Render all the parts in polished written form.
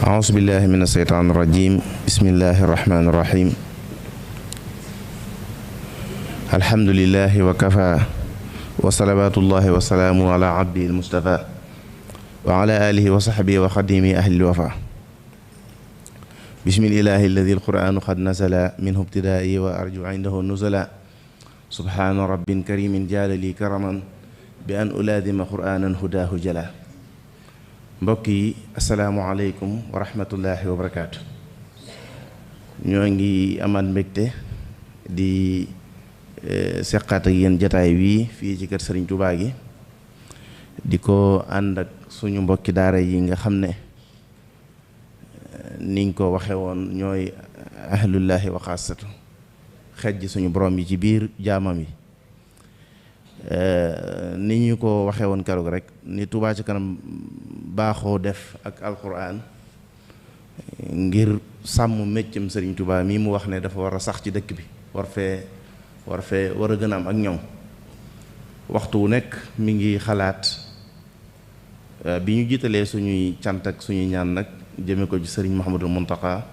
أعوذ بالله من الشيطان الرجيم بسم الله الرحمن الرحيم الحمد لله وكفى وصلوات الله وسلامه على عبده المصطفى وعلى آله وصحبه وخديمه أهل الوفا بسم الله الذي القرآن قد نزل منه ابتدائي وأرجو عنده النزلا سبحان رب كريم جال لي كرما بأن ألازم قرآنا هداه جلا mbokk yi asalaamualeykum wa rahmatullahi wa barakaatu. ñoo ngi amaat mbégte di seqaat ak yéen jataay wii fii ci kër Sëriñ Tuubaa gi di ko ànd ak suñu mbokki daara yi nga xam ne niñ ko waxe woon ñooy ahlullahi wa xaasatu xejj suñu borom yi ci biir jaamam yi ni ñu ko waxee woon keroog rek ni Touba Ca Kanam baaxoo def ak alquran ngir sàmm méccam Sëriñ Touba mii mu wax ne dafa war a sax ci dëkk bi war a gën a am ak ñoom waxtu wu nekk mi ngi xalaat bi ñu jiitalee suñuy cant ak suñuy ñaan nag jëme ko ci Sëriñ Mouhamadul Mountakha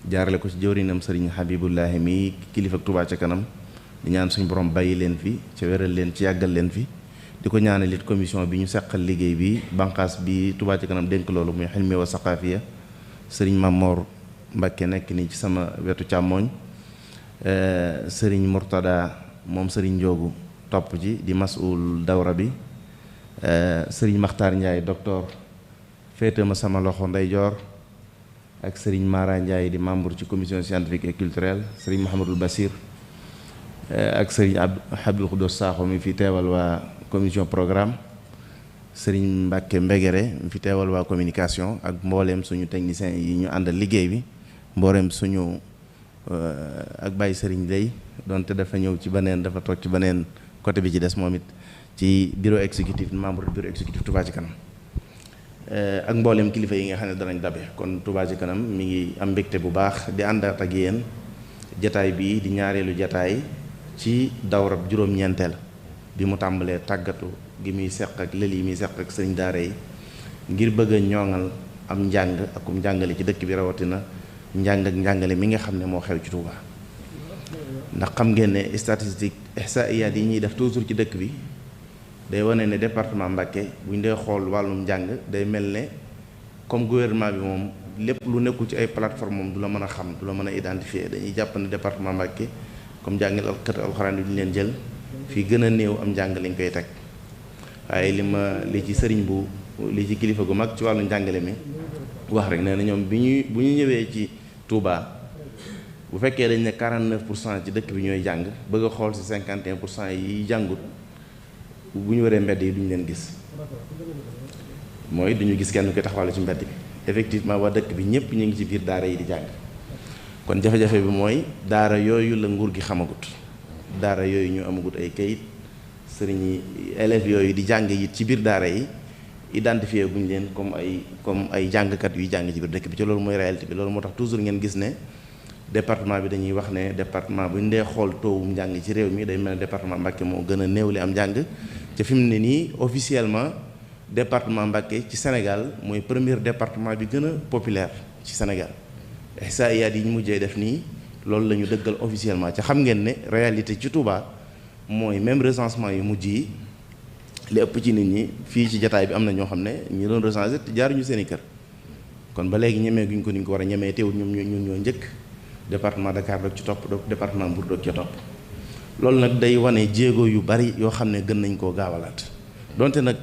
jaarale ko ci jëwrinam Sëriñ Habibullahi mi kilifa ak Touba Ca Kanam di ñaan suñu borom bàyyi leen fi ca wéral leen ci yàggal leen fi di ko ñaanal it commission bi ñu seqal liggéey bi banqaas bi Touba Ca Kanam dénk loolu muy xilmi wa saqaafiya sëriñ Mamor Mbakke nekk nii ci sama wetu càmmooñ sëriñ Murtada moom sëriñ Njoogu topp ci di masul dawra bi sëriñ Maxtaar Ndiaye docteur féete ma sama loxo ndeyjoor ak sëriñ Mara Ndiaye di membre ci commission scientifique et culturelle sëriñ Mouhamadul Basir ak sëriñ Abdul Xudos Saaxo mi fi teewal waa commission programme sëriñ Mbàkke Mbegere mi fi teewal waa communication ak mbooleem suñu technicien yi ñu àndal liggéey bi mbooleem suñu ak bàyyi sëriñ lay donte dafa ñëw ci beneen dafa toog ci beneen côté bi ci des moom it ci bureau exécutif membre bureau exécutif Touba Ca Kanam ak mbooleem kilifa yi nga xam ne danañ dabe kon Touba Ca Kanam mi ngi am mbégte bu baax di àndaat ak yéen jataay bii di ñaareelu jataay ci dawrab juróom-ñeenteel bi mu tàmbalee tàggatu gi muy seq ak lël yi muy seq ak sëriñ daara yi ngir bëgg a ñoŋal am njàng akum njàngale ci dëkk bi rawatina njàng ak njàngale mi nga xam ne moo xew ci Touba ndax xam ngeen ne statistique ihsa'iyaat yi ñuy def toujours ci dëkk bi day wane ne département Mbacké bu ñu dee xool wàllum njàng day mel ne comme gouvernement bi moom lépp lu nekkul ci ay plateforme moom du la mën a xam du la mën a identifier dañuy jàpp ne département Mbacké comme jàngal kër alxuraan bi ñu leen jël fii gën a néew am njàng lañ koy teg waaye li ci sëriñ bu li ci kilifa gu mag ci wàllu njàngale mi wax rek nee na ñoom bu ñu ñëwee ci Touba bu fekkee dañ ne 49% ci dëkk bi ñooy jàng bëgg a xool si 51% yi jàngut bu ñu waree mbedd yi duñu leen gis mooy duñu gis kenn koy taxawal ci mbedd bi effectivement waa dëkk bi ñëpp ñu ngi ci biir daara yi di jàng kon jafe-jafe bi mooy daara yooyu la nguur gi xamagut daara yooyu ñu amagut ay kayit sëriñ yi élèves yooyu di jàng it ci biir daara yi identifié guñ leen comme ay jàngkat yuy jàng ci biir dëkk bi ci loolu mooy réalité bi loolu moo tax toujours ngeen gis ne département bi dañuy wax ne département bu ñu dee xool toowum njàng ci réew mi day mel ne département Mbacké moo gën a néew li am njàng te fi mu ne nii officiellement département Mbacké ci Sénégal mooy premier département bi gën a populaire ci Sénégal ihsa'iyaat yi ñu mujjee def nii loolu la ñu dëggal officiellement ca xam ngeen ne réalité ci Touba mooy même recensement yu mujj yi li ëpp ci nit ñi fii ci jataay bi am na ñoo xam ne ñi doon recensé te jaaruñu seen i kër kon ba léegi ñemee guñ ko ni ñu ko war a ñemee teewul ñun ñoo njëkk département Dakar doog ci topp doog département Mbour doog ci topp loolu nag day wane jéego yu bari yoo xam ne gën nañ koo gaawalaat donte nag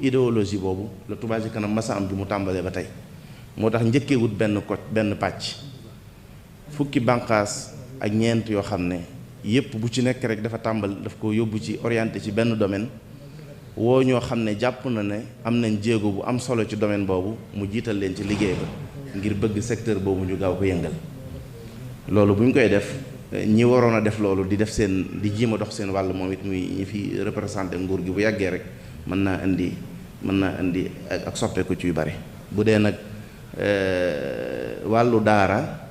idéologie boobu la Touba Ca Kanam masa am bi mu tàmbalee ba tey moo tax njëkkeewut benn pàcc fukki bànqaas ak ñeent yoo xam ne yépp bu ci nekk rek dafa daf ko yóbbu ci orienté ci benn domaine woo ñoo xam ne jàpp na ne am nañ jéego bu am solo ci domaine boobu mu jiital leen ci liggéey ba ngir bëgg secteur boobu ñu gaaw ko yëngal loolu bu ñu koy def ñi waroon a def loolu di def seen di jiima dox seen wàll moom it muy ñi fi représenté nguur gi bu yàggee rek mën naa indi ak soppeeku ci yu bari bu dee nag wàllu daara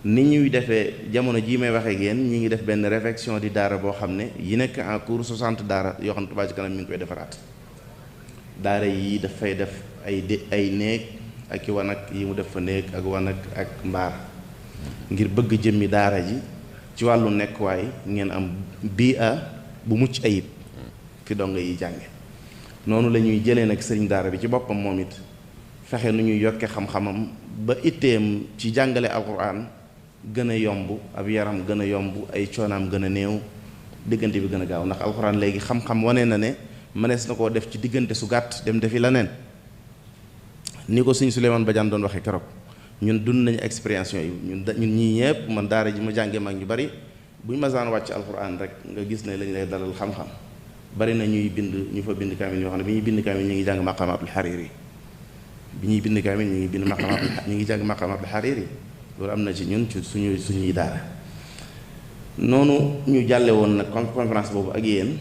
ni ñuy defee jamono jii may waxee ak yéen ñi ngi def benn réflexion di daara boo xam ne yi nekk en cours 60 daara yoo xam ne Touba Ca Kanam mi ngi koy defaraat daara yi dafay def ay néeg ak i wanag yi mu def fa néeg ak wanag ak mbaar ngir bëgg jëmmi daara ji ci wàllu nekkuwaay ngeen am bii bu mucc ayib fi donga yi jànge noonu la ñuy jëlee nag sëriñ daara bi ci boppam moom it fexe nu ñuy yokke xam-xamam ba itteem ci jàngale alquran gën a yomb ab yaram gën a yomb ay coonaam gën a néew diggante bi gën a gaaw ndax alquran léegi xam-xam wane na ne mënees na koo def ci diggante su gàtt dem defi leneen ni ko sëñ Souleymane Badiane doon waxee keroog ñun dund nañu expérience yooyu ñun ñii ñëpp man daara ji ma jàngee mag ñu bari buñ masaan wàcc alquran rek nga gis ne lañ lay dalal xam-xam bari na ñuy bind ñu fa bind kaamil yoo xam ne bi ñuy bind kaamil ñu ngi jàng maqamatul xariri bi ñuy bind kaamil ñu ngi bind maqamatul ñu ngi jàng maqamatul xariri loolu am na ci ñun ci suñuy daara noonu ñu jàlle woon nag conférence boobu ak yéen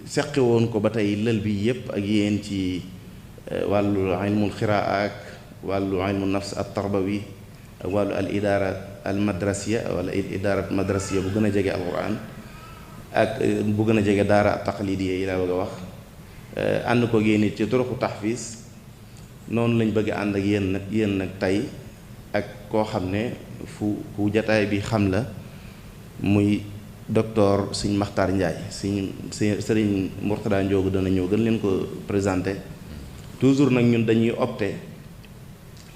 seqi woon ko ba tey lël bi yépp ak yéen ci wàllu ilmul xiraa ak wàllu ilmu nafs at tarbawi ak wàllu al idaara al madrasiya wala idaarat madrasiya bu gën a jege alquran ak bu gën a jege daara taqlidiya yi laa bëgg a wax ànd ko yéen it ci turuqu tahfiz noonu lañ bëgg ànd ak yéen nag tey ak koo xam ne fu jataay bi xam la muy docteur sëñ Maxtaar Njaay sëriñ Mourtada Njoogu dana ñëw gën leen ko présenté toujours nag ñun dañuy opté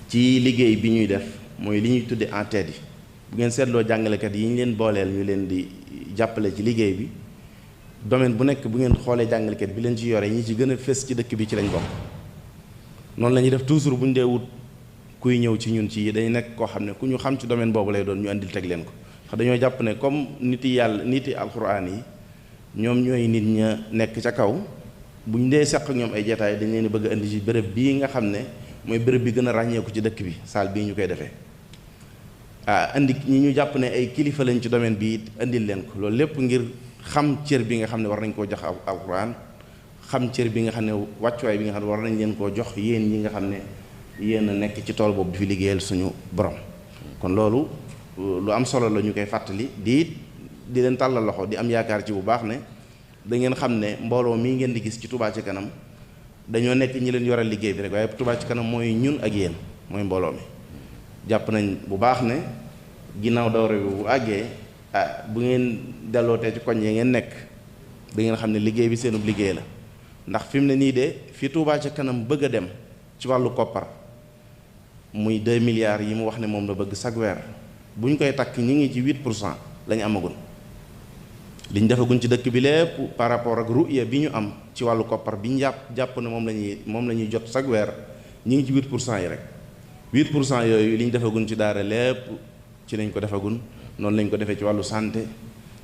ci liggéey bi ñuy def mooy li ñuy tudde en tête yi bu ngeen seetloo jàngalekat yi ñu leen booleel ñu leen di jàppale ci liggéey bi domaine bu nekk bu ngeen xoolee jàngalekat bi leen ci yore ñi ci gën a fës ci dëkk bi ci lañ bokk noonu la ñuy def toujours bu ñu dee wut kuy ñëw ci ñun ci dañu nekk koo xam ne ku ñu xam ci domaine boobu lay doon ñu andil teg leen ko ndax dañoo jàpp ne comme nit yi yàlla nit yi alxuraan yi ñoom ñooy nit ña nekk ca kaw bu ñu dee seq ak ñoom ay jataay dañ leen bëgg a indi ci béréb bii nga xam ne mooy béréb bi gën a ràññeeku ci dëkk bi saal bii ñu koy defee indi ñi ñu jàpp ne ay kilifa lañ ci domaine bi indil leen ko loolu lépp ngir xam cër bi nga xam ne war nañ koo jox alxuraan xam cër bi nga xam ne wàccuwaay bi nga xam ne war nañ leen koo jox yéen ñi nga xam ne yéen a nekk ci tool boobu di fi liggéeyal suñu borom kon loolu lu am solo la ñu koy fàttali di leen tàllal loxo di am yaakaar ci bu baax ne da ngeen xam ne mbooloo mii ngeen di gis ci Touba ci kanam dañoo nekk ñi leen yoral liggéey bi rek waaye Touba ci kanam mooy ñun ak yéen mooy mbooloo mi jàpp nañ bu baax ne ginnaaw dawre bi bu àggee bu ngeen dellootee ci koñ yi ngeen nekk da ngeen xam ne liggéey bi seenub liggéey la ndax fi mu ne nii de fi Touba ci kanam bëgg a dem ci wàllu koppar muy 2 milliards yi mu wax ne moom la bëgg chaque weer bu ñu koy takk ñi ngi ci 8% la ñu amagun liñ defagun ci dëkk bi lépp par rapport ak ruya bi ñu am ci wàllu koppar bi ñu jàpp ne moom la ñuy jot chaque weer ñi ngi ci 8% yi rek 8% yooyu li ñu defagun ci daara lépp ci lañ ko defagun noonu lañ ko defee ci wàllu santé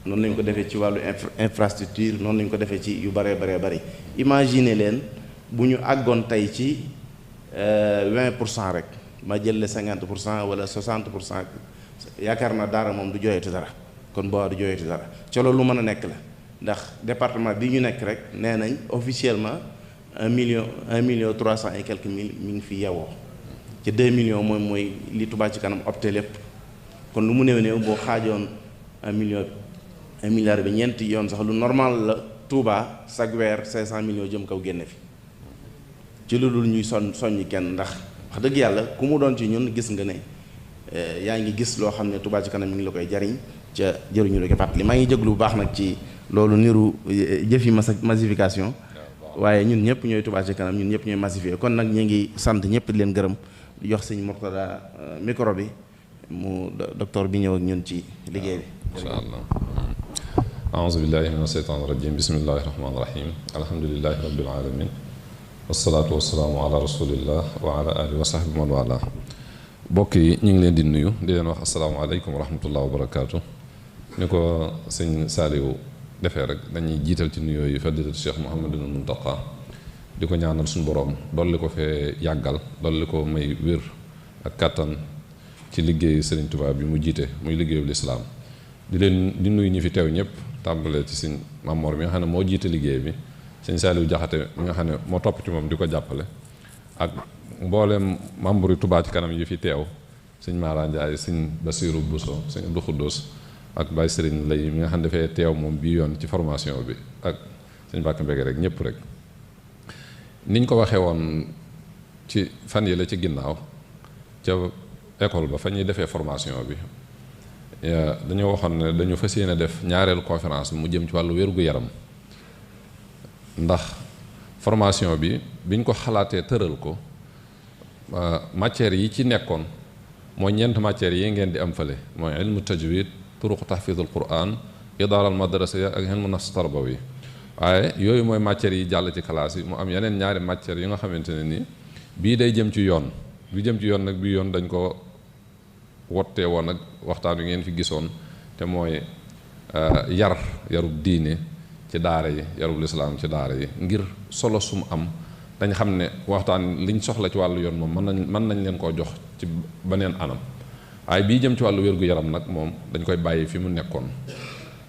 noonu lañ ko defee ci wàllu infrastructure noonu lañ ko defee ci yu baree bari imagine leen bu ñu àggoon tey ci 20% rek ma jël le 50% wala 60% yaakaar naa daara moom du jooyati dara kon boo du jooyati dara ca loolu lu mën a nekk la ndax département bi ñu nekk rek nee nañ officiellement 1 million 300 et quelques mille mi ngi fi yewoo ci 2 millions mooy li Touba ci kanam opté lépp kon lu mu néew boo xaajoon 1 milliard bi ñeenti yoon sax lu normal la Touba chaque weer 500 millions jëm kaw génne fi ci lu dul ñuy soññi kenn ndax wax dëgg yàlla ku mu doon ci ñun gis nga ne yaa ngi gis loo xam ne Touba ci kanam mi ngi la koy jariñ ca jëruñu la ko fàttali maa ngi jéglu bu baax nag ci loolu niru jëfi massification waaye ñun ñëpp ñooy Touba ci kanam ñun ñëpp ñooy massifié kon nag ñu ngi sant ñëpp di leen gërëm di jox sëñ Mourtada micro bi mu docteur bi ñëw ak ñun ci liggéey bi incha allah aouzu billahi min asheytaan irajim bismillahi rahmaani rahim alhamdulilahi rabbil alamin wasalaatu wasalaamu ala rasulillah wa ala alihi wa sahbi man wala bokk yi ñu ngi leen di nuyu di leen wax asalaamaaleykum wa rahmatullah wa barakaatu ni ko sëñ Saaliwu defee rek dañuy jiital ci nuyoo yi fadilatu Cheikh Mouhamadul Muntaqa di ko ñaanal suñu borom dolli ko fee yàggal dolli ko may wér ak kàttan ci liggéeyu Sëriñ Tuubaa bi mu jiite muy liggéeyu lislaam di nuyu ñi fi teew ñëpp tàmbalee ci sëñ Mamoor mi nga xam ne moo jiite liggéey bi sëñ Saaliwu Jaxate mi nga xam ne moo topp ci moom di ko jàppale ak mboolem membre yi Touba ci kanam yi fi teew sëñ Mara Ndiaye sëñ Basiru Bousso sëñ Abdou Khoudous ak Baye Serigne Lay mi nga xam ne dafay teew moom bii yoon ci formation bi ak sëñ Mbàkke Mbege rek ñëpp rek niñ ko waxee woon ci fan yi la ci ginnaaw ca école ba fa ñuy defee formation bi dañoo waxoon ne dañu fas yéene def ñaareelu conférence bi mu jëm ci wàllu wér-gu-yaram ndax formation bi biñ ko xalaatee tëral ko matières yi ci nekkoon mooy ñeent matières yi ngeen di am fële mooy ilmu tajwid turuq tahfidul quran idaaral madrasiya ak ilmu nafs tarbawi waaye yooyu mooy matières yi jàll ci classe yi mu am yeneen ñaari matières yi nga xamante ne nii bii day jëm ci yoon bi jëm ci yoon nag bii yoon dañ ko wottee woon ak waxtaan wi ngeen fi gisoon te mooy yarub diine ci daara yi yarub lislaam ci daara yi ngir solo sum am dañ xam ne waxtaan liñ soxla ci wàllu yoon moom mën nañ leen koo jox ci beneen anam waaye bii jëm ci wàllu wér-gu-yaram nag moom dañ koy bàyyi fi mu nekkoon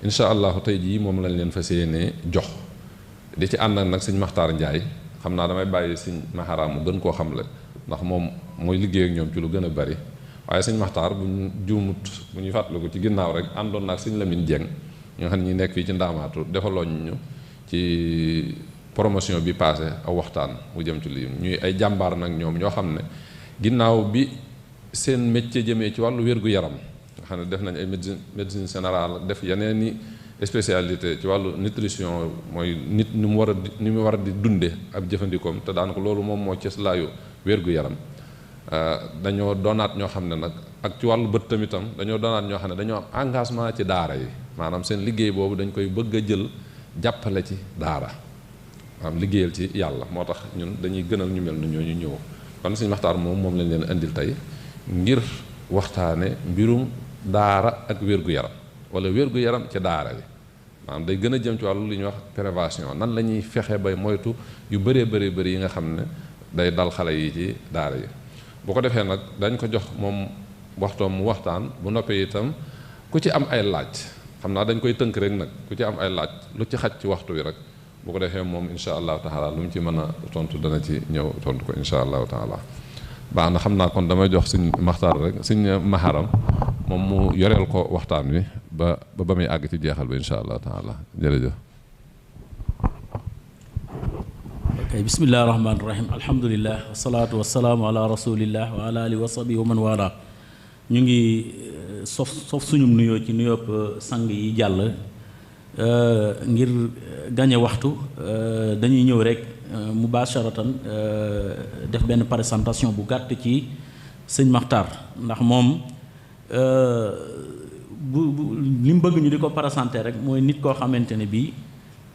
incha allahu tey jii moom lañ leen fas yéenee jox di ci ànd nag sëñ Maxtaar Njaay xam naa damay bàyyi sëñ Maharaam mu gën koo xamle ndax moom mooy liggéey ak ñoom ci lu gën a bari waaye sëñ Maxtaar bu ñu juumut bu ñuy fàttaliku ci ginnaaw rek àndoon naag sëñ Lamin Jeng ñi nga xam ne ñi nekk fii ci ndaamaatu defalooñ ñu ci promotion bi passé aw waxtaan mu jëm ci lii ñuy ay jàmbaar nag ñoom ñoo xam ne ginnaaw bi seen métier jëmee ci wàllu wér-gu-yaram nga xam ne def nañ ay médecine générale def yeneen i spécialité ci wàllu nutrition mooy nit ni mu war a di dunde ab jëfandikoom te daanaka loolu moom moo cëslaayu wér-gu-yaram dañoo doonaat ñoo xam ne nag ak ci wàllu bët tamitam dañoo doonaat ñoo xam ne dañoo am engagement ci daara yi maanaam seen liggéey boobu dañ koy bëgg a jël jàppale ci daara maanaam liggéeyal ci yàlla moo tax ñun dañuy gënal ñu mel na ñooñu ñëw kon Sëñ Maxtaar moom lañ leen indil tey ngir waxtaane mbirum daara ak wér-gu-yaram wala wér-gu-yaram ci daara yi maanaam day gën a jëm ci wàllu li ñuy wax prévention nan la ñuy fexe bay moytu yu bëree bëri yi nga xam ne day dal xale yi ci daara yi bu ko defee nag dañ ko jox moom waxtoom mu waxtaan bu noppee itam ku ci am ay laaj xam naa dañ koy tënk rek nag ku ci am ay laaj lu ci xaj ci waxtu wi rek bu ko defee moom insha allahu taala lu mu ci mën a tontu dana ci ñëw tontu ko insha allahu taala baax na xam naa kon damay jox Sëñ Maxtaar rek Sëñ Maharam moom mu yoreel ko waxtaan wi ba muy àgg ci jeexal bi insha allahu taala jërëjëf. ok bismillahi rahmaani rahim alhamdulillah wasalaatu wasalaamu ala rasulillah wa ala alihi wa sahbihi wa man wala ñu ngi sof suñum nuyoo ci nuyoo sang yi jàll ngir gañe waxtu dañuy ñëw rek mubasharatan def benn présentation bu gàtt ci sëñ Maxtaar ndax moom li mu bëgg ñu di ko présenté rek mooy nit koo xamante ne bii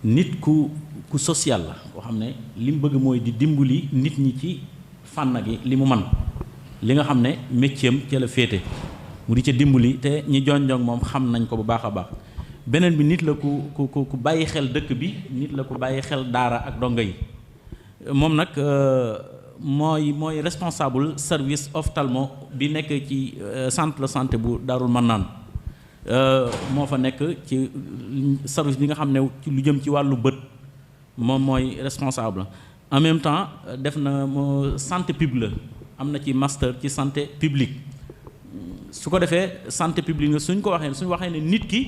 nit ku social la koo xam ne li mu bëgg mooy di dimbali nit ñi ci fànn gi li mu man li nga xam ne métier am ca la féete mu di ca dimbali te ñi jonjong moom xam nañ ko bu baax a baax beneen bi nit la ku bàyyi xel dëkk bi nit la ku bàyyi xel daara ak donga yi moom nag mooy responsable service ophtalmo bi nekk ci centre de santé bu Daarul Mannaan moo fa nekk ci service bi nga xam ne ci lu jëm ci wàllu bët moom mooy responsable en même temps def na santé publique la am na ci master ci santé publique su ko defee santé publique nga suñ waxee ne nit ki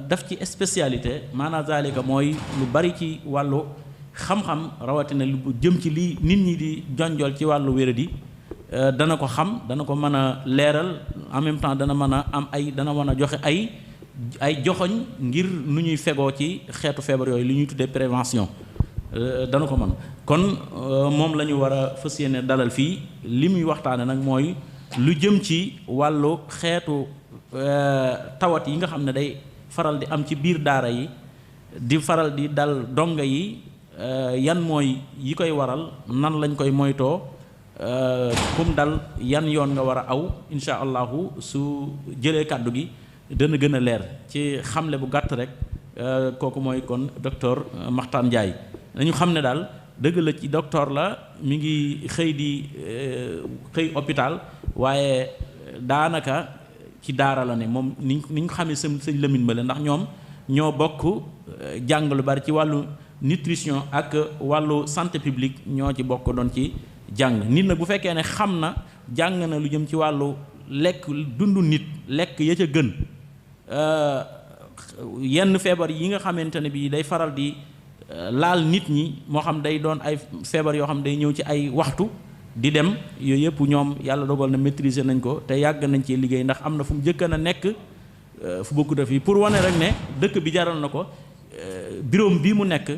daf ci spécialité maanaam zalika mooy lu bari ci wàllu xam-xam rawatina lu jëm ci lii nit ñi di jonjol ci wàllu wéradi dana ko xam dana ko mën a leeral en même temps dana mën a dana mën a joxe ay joxoñ ngir nu ñuy fegoo ci xeetu feebar yooyu li ñuy tuddee prévention dana ko mën kon moom la ñu war a fas yéene dalal fii li muy waxtaane nag mooy lu jëm ci wàllu xeetu tawat yi nga xam ne day faral di am ci biir daara yi di faral di dal donga yi yan mooy yi koy waral nan lañ koy moytoo kum dal yan yoon nga war a aw insha allahu su jëlee kàddu gi dana gën a leer ci xamle bu gàtt rek kooku mooy kon docteur Maxtaar Njaay dañu xam ne daal dëgg la ci docteur la mi ngi xëy hôpital waaye daanaka ci daara la ne moom ni ñu xamee sëñ Lamine Ba la ndax ñoom ñoo bokk jàng lu bari ci wàllu nutrition ak wàllu santé publique ñoo ci bokk doon ci jàng nit nag bu fekkee ne xam na jàng na lu jëm ci wàllu lekk dundu nit lekk ya ca gën yenn feebar yi nga xamante ne bii day faral di laal nit ñi moo xam day doon ay feebar yoo xam day ñëw ci ay waxtu di dem yooyu yëpp ñoom yàlla dogal na maîtriser nañ ko te yàgg nañ ci liggéey ndax am na fu mu jëkkan a nekk fu bokku def yi pour wane rek ne dëkk bi jaral na ko bureau bi mu nekk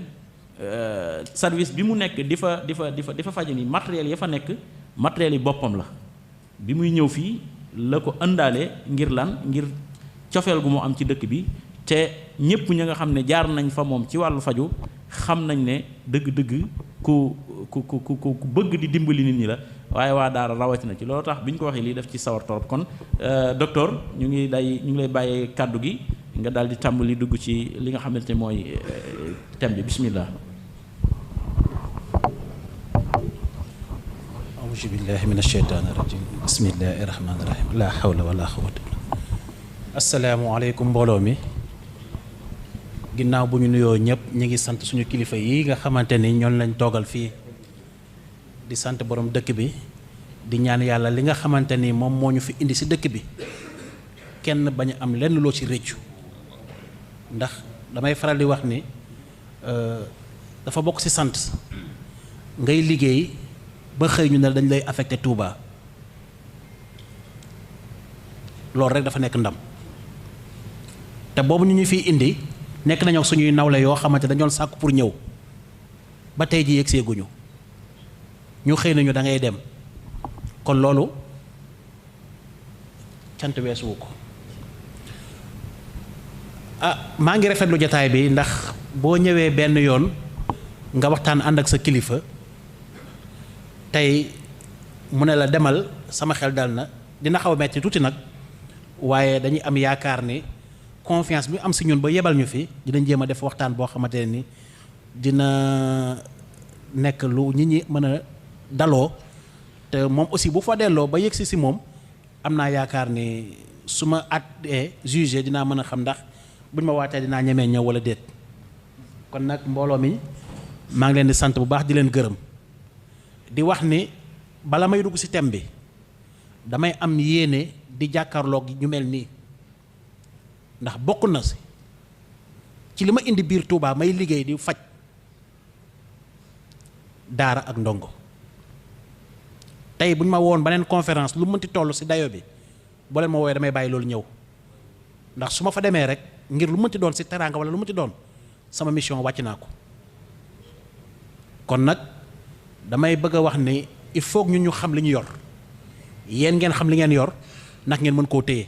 service bi mu nekk di fa faje ni matériel ya fa nekk matériel yi boppam la bi muy ñëw fii la ko ëndaale ngir lan ngir cofeel gu mu am ci dëkk bi te ñépp ña nga xam ne jaar nañ fa moom ci wàllu faju xam nañ ne dëgg-dëgg ku bëgg di dimbali nit ñi la waaye waa daara rawatina ci loolu tax bi ñu ko waxee lii def ci sawar torop kon docteur ñu ngi lay bàyyee kàddu gi nga daal di tàmbali dugg ci li nga xamante mooy thème bi bismillah. auzu billahi min asheytaani rajim bismillahi rahmaani rahim la hawla wala quwwata. asalaamualeykum mbooloo mi. ginnaaw bu ñu nuyoo ñëpp ñu ngi sant suñu kilifa yi nga xamante ni ñoom lañ toogal fii di sant borom dëkk bi di ñaan yàlla li nga xamante ni moom moo ñu fi indi si dëkk bi kenn bañ am lenn loo ci rëccu ndax damay faral di wax ni dafa bokk si sant ngay liggéey ba xëy ñu ne dañ lay affecté Touba loolu rek dafa nekk ndam te boobu ñu fiy indi. nekk nañoo suñuy nawle yoo xamante dañoon sàkku pour ñëw ba tey ji yegsee guñu ñu xëy nañu da ngay dem kon loolu cant weesuwu ko maa ngi rafetlu jotaay bi ndax boo ñëwee benn yoon nga waxtaan ànd ak sa kilifa tey mu ne la demal sama xel dal na dina xaw a metti tuuti nag waaye dañuy am yaakaar ni confiance bi am si ñun ba yebal ñu fi dinañ jéem a def waxtaan boo xamante ne ni dina nekk lu nit ñi mën a daloo te moom aussi bu fa delloo ba yegsi si moom am naa yaakaar ni su ma jugé dinaa mën a xam ndax buñ ma waatee dinaa ñemee ñëw wala déet. kon nag mbooloo mi maa ngi leen di sant bu baax di leen gërëm di wax ni bala may dugg si thème bi damay am yéene di jàkkaarloog ñu mel nii. ndax bokk na si ci li ma indi biir Touba may liggéey di faj daara ak ndongo tey bu ñu ma woon beneen conférence lu mënti toll si dayo bi boo leen ma woowee damay bàyyi loolu ñëw ndax su ma fa demee rek ngir lu mënti doon si teraanga wala lu mënti doon sama mission wàcc naa ko kon nag damay bëgg a wax ni il faut que ñun ñu xam li ñu yor yéen ngeen xam li ngeen yor ndax ngeen mën koo téye.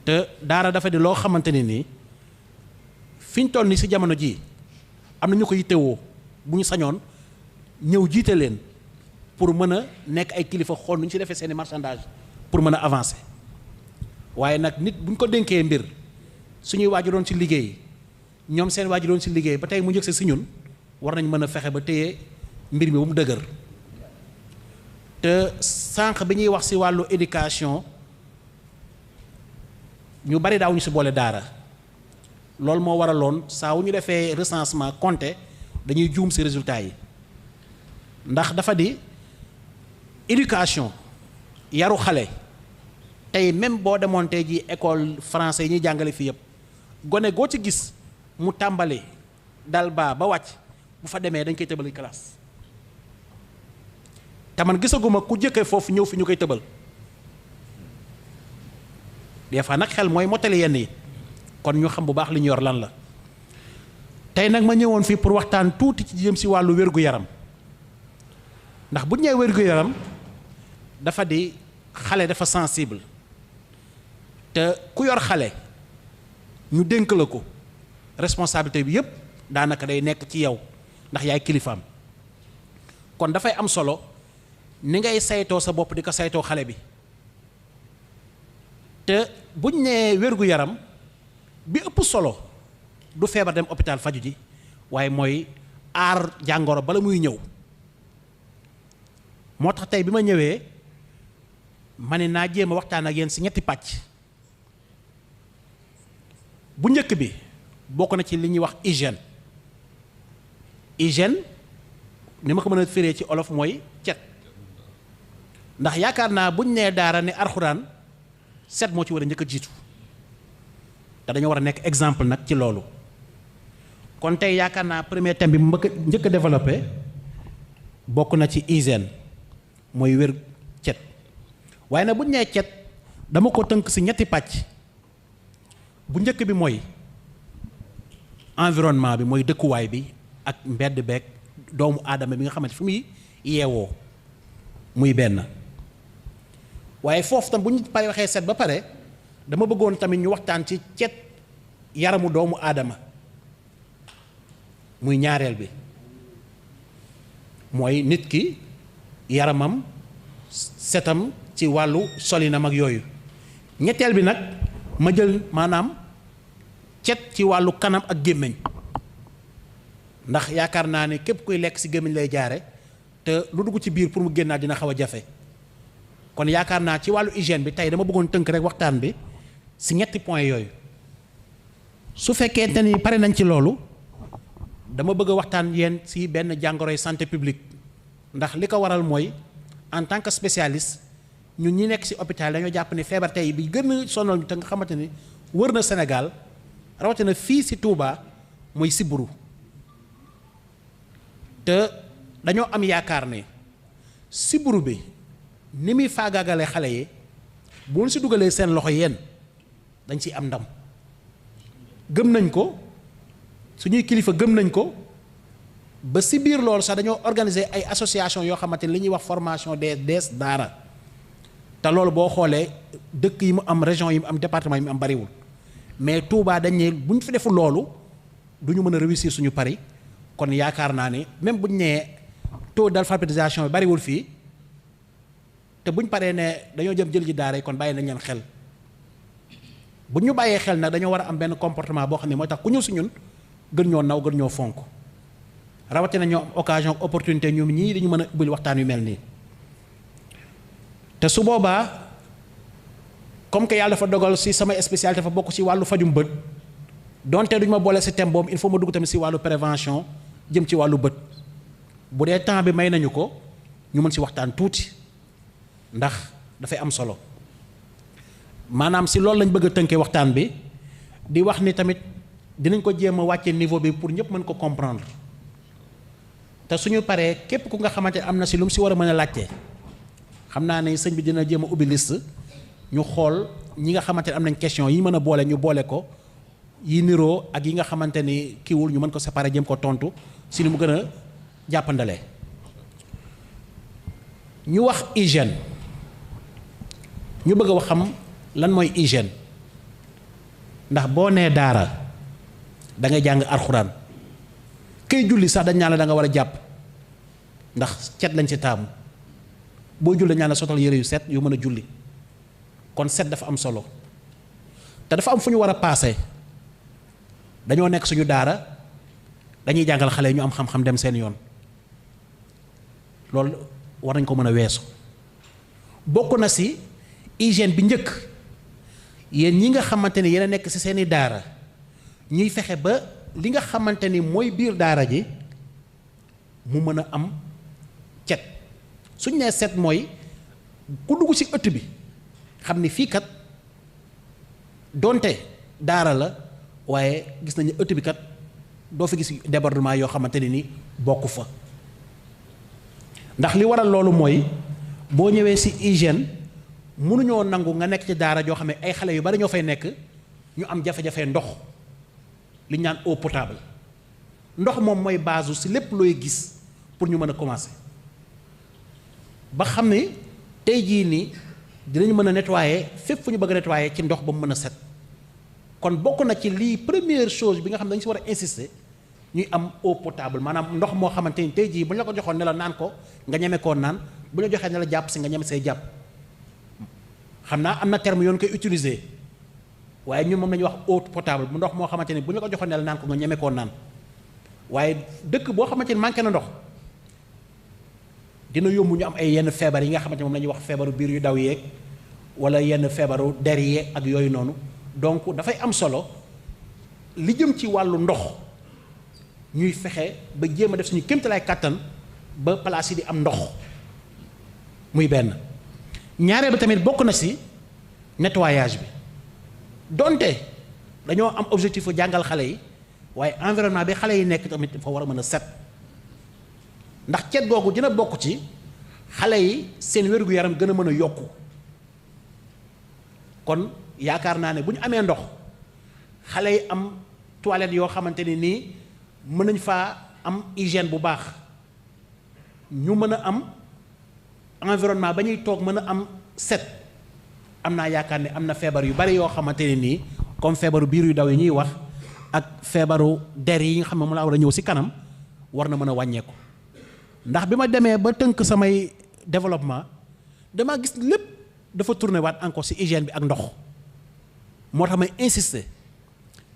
te daara dafa di loo xamante ne nii fi ñu toll nii si jamono jii am na ñu ko yittewoo bu ñu sañoon ñëw jiite leen pour mën a nekk ay kilifa xool nu ñu si defee seeni marchandage pour mën a avancer waaye nag nit bu ñu ko dénkee mbir suñuy waajuroon si liggéey ñoom seen waajuroon si liggéey ba tey mu njëkk si ñun war nañ mën a fexe ba téye mbir mi ba mu dëgër te sànq bi ñuy wax si wàllu éducation. ñu bari daaw ñu si boole daara loolu moo waraloon saa wu ñu defee recensement compté dañuy juum si résultat yi ndax dafa di éducation yaru xale tey même boo demoon tey ji école français yi ñuy jàngale fii yëpp gone goo ci gis mu tàmbali dal ba wàcc bu fa demee dañ koy tëbal classe te man gisaguma ku jëkkee foofu ñëw fi ñu koy tëbal. des fois nag xel mooy mottali yenn yi kon ñu xam bu baax li ñu yor lan la tey nag ma ñëwoon fii pour waxtaan tuuti ci jëm si wàllu wér-gu-yaram ndax bu ñu nee wér-gu-yaram dafa di xale dafa sensible te ku yor xale ñu dénk la ko responsabilité bi yépp daanaka day nekk ci yow ndax yaay kilifaam kon dafay am solo ni ngay saytoo sa bopp di ko saytoo xale bi. te buñ nee wér-gu-yaram bi ëpp solo du feebar dem hôpital faju ji waaye mooy aar jàngoro bala muy ñëw moo tax tey bi ma ñëwee ma ne naa jéem a waxtaan ak yéen si ñetti pàcc bu njëkk bi bokk na ci li ñuy wax hygiène ni ma ko mën a firee ci olof mooy cet ndax yaakaar naa buñ nee daara ne alxuraan set moo ci war a njëkk a jiitu te dañoo war a nekk exemple nag ci loolu kon tey yaakaar naa premier thème bi mu njëkk a développé bokk na ci hygiène mooy wér cet waaye nag bu ñu nee cet dama ko tënk ci ñetti pàcc bu njëkk bi mooy environnement bi mooy dëkkuwaay bi ak mbedd beeg doomu aadama bi nga xamante fi muy yeewoo muy benn waaye foofu tam bu ñu pare waxee set ba pare dama bëggoon tamit ñu waxtaan ci cet yaramu doomu aadama muy ñaareel bi mooy nit ki yaramam setam ci wàllu solinam ak yooyu ñetteel bi nag ma jël maanaam cet ci wàllu kanam ak gémmiñ ndax yaakaar naa ne képp kuy lekk ci gémmiñ lay jaare te lu dugg ci biir pour mu génnaat dina xaw a jafe kon yaakaar naa ci wàllu hygiène bi tey dama bëggoon tënk rek waxtaan bi ci ñetti point yooyu su fekkee ni pare nañ ci loolu dama bëgg a waxtaan yéen ci benn jàngoroy santé publique ndax li ko waral mooy en tant que spécialiste ñun ñi nekk ci hôpital dañoo jàpp ne feebar tey bi gën a sonal ñu te nga xamante ni wër na Sénégal rawatina fii ci Touba mooy sibbiru te dañoo am yaakaar ne sibbiru bi ni muy faagaagale xale yi bu ñu ci dugalee seen loxo yéen dañ ciy am ndam gëm nañ ko suñuy kilifa gëm nañ ko ba ci biir loolu sax dañoo organiser ay association yoo xamante ni li ñuy wax formation des daara te loolu boo xoolee dëkk yi mu am région yi mu am département yi mu am bariwul mais Touba dañ ne bu ñu fi deful loolu du ñu mën a réussir suñu pari kon yaakaar naa ne même bu ñu nee taux d'alphabétisation bi bariwul fii te bu ñu paree ne dañoo jëm jël ji daara yi kon bàyyi nañ leen xel bu ñu bàyyee xel nag dañoo war a am benn comportement boo xam ne mooy tax ku ñëw si ñun gën ñoo naw gën ñoo fonk rawatina ñoo am occasion opportunité ñoom ñii dañu mën a ubbil waxtaan yu mel nii te su boobaa comme que yàlla dafa dogal si sama spécialité dafa bokk ci wàllu fajum bët donte duñu ma boole si thème boobu il faut ma dugg tamit si wàllu prévention jëm ci wàllu bët bu dee temps bi may nañu ko ñu mën si waxtaan tuuti ndax dafay am solo maanaam si loolu lañ bëgg a tënkee waxtaan bi di wax ni tamit dinañ ko jéem a wàcce niveau bi pour ñëpp mën ko comprendre te suñu paree képp ku nga xamante am na si lu mu si war a mën a laajte xam naa ne sëñ bi dina jéem a ubbi liste ñu xool ñi nga xamante ne am nañ question yi mën a boole ñu boole ko yi niroo ak yi nga xamante ni kiiwul ñu mën ko séparer jëm ko tontu si ni mu gën a jàppandale ñu wax hygiène ñu bëgg a wax xam lan mooy hygiène ndax boo nee daara da ngay jàng alxuraan kay julli sax dañ ñaan la da nga war a jàpp ndax cet lañ ci taamu boo julli ñaan la sotal yére yu set yu mën a julli kon set dafa am solo te dafa am fu ñu war a paase dañoo nekk suñu daara dañuy jàngal xale yi ñu am xam-xam dem seen yoon loolu war nañ ko mën a weesu bokk na ci hygiène bi njëkk yéen ñi nga xamante ni yéen a nekk ci seeni daara ñuy fexe ba li nga xamante ni mooy biir daara ji mu mën a am cet suñ nee set mooy ku dugg ci ëtt bi xam ni fii kat donte daara la waaye gis nañu ëtt bi kat doo fi gis débordement yoo xamante ne ni bokk fa ndax li waral loolu mooy boo ñëwee ci hygiène mënuñoo nangu nga nekk ci daara joo xam ne ay xale yu bari ñoo fay nekk ñu am jafe-jafe ndox li ñu naan eau potable ndox moom mooy base ci lépp looy gis pour ñu mën a commencer ba xam ne tey jii nii dinañ mën a nettoyer fépp fu ñu bëgg a nettoyer ci ndox ba mu mën a set kon bokk na ci lii première chose bi nga xam ne dañu ci war a insister ñuy am eau potable maanaam ndox moo xamante ni tey jii bu ñu la ko joxoon ne la naan ko nga ñeme koo naan bu ñu la joxee ne la jàpp si nga ñeme see jàpp xam naa am na terme yoon koy utiliser waaye ñun moom la ñuy wax eau potable bu ndox moo xamante ni bu ñu la ko joxoon ne la naan ko nga ñeme koo naan waaye dëkk boo xamante ni manqué na ndox dina yomb ñu am ay yenn feebar yi nga xamante moom la ñuy wax feebaru biir yu daw yeeg wala yenn feebaru der yeeg ak yooyu noonu donc dafay am solo li jëm ci wàllu ndox ñuy fexe ba jéem a def suñu kéemtalaay kàttan ba place yi di am ndox muy benn ñaareel ba tamit bokk na ci nettoyage bi donte dañoo am objectif jàngal xale yi waaye environnement bi xale yi nekk tamit dafa war a mën a set ndax cet googu dina bokk ci xale yi seen wér-gu-yaram gën a mën a yokku kon yaakaar naa ne bu ñu amee ndox xale yi am toilette yoo xamante ni nii mën nañ faa am hygiène bu baax ñu mën a am environnement ba ñuy toog mën a am set am naa yaakaar ne am na feebar yu bari yoo xamante ne nii comme feebaru biir yu daw yi ñuy wax ak feebaru der yi nga xam ne mu la war a ñëw ci kanam war na mën a wàññeeku ndax bi ma demee ba tënk samay développement dama gis lépp dafa tourné waat encore ci hygiène bi ak ndox moo tax may insister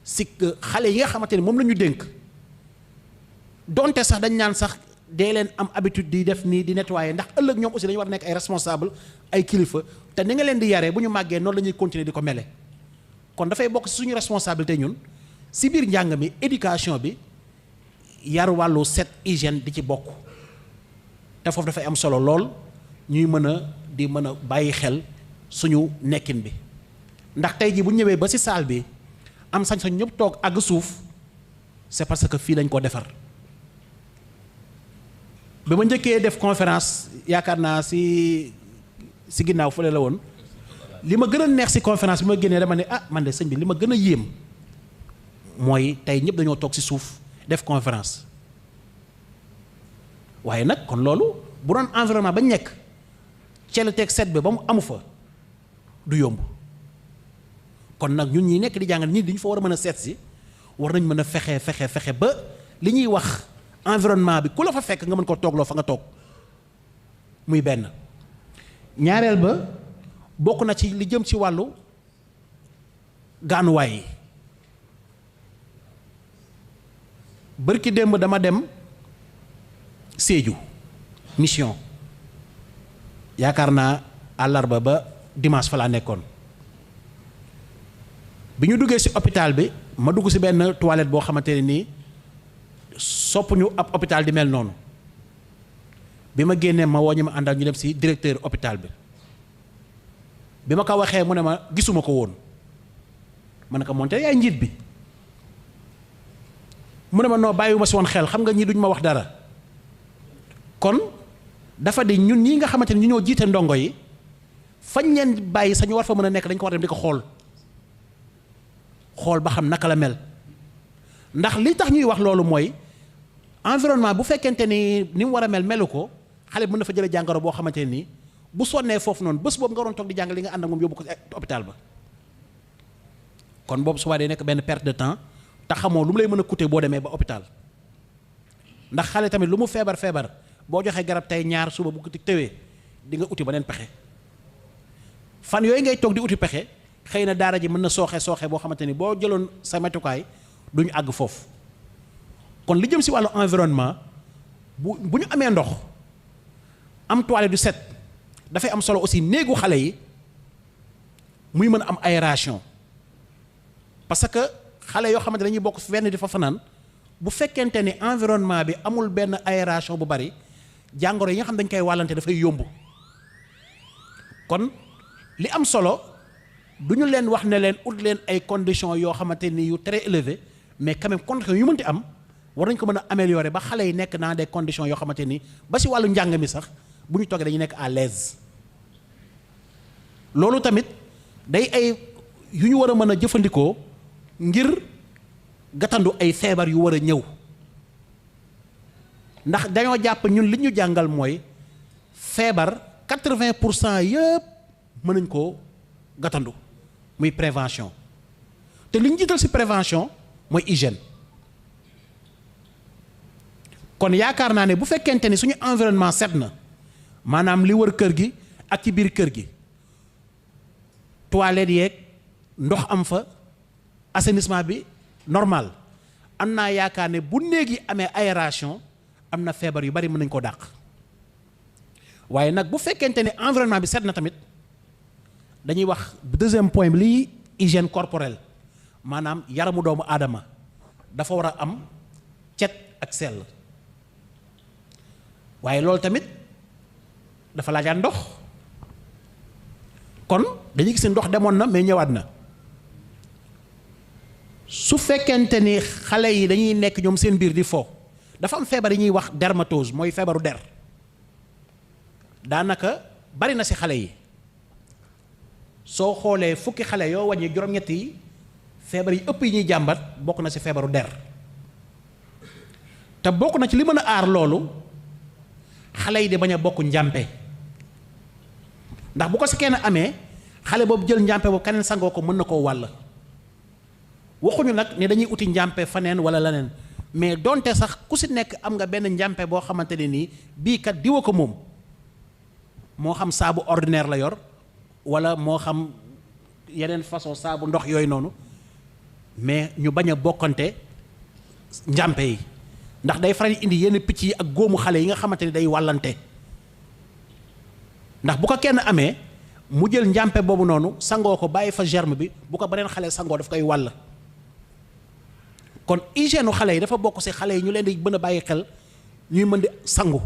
ci xale yi nga xamante ni moom la ñu dénk donte sax dañ naan sax dee leen am habitude di def nii di nettoyer ndax ëllëg ñoom aussi dañu war a nekk ay responsable ay kilifa te ni nga leen di yaree bu ñu màggee noonu la ñuy continuer di ko mele kon dafay bokk ci suñu responsabilité ñun ci biir njàng mi éducation bi yar wàllu set hygiène di ci bokk te foofu dafay am solo lool ñuy mën a bàyyi xel suñu nekkin bi ndax tey jii bu ñëwee ba ci salle bi am sañ-sañ ñëpp toog àgg suuf c'est parce que fii lañ ko defar ba ma njëkkee def conférence yaakaar naa ci ginnaaw fële la woon li ma gën a neex ci conférence bi ma génnee dama ne man de sëñ bi li ma gën a yéem mooy tey ñëpp dañoo toog ci suuf def conférence waaye nag kon loolu bu doon environnement ba nekk ceel teeg set bi ba mu amu fa du yomb kon nag ñun ñi nekk di jàngal ñi dañu fa war a mën a seet si war nañ mën a fexe ba li ñuy wax environnement bi ku la fa fekk nga mën ko toogloo fa nga toog muy benn ñaareel ba bokk na ci li jëm ci wàllu gaanuwaay yi bërki démb dama dem Sédhiou mission yaakaar naa àllarba ba dimanche fa laa nekkoon bi ñu duggee ci hôpital bi ma dugg ci benn toilette boo xamante ne nii soppuñu ab hôpital di mel noonu bi ma génnee ma woo ñu ma àndal ñu dem ci directeur hôpital bi ma ko waxee mu ne ma gisuma ko woon ma ne ko moonte yaay njiit bi mu ne ma noo bàyyiwuma ci woon xel xam nga ñi duñ ma wax dara kon dafa di ñun ñii nga xamante ni ñu ñoo jiite ndongo yi fañ leen bàyyi sañu war fa mën a nekk dañ ko war dem di ko xool ba xam naka la mel ndax li tax ñuy wax loolu mooy environnement bu fekkente ni mu war a melu ko xale bi mën na fa jëlee jàngoro boo xamante ni bu sonnee foofu noonu bés boobu nga waroon toog di jàng li nga ànd ak moom yóbbu ko hôpital ba kon boobu su day nekk benn perte de temps te xamoo lu mu lay mën a coûter boo demee ba hôpital ndax xale tamit lu mu feebar boo joxee garab tey ñaar suba bu ko tëwee di nga uti beneen pexe fan yooyu ngay toog di uti pexe xëy na daara ji mën na sooxe boo xamante ni boo jëloon sa metukaay duñu àgg foofu kon li jëm ci wàllu environnement bu ñu amee ndox am toilette du set dafay am solo aussi néegu xale yi muy mën a am aération parce que xale yoo xamante dañuy bokk fenn di fa fanaan bu fekkente ni environnement bi amul benn aération bu bari jàngoro yi nga xam dañ koy wàllante dafay yomb kon li am solo du ñu leen wax ne leen ut leen ay conditions yoo xamante ni yu très élevées mais quand même conditions yu mënti am war nañ ko mën a améliorer ba xale yi nekk dans des conditions yoo xamante ni ba ci wàllu njàng mi sax bu ñu toogee dañuy nekk à l'aise loolu tamit day ay yu ñu war a mën a jëfandikoo ngir gàttandu ay feebar yu war a ñëw ndax dañoo jàpp ñun li ñu jàngal mooy feebar 80% yëpp mën nañ koo gàttandu muy prévention te li ñu jiital ci prévention mooy hygiène kon yaakaar naa ne bu fekkente ni suñu environnement set na maanaam li wër kër gi ak ci biir kër gi toilette yeeg ndox am fa assainissement bi normal am naa yaakaar ne bu néeg yi amee aération am na feebar yu bari mën nañ ko dàq waaye nag bu fekkente ne environnement bi set na tamit dañuy wax deuxième point bi lii hygiène corporelle maanaam yaramu doomu aadama dafa war a am cet ak sell waaye loolu tamit dafa laajaat ndox kon dañuy gis ndox demoon na mais ñëwaat na su fekkente ni xale yi dañuy nekk ñoom seen biir di fo dafa am feebar yi ñuy wax dermatose mooy feebaru der daanaka bari na ci xale yi soo xoolee fukki xale yoo wàññi juróom-ñett yi feebar yi ëpp yi ñuy jàmbat bokk na ci feebaru der te bokk na ci li mën a aar loolu xale yi di bañ a bokk njàmpe ndax bu ko ci kenn amee xale boobu jël njàmpe boobu keneen sangoo ko mën na koo wàll waxuñu nag ne dañuy uti njàmpe faneen wala leneen mais donte sax ku ci nekk am nga benn njàmpe boo xamante ne nii bii kat diwa ko moom moo xam saabu ordinaire la yor wala moo xam yeneen façon saabu ndox yooyu noonu mais ñu bañ a bokkante njàmpe yi ndax day faral indi yenn picc yi ak góomu xale yi nga xamante ni day wàllante ndax bu ko kenn amee mu jël njàmpe boobu noonu sangoo ko bàyyi fa germe bi bu ko beneen xale sangoo daf koy wàll kon hygiène xale yi dafa bokk ci xale yi ñu leen di mën a bàyyi xel ñuy mën di sangu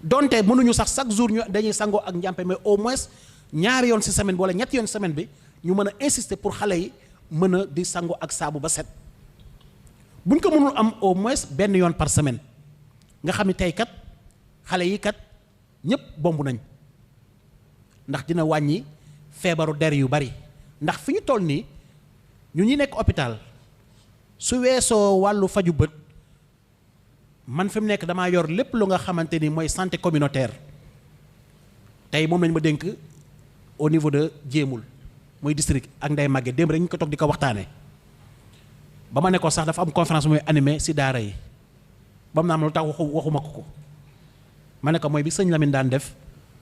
donte mënuñu sax chaque jour ñu dañuy sangoo ak njàmpe mais au moins ñaari yoon ci semaine bi wala ñetti yoon ci semaine bi ñu mën a insister pour xale yi mën a di sangu ak saabu ba set buñ ko mënul am au moins benn yoon par semaine nga xam ne tey kat xale yi kat ñépp bomb nañ ndax dina wàññi feebaru der yu bari ndax fi ñu toll nii ñu ñi nekk hôpital su weesoo wàllu faju bët man fi mu nekk damaa yor lépp lu nga xamante ni mooy santé communautaire tey moom lañ ma dénk au niveau de Jéemul muy district ak Ndeye Maguette démb rek ñu ko toog di ko waxtaanee ba ma ne ko sax dafa am conférence muy animé ci daara yi ba mu naa am lu tax waxuma ko ma ne ko mooy bi sëñ Lamine daan def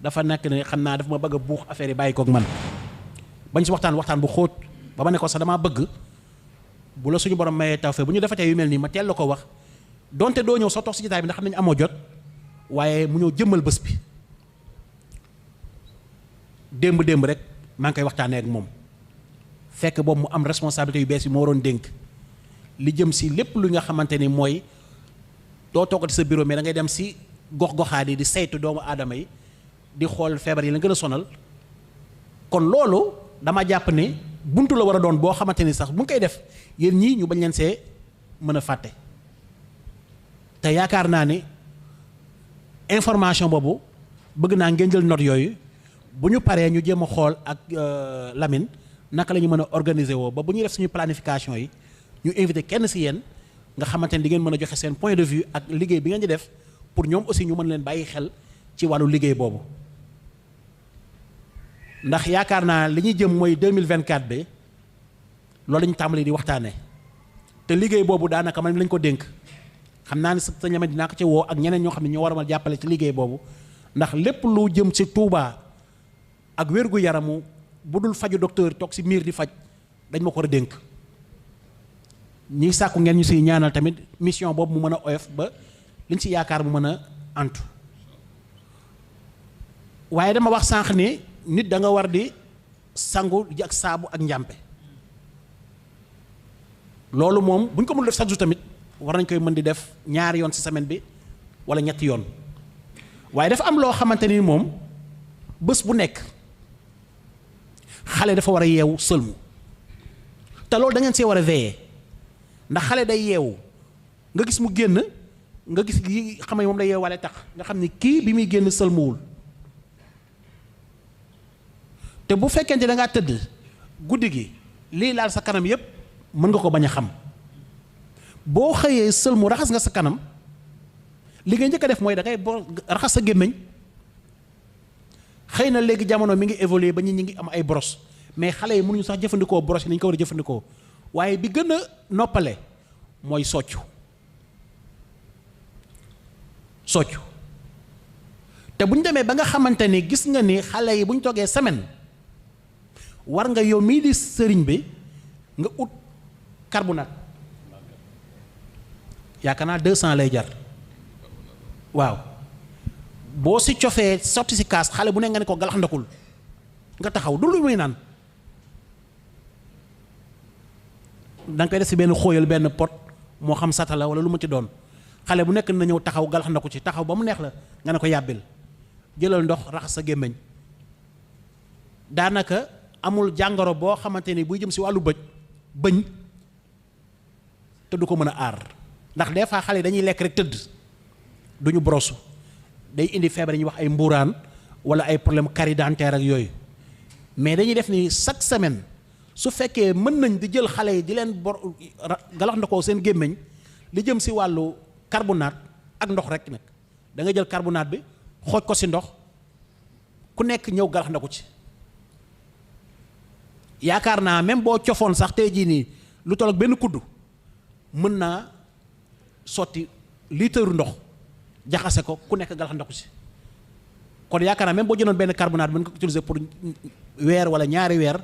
dafa nekk ne xam naa dafa ma bëgg a buux affaire yi bàyyi koog man bañ ci waxtaan bu xóot ba ma ne ko sax damaa bëgg bu la suñu borom mayee tawfeex bu ñu defatee yu mel nii ma teel la ko wax donte doo ñëw soo toog ci jotaay bi ndax xam nañu amoo jot waaye mu ñëw jëmmal bés bi démb rek maa ngi koy waxtaanee ak moom fekk boobu mu am responsabilité yu bees yi moo waroon dénk li jëm ci lépp lu nga xamante ni mooy doo toogati sa bureau mais da ngay dem ci gox-goxaat yi di saytu doomu aadama yi di xool feebar yi la gën a sonal kon loolu dama jàpp ne buntu la war a doon boo xamante ni sax bu ngi koy def yéen ñii ñu bañ leen see mën a fàtte te yaakaar naa ni information boobu bëgg naa ngeen jël note yooyu bu ñu paree ñu jéem a xool ak Lamine naka la ñu mën a organiser woo ba bu ñuy def suñu planification yi ñu invité kenn ci yéen nga xamante ni di ngeen mën a joxe seen point de vue ak liggéey bi ngeen di def pour ñoom aussi ñu mën leen bàyyi xel ci wàllu liggéey boobu ndax yaakaar naa li ñuy jëm mooy 2024 bi loolu la ñu tàmbali di waxtaanee te liggéey boobu daanaka man lañ ko dénk xam naa ne sa ñame dinaa ko ci woo ak ñeneen ñoo xam ne ñoo war a mën jàppale ci liggéey boobu ndax lépp lu jëm ci Touba ak wérgu yaramu bu dul faju docteur toog ci miir di faj dañ ma ko war a dénk ñiy sàkku ngeen ñu siy ñaanal tamit mission boobu mu mën a oyof ba liñ ci yaakaar mu mën a antu waaye dama wax sànq ni nit da nga war di sangu ak saabu ak njàmpe loolu moom bu ñu ko mënul def chaque jour tamit war nañ koy mën di def ñaari yoon ci semaine bi wala ñetti yoon waaye dafa am loo xamante ni moom bés bu nekk xale dafa war a yeewu sëlmu te loolu da ngeen see war a veiller ndax xale day yeewu nga gis mu génn nga gis yi xam ne moom day yeewaale tax nga xam ni kii bi muy génn sëlmuwul te bu fekkente da ngaa tëdd guddi gi lii laal sa kanam yépp mën nga ko bañ a xam boo xëyee sëlmu raxas nga sa kanam li nga njëkk a def mooy da ngay raxas sa gémmiñ xëy na léegi jamono mi ngi évoluer ba ñi ngi am ay brosse mais xale yi mënuñu sax jëfandikoo brosse yi ni ñu ko war a jëfandikoo waaye bi gën a noppale mooy soccu te bu ñu demee ba nga xamante ni gis nga ni xale yi bu ñu toogee semaine war nga yow mii di sëriñ bi nga ut carbonate yaakaar naa 200 lay jar waaw boo si cofee sotti si kaas xale bu ne nga ne ko galax ndakul nga taxaw du lu muy naan danga koy def si benn xóoyal benn pot moo xam satala wala lu mu ci doon xale bu nekk na ñëw taxaw galax ndaku ci taxaw ba mu neex la nga ne ko yàbbil jëlal ndox raxas sa gémmiñ daanaka amul jàngoro boo xamante ni buy jëm si wàllu bëj bëñ te du ko mën a aar ndax des fois xale yi dañuy lekk rek tëdd duñu brosu day indi feebar yi ñuy wax ay mbuuraan wala ay problème carie dentaire ak yooyu mais dañuy def ni chaque semaine su fekkee mën nañ di jël xale yi di leen galax ndakoo seen gémmiñ li jëm si wàllu carbonate ak ndox rek nag da nga jël carbonate bi xooj ko si ndox ku nekk ñëw galax ndaku ci yaakaar naa même boo cofoon sax tey jii nii lu toll ak benn kuddu mën naa sotti litre ndox jaxase ko ku nekk galax ndaku ci kon yaakaar naa même boo jënoon benn carbonate mën nga ko utiliser pour weer wala ñaari weer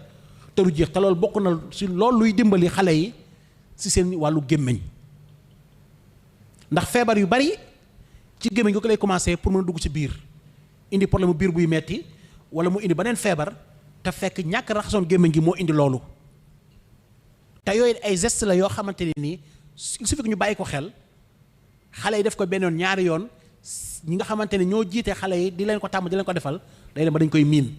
te du jeex te loolu bokk na si loolu luy dimbali xale yi si seen wàllu gémmiñ ndax feebar yu bari ci gémmiñ nga ko lay commencé pour mën a dugg ci biir indi problème biir buy metti wala mu indi beneen feebar te fekk ñàkk raxasoon gémmiñ gi moo indi loolu te yooyu ay geste la yoo xamante ni nii il suffit que ñu bàyyi ko xel xale yi def ko benn yoon ñaari yoon ñi nga xamante ne ñoo jiite xale yi di leen ko tàmm di leen ko defal day dem ba dañ koy miin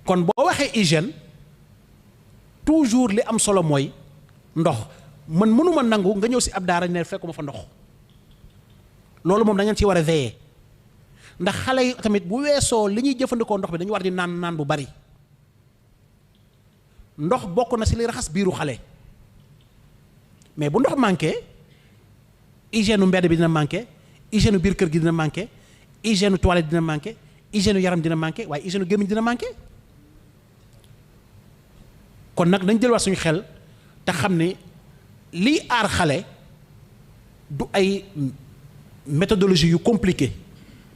kon boo waxee hygiène toujours li am solo mooy ndox man mënuma nangu nga ñëw si ab daara ne fekkuma fa ndox loolu moom da ngeen ci war a veiller ndax xale yi tamit bu weesoo li ñuy jëfandikoo ndox bi dañu war di naan bu bari ndox bokk na si li raxas biiru xale mais bu ndox manqué hygiène u mbedd bi dina manqué hygiène u biir kër gi dina manqué hygiène u toilette dina manqué hygiène u yaram dina manqué waaye hygiène u gémmiñ dina manqué kon nag dañ jël wax suñu xel te xam ne liy aar xale du ay méthodologie yu compliqué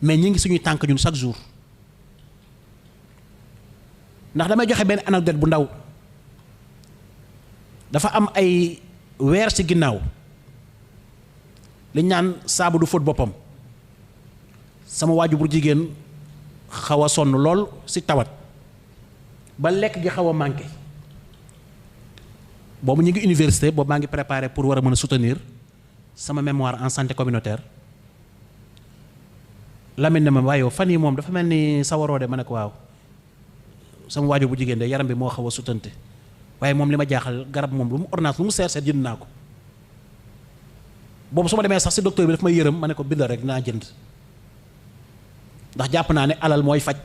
mais ñi ngi suñuy tànk ñun chaque jour ndax damay joxe benn anecdote bu ndaw dafa am ay weer ci ginnaaw liñ naan saabu du fóot boppam sama waajur bu jigéen xaw a sonn lool ci tawat ba lekk gi xaw a manqué boobu ñu ngi université boobu maa ngi préparé pour war a mën a soutenir sama mémoire en santé communautaire Lamine ne ma waaye yow fan yi moom dafa mel ni sawaroo de ma ne ko waaw sama waajur bu jigéen de yaram bi moo xaw a sutante waaye moom li ma jaaxal garab moom lu mu ordonnance lu mu seet jënd naa ko boobu su ma demee sax si docteur bi daf may yërëm ma ne ko bindal rek dinaa jënd ndax jàpp naa ne alal mooy faj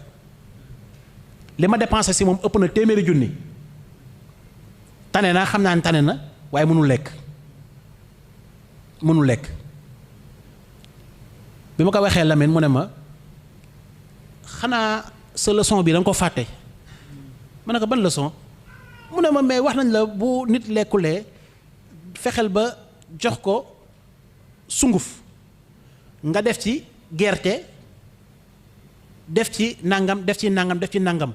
li ma dépensé si moom ëpp na téeméeri junni tane naa xam naa ne tane na waaye mënul lekk bi ma ko waxee Lamine mu ne ma xanaa sa leçon bi da nga ko fàtte ma ne ko ban leçon mu ne ma mais wax nañ la bu nit lekkulee fexeel ba jox ko sunguf nga def ci gerte def ci nangam def ci nangam def ci nangam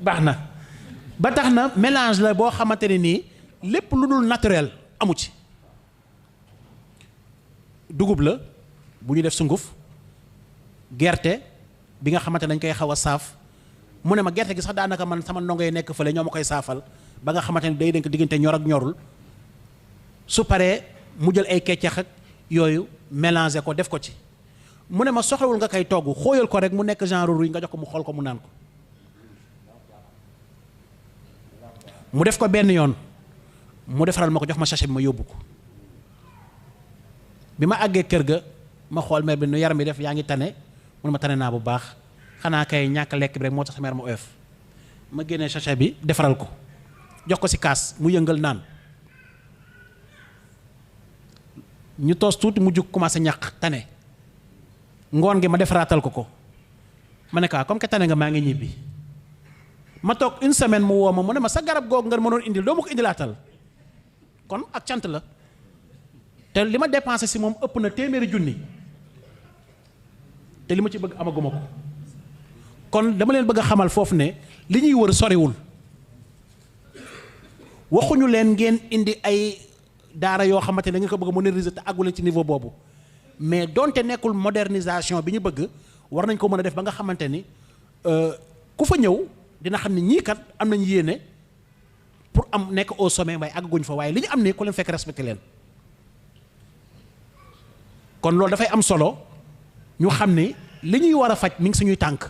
baax na ba tax na mélange la boo xamante ne nii lépp lu dul naturel amu ci dugub la bu ñu def sunguf gerte bi nga xamante ne dañ koy xaw a saaf mu ne ma gerte gi sax daanaka man sama ndongo yi nekk fële ñoo ma koy saafal ba nga xamante ne day denk diggante ñor ak ñorul su paree mu jël ay keccax ak yooyu mélanger ko def ko ci mu ne ma soxlawul nga koy togg xóoyal ko rek mu nekk genre ruy nga jox ko mu xool ko mu naan ko mu def ko benn yoon mu defaral ma ko jox ma sachet bi ma yóbbu ko bi ma àggee kër ga ma xool mère bi nu yaram bi def yaa ngi tane mun ma tane naa bu baax xanaa kay ñàkk lekk bi rek moo tax sa mère ma oyof ma génnee sachet bi defaral ko jox ko ci kaas mu yëngal naan ñu toos tuuti mu jug commencé ñàq tane ngoon gi ma defaraatal ko ma ne ko comme que tane nga maa ngi ñibbi ma toog une semaine mu woo ma mu ne ma sa garab googu nga mënoon indil doo ma ko indilaatal kon ak cant la te li ma dépensé si moom ëpp na téeméeri junni te li ma ci bëgg amaguma ko kon dama leen bëgg a xamal foofu ne li ñuy wër soriwul waxuñu leen ngeen indi ay daara yoo xamante ne da ngeen ko bëgg a moderniser te àggu leen ci niveau boobu mais donte nekkul modernisation bi ñu bëgg war nañ ko mën a def ba nga xamante ni ku fa ñëw dina xam ne ñii kat am nañ yéene pour am nekk au sommet waaye àgguñ fa waaye li ñu am ne ku leen fekk respecté leen kon loolu dafay am solo ñu xam ne li ñuy war a faj mi ngi suñuy tànk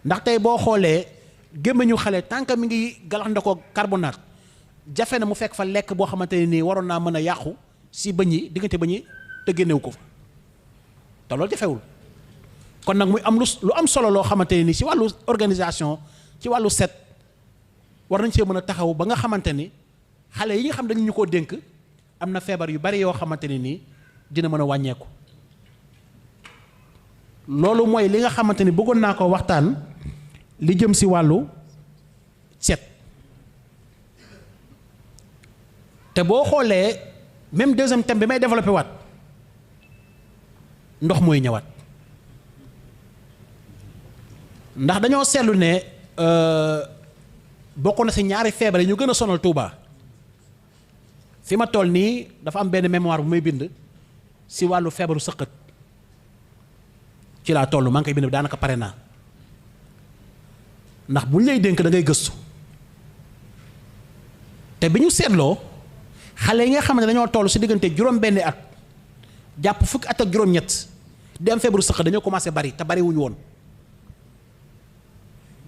ndax tey boo xoolee gémmiñu xale tant que mi ngi galaxndikoo carbonate jafe na mu fekk fa lekk boo xamante ne nii waroon naa mën a yàqu si bëñ yi diggante bëñ yi te génnewu ko fa te loolu jafewul. kon nag muy am lu am solo loo xamante ne nii si wàllu organisation ci wàllu set war nañ see mën a taxaw ba nga xamante ni xale yi nga xam dañu ñu koo dénk am na feebar yu bari yoo xamante ne nii dina mën a wàññeeku. loolu mooy li nga xamante ni bëggoon naa ko waxtaan li jëm si wàllu set te boo xoolee même deuxième thème bi may développé waat ndox mooy ñëwaat ndax dañoo seetlu ne bokk na si ñaari feebar yi ñu gën a sonal Touba fi ma toll nii dafa am benn mémoire bu may bind si wàllu feebaru sëqët ci laa toll maa ngi koy bind daanaka pare naa ndax bu ñu lay dénk da ngay gëstu te bi ñu seetloo xale yi nga xam ne dañoo toll si diggante juróom-benni at jàpp fukki at ak juróom-ñett di am feebaru sëqët dañoo commencé bari te bari wuñu woon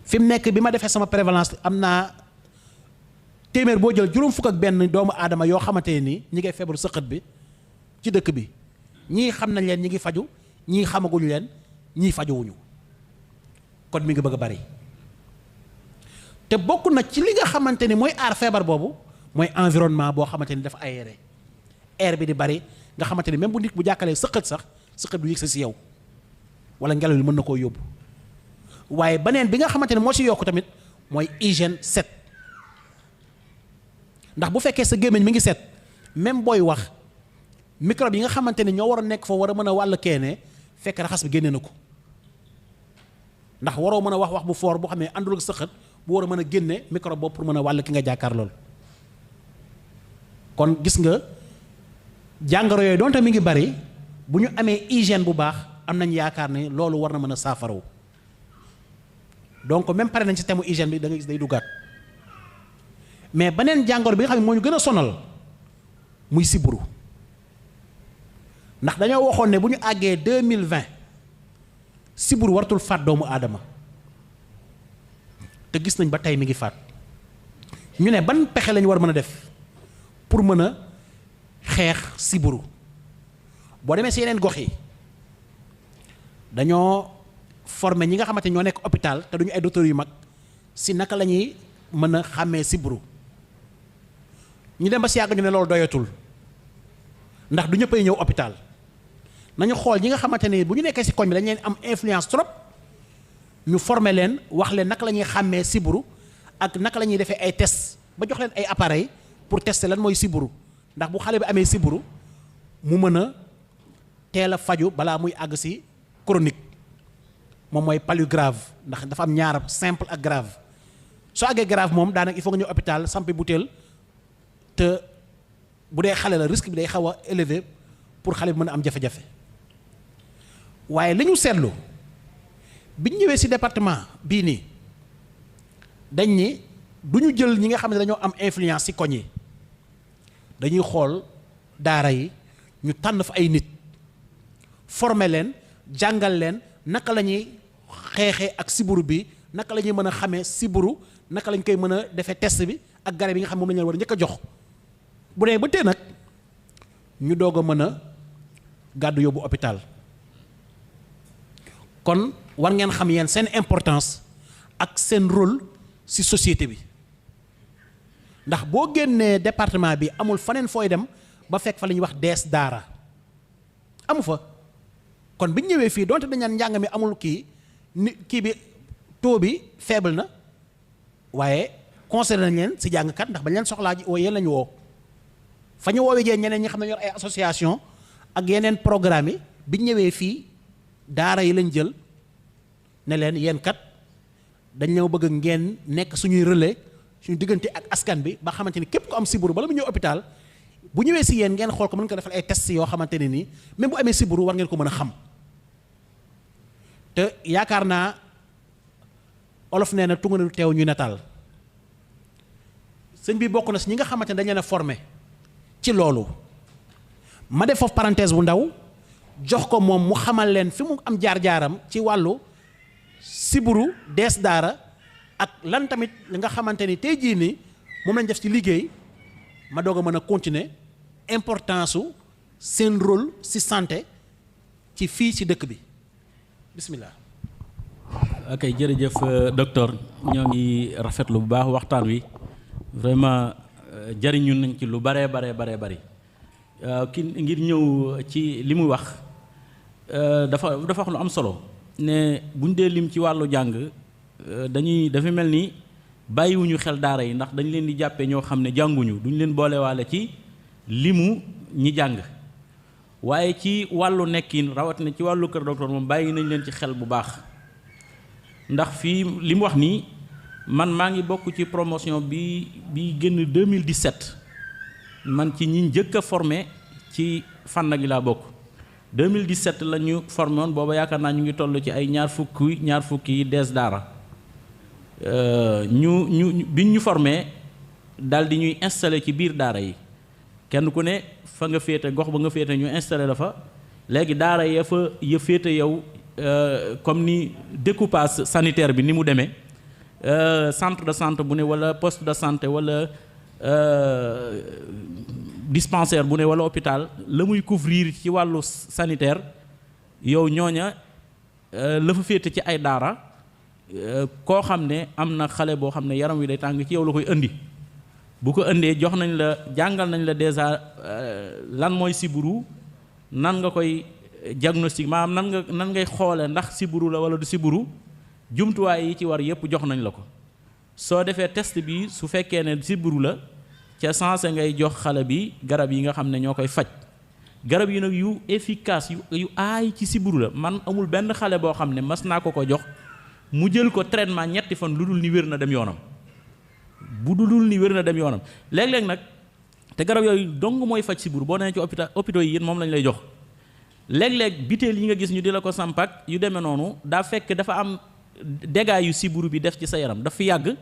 fi mu nekk bi ma defee sama prévalence am naa téeméer boo jël juróom fukk ak benn doomu aadama yoo xamante ne nii ñi ngay feebaru sëqët bi ci dëkk bi ñii xam nañ leen ñi ngi faju ñii xamaguñu leen ñii fajuwuñu kon mi ngi bëgg a bari te bokk na ci li nga xamante ni mooy aar feebar boobu mooy environnement boo xamante ni dafa aéré air bi di bari nga xamante ni même bu nit bu jàkkalee sëqët sax sëqët du yëg sa si yow wala ngelaw li mën na koo yóbbu waaye beneen bi nga xamante ne moo ci yokk tamit mooy hygiène set ndax bu fekkee sa gémmiñ mi ngi set même booy wax microbe yi nga xamante ne ñoo war a nekk fa war a mën a wàll keene fekk raxas bi génne na ko ndax waroo mën a wax bu foor boo xam ne àndul ak sëqët bu war a mën a génne microbe boobu pour mën a wàll ki nga jàkkaar lool kon gis nga jàngoro yooyu donte mi ngi bari bu ñu amee hygiène bu baax am nañ yaakaar ne loolu war na mën a saafaraw donc même pare nañ ci thème hygiène bi da nga gis day duggaat mais beneen jàngoro bi nga xam ne moo ñu gën a sonal muy sibbiru ndax dañoo waxoon ne bu ñu àggee 2020 sibbiru wartul faat doomu aadama te gis nañ ba tey mi ngi faat ñu ne ban pexe lañu war mën a def pour mën a xeex sibbiru boo demee si yeneen gox yi dañoo former ñi nga xamante ñoo nekk hôpital te duñu ay docteurs yu mag si naka la ñuy mën a xàmmee sibbiru ñu dem ba si yàgg ñu ne loolu doyatul ndax du ñëppay ñëw hôpital nañu xool ñi nga xamante ne bu ñu nekkee si koñ bi dañ leen am influence trop ñu former leen wax leen naka la ñuy xàmmee sibbiru ak naka la ñuy defee ay test ba jox leen ay appareil pour tester lan mooy sibbiru ndax bu xale bi amee sibbiru mu mën a teel a faju balaa muy àgg si chronique moom mooy palu grave ndax dafa am ñaar simple ak grave soo àggee grave moom daanaka il faut nga ñëw hôpital sampi butéel te bu dee xale la risque bi day xaw a élevé pour xale bi mën a am jafe-jafe waaye li ñu seetlu bi ñu ñëwee ci département bii nii dañ ni du ñu jël ñi nga xam ne dañoo am influence ci koñ yi dañuy xool daara yi ñu tànn fa ay nit former leen jàngal leen naka la ñuy xeexee ak sibbiru bi naka la ñuy mën a xamee sibbiru naka lañ koy mën a defee test bi ak garab yi nga xam moom la ñu leen war a njëkk a jox bu dee ba tey nag ñu doog a mën a gàddu yóbbu hôpital kon war ngeen xam yeen seen importance ak seen rôle ci société bi ndax boo génnee département bi amul faneen fooy dem ba fekk fa la ñuy wax dees daara amu fa kon bi ñu ñëwee fii donte dañ naan njàng mi amul kii bi taux bi faible na waaye considéré nañ leen ci jàngkat ndax bañ leen soxlaa ji yéen lañu woo fa ñu woowee jee ñeneen ñi xam ne yor ay association ak yeneen programme yi bi ñu ñëwee fii daara yi lañ jël ne leen yéen kat dañ ñëw bëgg ngeen nekk suñuy relais suñu diggante ak askan bi ba xamante ni képp ku am sibbiru bala mu ñëw hôpital bu ñëwee si yéen ngeen xool ko mën ko defal ay tests yoo xamante ne nii même bu amee sibbiru war ngeen ko mën a xam te yaakaar naa olof nee na tunga ne teew ñuy nataal sëñ bi bokk na si ñi nga xamante ne dañ leen a formé ci loolu ma def foofu parenthèse bu ndaw jox ko moom mu xamal leen fi mu am jaar-jaaram ci wàllu siburu dees daara ak lan tamit li nga xamante ni tey jii nii moom lañ def ci liggéey ma doog a mën a continuer importance su seen rôle ci santé ci fii ci dëkk bi bismillah. ok jërëjëf docteur ñoo ngi rafetlu bu baax waxtaan wi vraiment jariñu nañ ci lu baree bari ki ngir ñëw ci li muy wax dafa wax lu am solo ne buñ dee lim ci wàllu jàng dafa mel ni bàyyiwuñu xel daara yi ndax dañ leen di jàppee ñoo xam ne jànguñu duñ leen boolewaale ci limu ñi jàng waaye ci wàllu nekkin rawatina ci wàllu kër docteur moom bàyyi nañ leen ci xel bu baax ndax fii li mu wax nii man maa ngi bokk ci promotion bi génn 2017 man ci ñi njëkk a formé ci fànn gi laa bokk 2017 la ñu formé woon booba yaakaar naa ñu ngi toll ci ay ñaar fukki yi dees daara biñ ñu formé daal di ñuy installé ci biir daara yi kenn ku ne fa nga féete gox ba nga féete ñu installé la fa léegi daara ya féete yow comme ni découpage sanitaire bi ni mu demee centre de santé bu ne wala poste de santé wala dispensaire bu ne wala hôpital la muy couvrir ci wàllu sanitaire yow ñooña la fa féete ci ay daara koo xam ne am na xale boo xam ne yaram wi day tàng ci yow la koy indi bu ko indee jox nañ la jàngal nañ la déjà lan mooy siburu nan nga koy diagnostic maanaam nan ngay xoole ndax siburu la wala du siburu jumtuwaay yi ci war yépp jox nañ la ko soo defee test bi su fekkee ne siburu la ca sensé ngay jox xale bi garab yi nga xam ne ñoo koy faj garab yi nag yu efficace yu aay ci siburu la man amul benn xale boo xam ne mas naa ko jox mu jël ko traitement ñetti fan lu dul ni wér na dem yoonam bu dul ni wér na dem yoonam léeg-léeg nag te garab yooyu dong mooy faj siburu boo nee ci hôpitaux yi yéen moom lañ lay jox léeg-léeg biteel yi nga gis ñu di la ko sampak yu demee noonu daa fekk dafa am dégâts yu siburu bi def ci sa yaram dafa yàgg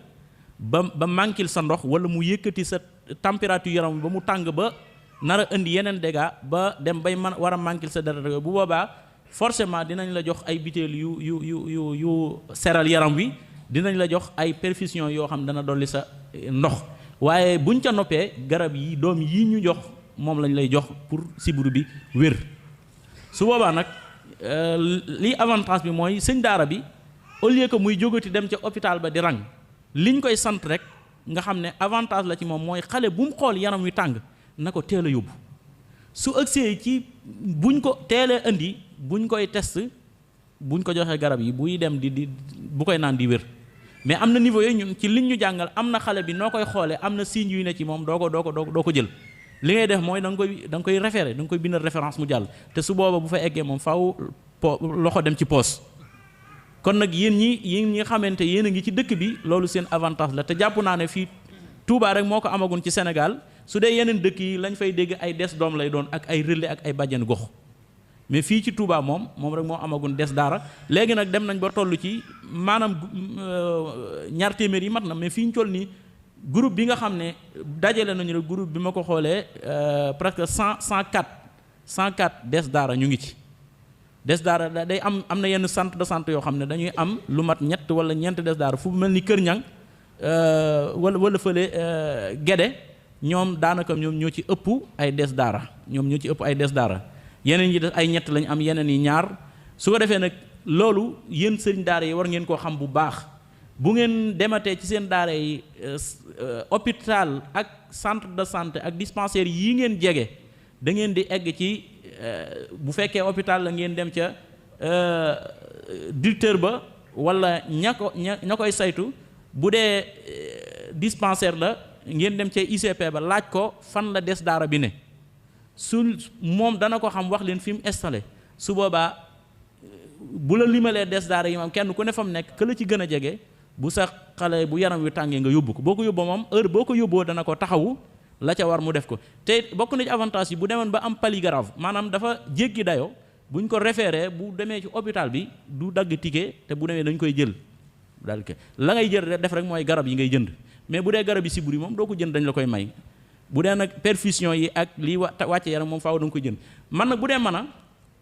ba manquil sa ndox wala mu yëkkati sa température yaram ba mu tàng ba nar a indi yeneen dégâts ba dem bay man war a manquil sa deret bu boobaa forcément dinañ la jox ay biteel yu seral yaram wi dinañ la jox ay perfusion yoo xam dana dolli sa ndox waaye buñ ca noppee garab yi doom yi ñu jox moom lañ lay jox pour siburu bi wér su boobaa nag lii avantage bi mooy sëñ daara bi au lieu que muy jógati dem ca hôpital ba di rang liñ koy sant rek nga xam ne avantage la ci moom mooy xale bu mu xool yaram wi tàng na ko teel a yóbbu su ëgsee ci buñ ko teelee indi buñ koy test buñ ko joxee garab yi buy dem di bu koy naan di wér mais am na niveau yooyu ñun ci liñ ñu jàngal am na xale bi noo koy xoolee am na signes yu ne ci moom doo ko jël li ngay def mooy da nga koy référé da nga koy bindal référence mu jàll te su booba bu fa eggee moom faaw loxo dem ci poos kon nag yéen ñi xamante yéen a ngi ci dëkk bi loolu seen avantage la te jàpp naa ne fii Touba rek moo ko amagun ci Sénégal su dee yeneen dëkk yi lañ fay dégg ay des doom lay doon ak ay relais ak ay bàjjen gox mais fii ci Touba moom rek moo amagun des daara léegi nag dem nañ ba toll ci maanaam ñaar téeméer yi mat na mais fii ñu toll nii groupe bi nga xam ne dajale nañu rek groupe bi ma ko xoolee presque 104 des daara ñu ngi ci des daara day am na yenn centre de santé yoo xam ne dañuy am lu mat ñett wala ñeent des daara fu mel ni Kër Ñang wala fële Gede ñoom daanaka ñoom ñoo ci ëpp ay des daara yeneen yi des ay ñett lañ am yeneen yi ñaar su ko defee nag loolu yéen sëriñ daara yi war ngeen koo xam bu baax bu ngeen dematee ci seen daara yi hôpital ak centre de santé ak dispensaire yi ngeen jege da ngeen di egg ci bu fekkee hôpital la ngeen dem ca directeur ba wala ña koy saytu bu dee dispensaire la ngeen dem ca ICP ba laaj ko fan la des daara bi ne su moom dana ko xam wax leen fi mu installé su boobaa bu la limalee des daara yi moom kenn ku ne fa mu nekk que la ci gën a jege bu sa xale bu yaram wi tàngee nga yóbbu ko boo ko yóbboo moom heure boo ko yóbboo dana ko taxawu la ca war mu def ko te bokk na ci avantage yi bu demoon ba am pali grave maanaam dafa jéggi dayoo buñ ko référé bu demee ci hôpital bi du dagg ticket te bu demee dañ koy jël daal ke la ngay jël def rek mooy garab yi ngay jënd mais bu dee garab yi siburu yi moom doo ko jënd dañ la koy may bu dee nag perfusion yi ak lii wàcce yaram moom faaw da nga koy jënd man nag bu dee mën a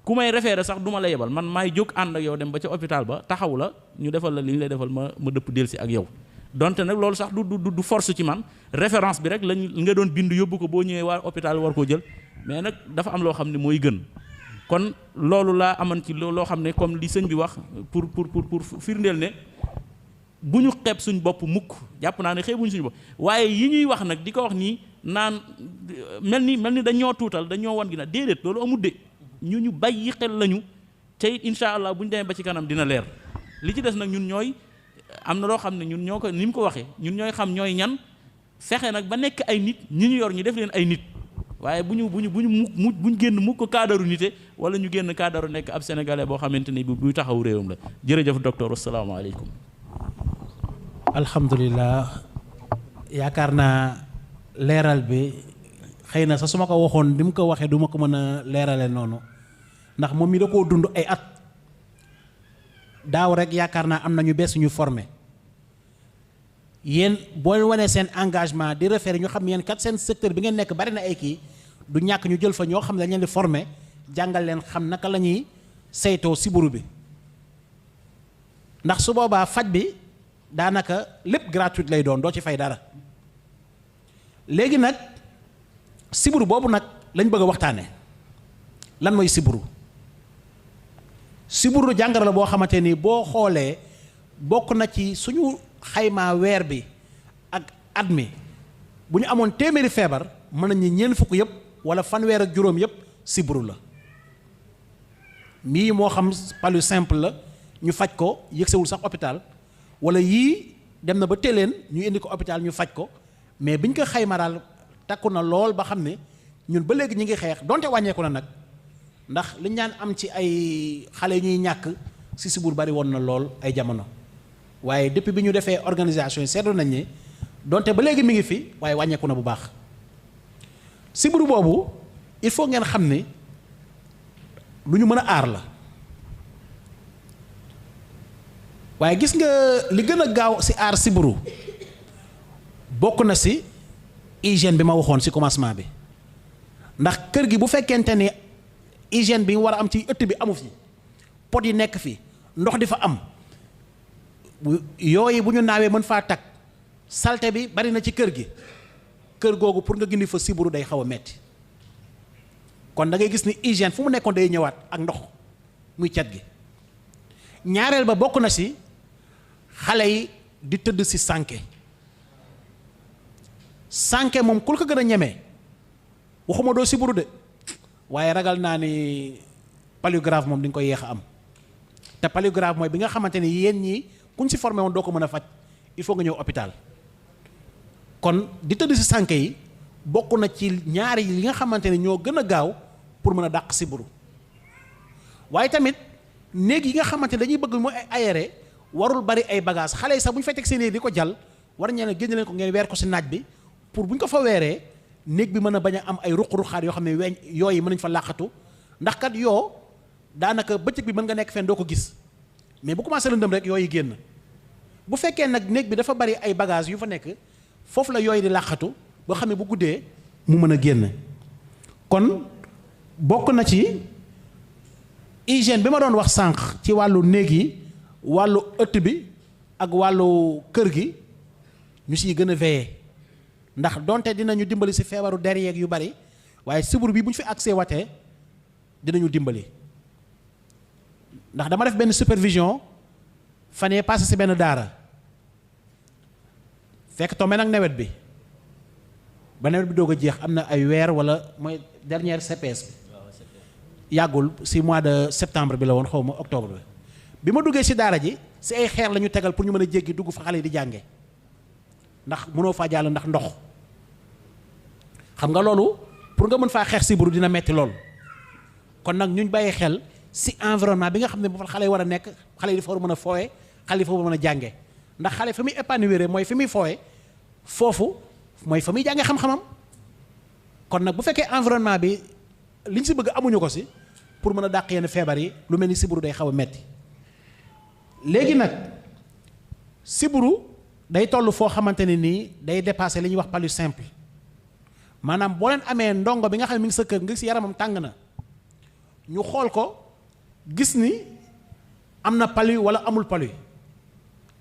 ku may référé sax du ma la yebal man maay jóg ànd ak yow dem ba ca hôpital ba taxaw la ñu defal la li ñu lay defal ma dëpp delsi ak yow donte nag loolu sax du force ci man référence bi rek lañ nga doon bind yóbbu ko boo ñëwee waa hôpital war koo jël mais nag dafa am loo xam ne mooy gën kon loolu laa aman ci loo xam ne comme li sëñ bi wax pour firndeel ne bu ñu xeeb suñ bopp mukk jàpp naa ne xeebuñ suñu bopp waaye yi ñuy wax nag di ko wax nii naan mel ni dañoo tuutal dañoo wan gi na déedéet loolu amul de ñu bàyyi xel lañu te it incha allah bu ñu demee ba ci kanam dina leer li ci des nag ñun ñooy am na loo xam ne ñun ñoo ko ni mu ko waxee ñun ñooy xam ñooy ñan fexe nag ba nekk ay nit ñi ñu yor ñu def leen ay nit waaye bu ñu génn mukk kaadaru nite wala ñu génn kaadaru nekk ab sénégalais boo xamante ni buy taxaw réewam la jërëjëf docteur asalaamaaleykum. alhamdulilah yaakaar naa leeral bi xëy na sax su ma ko waxoon ni mu ko waxee du ma ko mën a leerale noonu ndax moom mi da koo dund ay at daaw rek yaakaar naa am na ñu bees ñu formé yéen boo wanee seen engagement di référé ñu xam yéen kat seen secteur bi ngeen nekk bari na ay kii du ñàkk ñu jël fa ñoo xam ne dañ leen di formé jàngal leen xam naka la ñuy saytoo siburu bi ndax su boobaa faj bi daanaka lépp gratuit lay doon doo ci fay dara léegi nag siburu boobu nag lañ bëgg a waxtaane lan mooy siburu siburu jàngoro la boo xamante ni boo xoolee bokk na ci suñu xaymaa weer bi ak at mi bu ñu amoon téeméeri feebar mën nañu ñeent fukk yëpp wala fanweer ak juróom yëpp siburu la mii moo xam palu simple la ñu faj ko yëgsewul sax hôpital wala yii dem na ba téleen ñu indi ko hôpital ñu faj ko mais biñ ko xayma daal takku na lool ba xam ne ñun ba léegi ñu ngi xeex donte wàññeeku na nag ndax liñ ñaan am ci ay xale ñuy ñàkk si siburu bari woon na lool ay jamono waaye depuis bi ñu defee organisation yi seetlu nañ ne donte ba léegi mi ngi fi waaye wàññeeku na bu baax siburu boobu il faut ngeen xam ne lu ñu mën a aar la waaye gis nga li gën a gaaw ci aar siburu bokk na ci hygiène bi ma waxoon ci commencement bi ndax kër gi bu fekkente ni hygiène bi war a am ci ëtt bi amu fi pot yi nekk fi ndox di fa am yooyu bu ñu naawee mën faa tag salte bi bari na ci kër gi kër googu pour nga gindi fa siburu day xaw a metti kon da ngay gis ni hygiène fu mu nekkoon day ñëwaat ak ndox muy cat gi ñaareel ba bokk na ci xale yi di tëdd ci sànke moom ku ko gën a ñemee waxuma doo siburu de waaye ragal naa ni palugrave moom di nga koy yéex a am te palugrave mooy bi nga xamante ni yéen ñi kuñ ci formé woon doo ko mën a faj il faut nga ñëw hôpital kon di tëdd ci sànke yi bokk na ci ñaari yi nga xamante ni ñoo gën a gaaw pour mën a dàq siburu waaye tamit néeg yi nga xamante ni dañuy bëgg mu aéré warul bari ay bagages xale yi sax bu ñu fay teg seen néeg di ko jàll war ñee ne génn leen ko ngeen weer ko ci naaj bi pour bu ñu ko fa weeree néeg bi mën a bañ a am ay ruq-ruqaat yoo xam ne weñ yooyu mën nañ fa làqatu ndax kat yoo daanaka bëccëg bi mën nga nekk fenn doo ko gis mais bu commencé lëndëm rek yooyu génn bu fekkee nag néeg bi dafa bari ay bagages yu fa nekk foofu la yooyu di làqatu boo xam ne bu guddee mu mën a génn kon bokk na ci hygiène bi ma doon wax sànq ci wàllu néeg yi wàllu ëtt bi ak wàllu kër gi ñu siy gën a veiller ndax donte dinañu dimbali si feebaru der yeeg yu bari waaye siburu bi bu ñu fi accès watee dinañu dimbali ndax dama def benn supervision fan yee passé si benn daara fekk tombé nag nawet bi ba nawet bi doog a jeex am na ay weer wala mooy dernière CPS bi yàggul si mois de septembre bi la woon xaw ma octobre bi ma duggee si daara ji si ay xeer la ñu tegal pour ñu mën a jéggi dugg fa xale yi di jànge ndax mënoo faa jàll ndax ndox xam nga loolu pour nga mën faa xeex siburu dina metti lool kon nag ñu bàyyi xel si environnement bi nga xam ne bu fa xale yi war a nekk xale yi dafa war a mën a fooye xale yi dafa war a mën a jànge ndax xale fi muy épanouir mooy fi muy fooye foofu mooy fa muy jànge xam-xamam kon nag bu fekkee environnement bi liñ si bëgg amuñu ko si pour mën a dàq yenn feebar yi lu mel ni siburu day xaw a metti léegi nag siburu day toll foo xamante ne nii day dépasser li ñuy wax palu simple maanaam boo leen amee ndongo bi nga xam ne mi ngi sa kër nga si yaramam tàng na ñu xool ko gis ni am na palu wala amul palu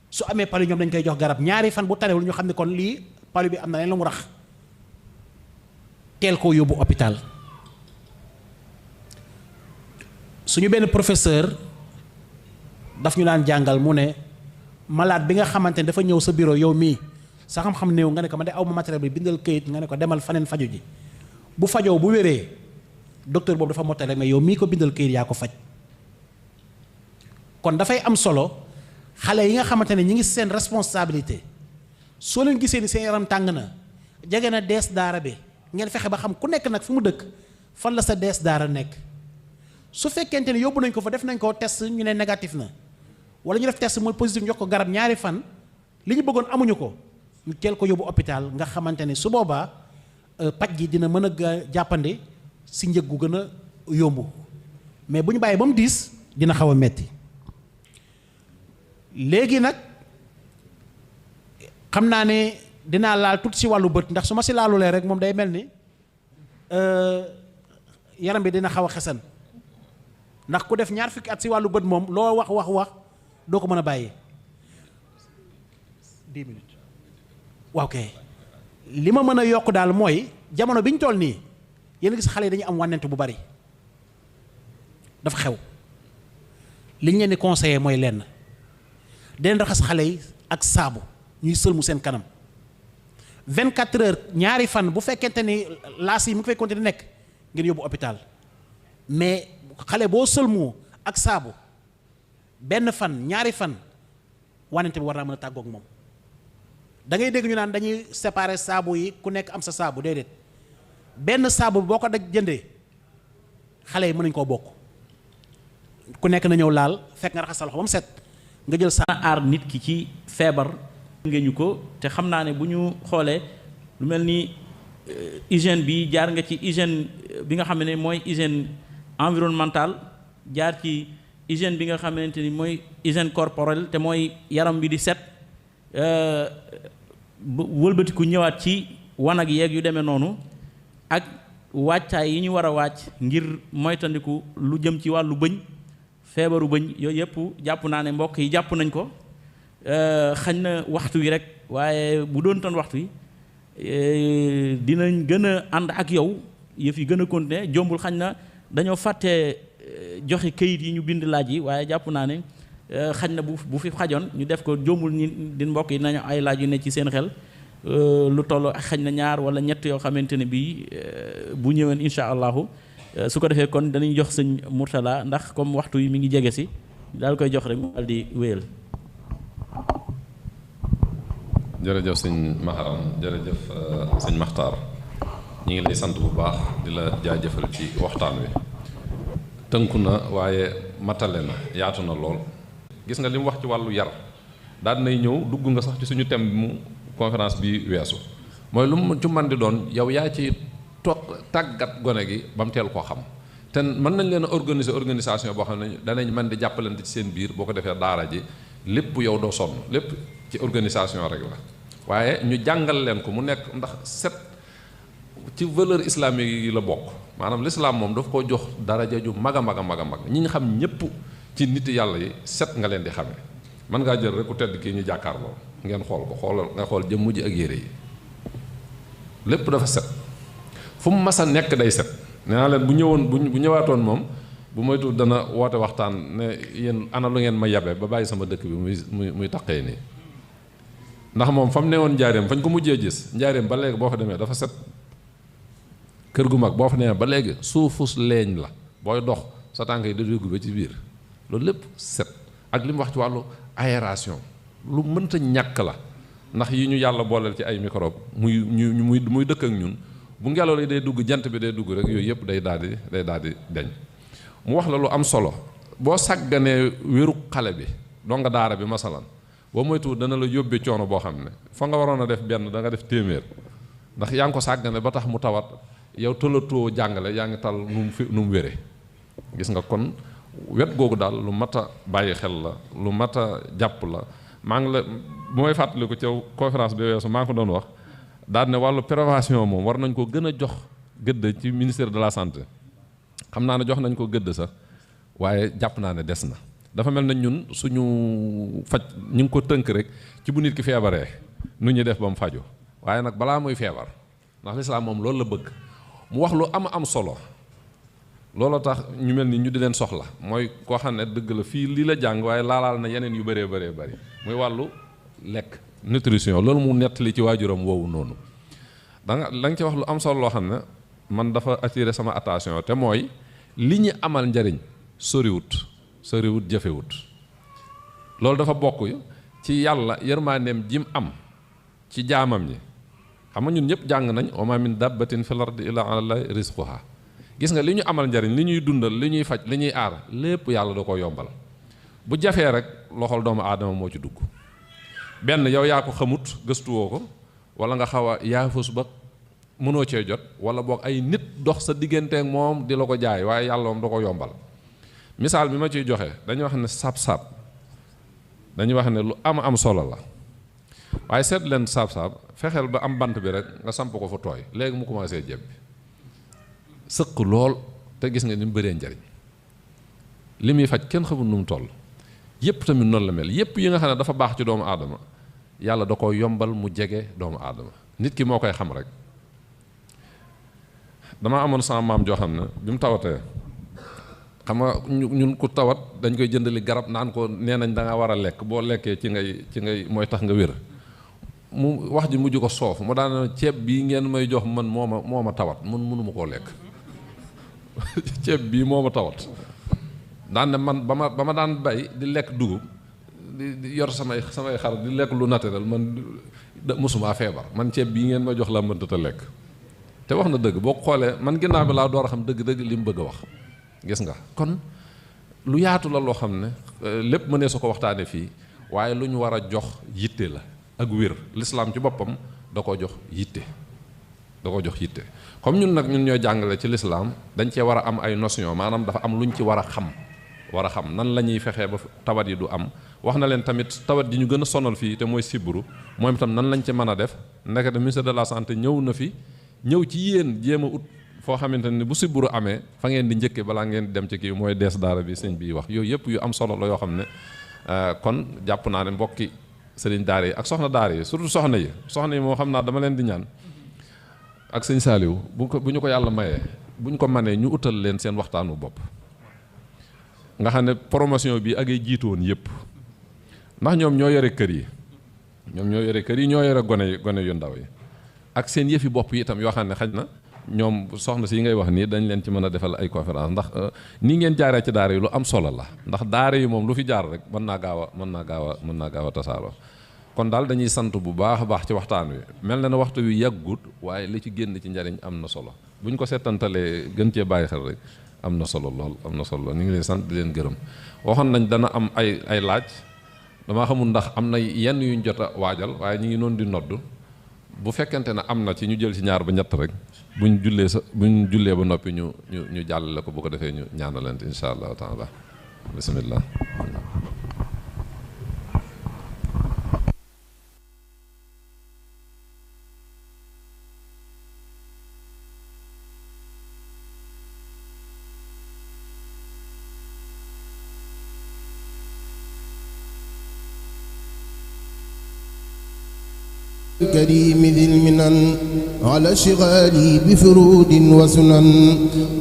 su amee palu ñoom dañ koy jox garab ñaari fan bu tanewul ñu xam ne kon lii palu bi am na leen lu mu rax teel koo yóbbu hôpital. suñu benn professeur daf ñu daan jàngal mu ne malade bi nga xamante ne dafa ñëw sa bureau yow mii sa xam-xam néew nga ne ko man de aw ma matériel bi bindal këyit nga ne ko demal faneen faju ji bu fajoo bu wéree docteur boobu dafa mottale mais yow mii ko bindal këyit yaa ko faj. kon dafay am solo xale yi nga xamante ne ñi ngi seen responsabilité soo leen gisee ni seen yaram tàng na jege na dees daara bi ngeen fexe ba xam ku nekk nag fu mu dëkk fan la sa dees daara nekk. su fekkente ni yóbbu nañ ko fa def nañ ko test ñu ne négatif na wala ñu def test mooy positif ñu jox ko garab ñaari fan li ñu bëggoon amuñu ko ñu teel ko yóbbu hôpital nga xamante ne su boobaa paj gi dina mën a jàppandi si njëg gu gën a yomb mais bu ñu bàyyi ba mu diis dina xaw a metti. léegi nag xam naa ne dinaa laal tuuti si wàllu bët ndax su ma si laalulee rek moom day mel ni yaram bi dina xaw a xesan. ndax ku def ñaar fukki at si wàllu bët moom loo wax doo ko mën a bàyyi 10 minutes waaw kay li ma mën a yokk daal mooy jamono bi ñu toll nii yéen gis xale yi dañu am wànnent bu bari dafa xew li ñu leen di conseillé mooy lenn den raxas xale yi ak saabu ñuy sëlmu seen kanam 24 heures ñaari fan bu fekkente ni laas yi mu ngi fay continuer nekk ngeen yóbbu hôpital mais xale boo sëlmoo ak saabu benn fan ñaari fan wanante bi war naa mën a tàggoog moom da ngay dégg ñu naan dañuy séparer saabu yi ku nekk am sa saabu déedéet benn saabu boo ko daj jëndee xale yi mën nañu koo bokk ku nekk na ñëw laal fekk nga raxas sa loxo ba mu set nga jël sa aar nit ki ci feebar nga ñu ko te xam naa ne bu ñu xoolee lu mel ni hygiène bi jaar nga ci hygiène bi nga xam ne mooy hygiène environnementale jaar ci hygiène bi nga xamante ni mooy hygiène corporelle te mooy yaram bi di set wëlbatiku ñëwaat ci wanag yeeg yu demee noonu ak wàccaay yi ñu war a wàcc ngir moytandiku lu jëm ci wàllu bëñ feebaru bëñ yooyu yëpp jàpp naa ne mbokk yi jàpp nañ ko xañ na waxtu wi rek waaye bu doon toon waxtu wi dinañ gën a ànd ak yow yëf yi gën a continuer jombul xañ na dañoo fàtte joxe këyit yi ñu bind laaj yi waaye jàpp naa ne xañ na bu fi xajoon ñu def ko jombul ñi di mbokk yi nañu ay laaj yu ne ci seen xel lu toll xañ na ñaar wala ñett yoo xamante ne bii bu ñëween incha allahu su ko defee kon danañ jox sëñ Mourtala ndax comme waxtu yi mi ngi jege si daal koy jox rek mu daal di wéyal. jërëjëf sëñ Maharam jërëjëf sëñ Maxtaar ñu ngi lay sant bu baax di la jaajëfal ci waxtaan wi tënku na waaye matale na yaatu na lool. gis nga li mu wax ci wàllu yar daal nay ñëw dugg nga sax ci suñu thème bi mu conférence bi weesu mooy lu mu ci man di doon yow yaa ci toog tàggat gone gi ba mu teel koo xam te mën nañ leen a organiser organisation boo xam ne danañ mën di jàppalante ci seen biir boo ko defee daara ji lépp yow doo sonn lépp ci organisation rek la waaye ñu jàngal leen ko mu nekk ndax set ci valeur islamique yi la bokk maanaam l'islam moom daf ko jox daraja ju mag a mag a mag a mag ñi ñu xam ñëpp ci nit yàlla yi set nga leen di xamee mën ngaa jël rek ku tedd kii ñu jàkkaarloo ngeen xool ko xoolal nga xool jëmm ji ak yére yi lépp dafa set fu mu mas a nekk day set nee naa leen bu ñëwoon bu ñëwaatoon moom bu moytu dana woote waxtaan ne yéen ana lu ngeen ma yabe ba bàyyi sama dëkk bi muy taqee nii ndax moom fa mu newoon njaareem fañ ko mujjee gis njaareem ba léegi boo fa demee dafa set kër gu mag boo fa demee ba léegi suufus leeñ la booy dox sa tànk yi da dugg ba ci biir loolu lépp set ak li mu wax ci wàllu aération lu mënta ñàkk la ndax yi ñu yàlla booleel ci ay microbe muy dëkk ak ñun bu ngelaw li day dugg jant bi day dugg rek yooyu yëpp day daal di deñ mu wax la lu am solo boo sàgganee wéru xale bi donga daara bi masalan boo moytu dana la yóbbee coono boo xam ne fa nga waroon a def benn da nga def téeméer ndax yaa ngi ko sàggane ba tax mu tawat yow tëlatoo jàngale yaa ngi tal nu mu wére gis nga kon wet googu daal lu mat a bàyyi xel la lu mat a jàpp la maa ngi la bu may fàttaliku ca conférence bi weesu maa ngi ko doon wax daal ne wàllu prévention moom war nañ ko gën a jox gëdd ci ministère de la santé xam naa ne jox nañ ko gëdd sax waaye jàpp naa ne des na. dafa mel na ñun suñu faj ñu ngi ko tënk rek ci bu nit ki feebaree nu ñuy def ba mu faju waaye nag balaa muy feebar ndax lislaam moom loolu la bëgg mu wax lu am solo loolu tax ñu mel ni ñu di leen soxla mooy koo xam ne dëgg la fii lii la jàng waaye laalaal na yeneen yu bëree bëri muy wàllu lekk nutrition loolu mu nettali ci waajuram woowu noonu da nga ci wax lu am solo loo xam ne man dafa attiré sama attention te mooy li ñu amal njariñ soriwut jafewut loolu dafa bokk ci yàlla yërmandeem jim am ci jaamam ñi xam nga ñun ñëpp jàng nañ wa ma min dabbatin fil ardi illa ala llahi rizquha gis nga li ñu amal njariñ li ñuy dundal li ñuy faj li ñuy aar lépp yàlla da ko yombal bu jafee rek loxol doomu aadama moo ci dugg benn yow yaa ko xamut gëstuwoo ko wala nga xaw a yaafus ba mënoo cee jot wala boog ay nit dox sa digganteek moom di la ko jaay waaye yàlla moom da ko yombal misaal bi ma ciy joxe dañuy wax ne saab-saab dañuy wax ne lu am solo la waaye seet leen saab-saab fexeel ba am bant bi rek nga samp ko fa tooy léegi mu commencé jeb bi sëq lool te gis nga ni mu bëree njariñ li muy faj kenn xamul nu mu toll yépp tamit noonu la mel yépp yi nga xam ne dafa baax ci doomu aadama yàlla da ko yombal mu jege doomu aadama nit ki moo koy xam rek dama amoon sama maam joo xam ne bi mu tawatee xam nga ñun ku tawat dañ koy jëndali garab naan ko nee nañ da nga war a lekk boo lekkee ci ngay mooy tax nga wér mu wax ji mujj ko soof mu daan ceeb bii ngeen may jox man moo ma tawat man mënuma koo lekk ceeb bii moo ma tawat daan ne man ba ma daan bay di lekk dugub di yor samay xar di lekk lu naturel man mosumaa feebar man ceeb bii ngeen ma jox la mënta lekk te wax na dëgg boo xoolee man ginnaaw bi laa door a xam dëgg-dëgg li mu bëgg a wax gis nga kon lu yaatu la loo xam ne lépp mënee su ko waxtaane fii waaye lu ñu war a jox yitte la ak wér lislaam ci boppam da ko jox yitte comme ñun nag ñun ñooy jàngale ci lislaam dañ cee war a am ay notion maanaam dafa am lu ñu ci war a xam nan la ñuy fexee ba tawat yi du am wax na leen tamit tawat ji ñu gën a sonal fii te mooy sibbiru moom itam nan lañ ci mën a def ndekete ministre de la santé ñëw na fi ñëw ci yéen jéem a ut foo xamante ne bu sibbiru amee fa ngeen di njëkke balaa ngeen di dem ci kii mooy dees daara bi sëñ bi wax yooyu yëpp yu am solo la yoo xam ne kon jàpp naa ne mbokki sëriñ daara yi ak soxna daara yi surtout soxna yi moo xam naa dama leen di ñaan ak sëñ Saaliw bu ñu ko yàlla mayee bu ñu ko manee ñu utal leen seen waxtaanu bopp nga xam ne promotion bi ak ay jiitoon yëpp ndax ñoom ñoo yore kër yi ñoo yore gone yu ndaw yi ak seen yëfi bopp yi itam yoo xam ne xaj na ñoom soxna si ngay wax nii dañ leen ci mën a defal ay conférence ndax nii ngeen jaaree ci daara yi lu am solo la ndax daara yi moom lu fi jaar rek mën naa gaaw a tasaaroo kon daal dañuy sant bu baax a baax ci waxtaan wi mel na ne waxtu wi yàggut waaye li ci génn ci njariñ am na solo bu ñu ko seetantalee gën cee bàyyi xel rek am na solo lool ñu ngi leen sant di leen gërëm waxoon nañ dana am ay laaj damaa xamul ndax am na yenn yuñ jot a waajal waaye ñu ngi noonu di nodd bu fekkente ne am na ci ñu jël ci ñaar ba ñett rek buñ jullee ba noppi ñu jàllale ko bu ko defee ñu ñaanalante insha allahu taala bismillah الكريم ذي المنن على شغالي بفرود وسنن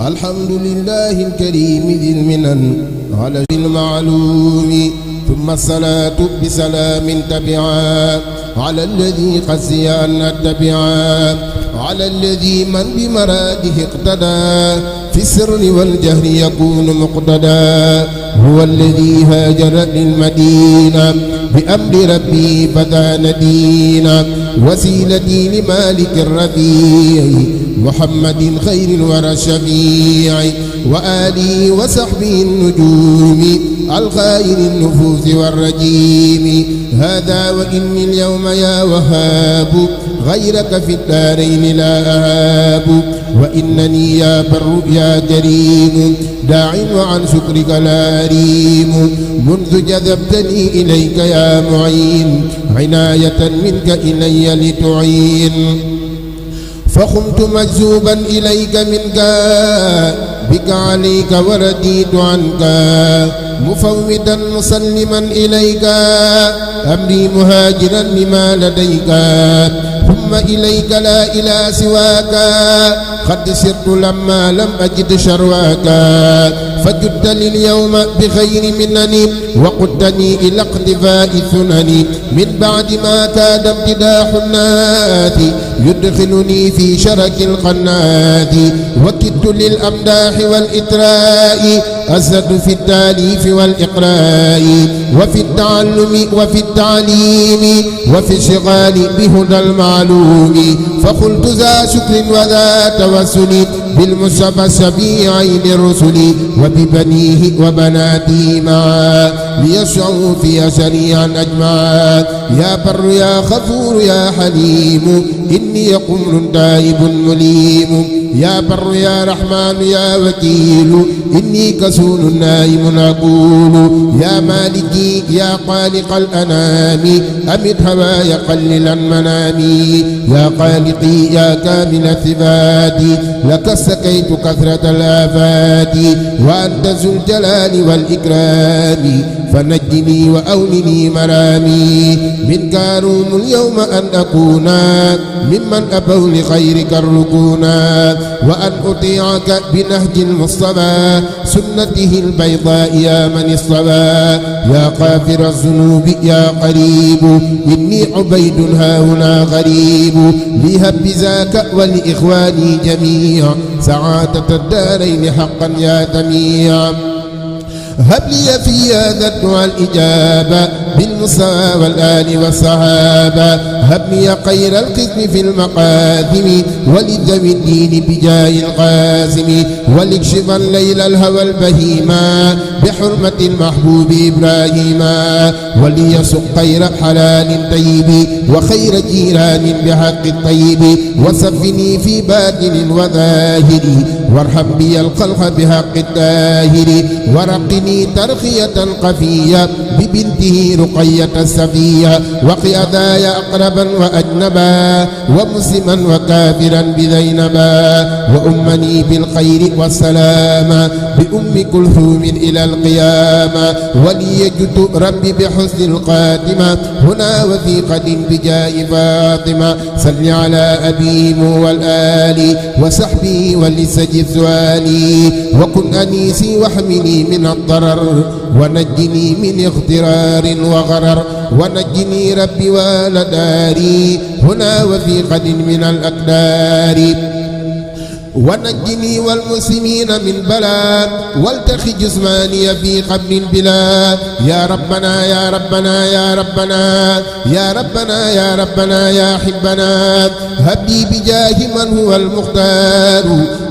الحمد لله الكريم ذي المنن على المعلوم ثم الصلاة بسلام تبعا على الذي قسي أن اتبعا على الذي من بمراده اقتدى في السر والجهر يكون مقتدى هو الذي هاجر للمدينة بأمر ربي فدان دينا وسيلتي لمالك الرفيع محمد خير الورى الشفيع وآله وصحبه النجوم الخير النفوس والرجيم هذا وإني اليوم يا وهاب غيرك في الدارين لا أهاب وإنني يا بر يا كريم داع وعن شكرك لا أريم منذ جذبتني إليك يا معين عناية منك إلي لتعين فخمت مجذوبا إليك منك بك عليك ورديت عنك مفوضا مسلما إليك أمري مهاجرا لما لديك ثم إليك لا إله سواك قد سرت لما لم أجد شرواك فجدت لليوم بخير منني وقدتني إلى اقتفاء الثنن من بعد ما كاد امتداح الناس يدخلني في شرك القنات وكدت للأمداح والإتراء أزد في التاليف والإقراء وفي التعلم وفي التعليم وفي الشغال بهدى المعلوم فقلت ذا شكر وذا توسل بالمصطفى الشفيعين الرسل وببنيه وبناته معا ليشعوا في شريعا أجمعا يا بر يا غفور يا حليم إني قمر تائب مليم يا بر يا رحمن يا وكيل إني كسول نائم أقول يا مالكي يا خالق الأنام أمد هواي قللا منامي يا خالقي يا كامل الصفات لك سكيت كثرة الآفات وأنت ذو الجلال والإكرام فنجني وأولني مرامي منك أروم اليوم أن أكون ممن أبوا لخيرك الركونا وأن أطيعك بنهج المصطفى سنته البيضاء يا من اصطفى يا غافر الذنوب يا قريب إني عبيد هاهنا غريب لهب ذاك ولإخواني جميعا سعادة الدارين حقا يا سميع هب لي في هذا الدعاء الإجابة بالمصطفى والآل والصحابة هب لي خير القسم في المقادم ولذوي الدين بجاه القاسم وليكشف الليل الهوى البهيما بحرمة المحبوب إبراهيم وليسق خير حلال طيب وخير جيران بحق الطيب وصفني في باطن وظاهر وارحم بي الخلق بحق الطاهر ورقني ترخية قفية ببنته رقية السفية وقياداي أقربا وأجنبا ومسلما وكافرا بذينبا وأمني بالخير والسلام بأم كلثوم إلى القيامة وليجد ربي بحسن الخاتمة هنا وفي قد بجاه فاطمة صل على أبيهم والآل وصحبه ولسجد ثواني وكن أنيسي واحمني من الضرر ونجني من اغترار وغرر ونجني ربي ولداري هنا وفي قد من الأقدار ونجني والمسلمين من بلاء والتخي جسماني في قبر بلا يا ربنا يا ربنا يا ربنا يا ربنا يا ربنا يا حبنا هب لي بجاه من هو المختار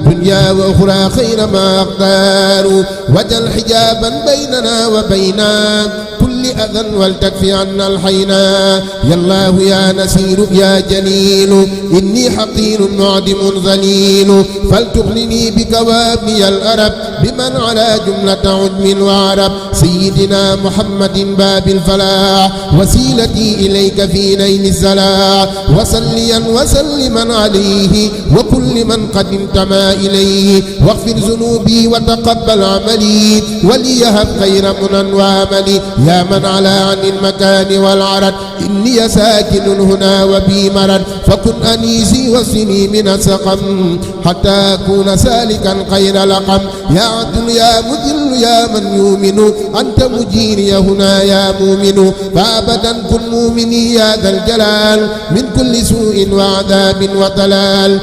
دنيا وأخرى خير ما أختار وجل حجابا بيننا وبين كل أذى ولتكفي عنا الحينا يا الله يا نسير يا جليل إني حقير معدم ذليل فلتغنني بك وابني الأرب بمن على جملة عجم وعرب سيدنا محمد باب الفلاح وسيلتي إليك في نيل الزلاح وصليا وسلما عليه وكل من قد انتمى إليه واغفر ذنوبي وتقبل عملي وليهب خير منى وعملي يا من على عن المكان والعرض إني ساكن هنا وبي مرض فكن أنيسي وسني من السقم حتى أكون سالكا خير لقم يا عدل يا مذل يا من يؤمن أنت مجيري هنا يا مؤمن فأبدا كن مؤمني يا ذا الجلال من كل سوء وعذاب وضلال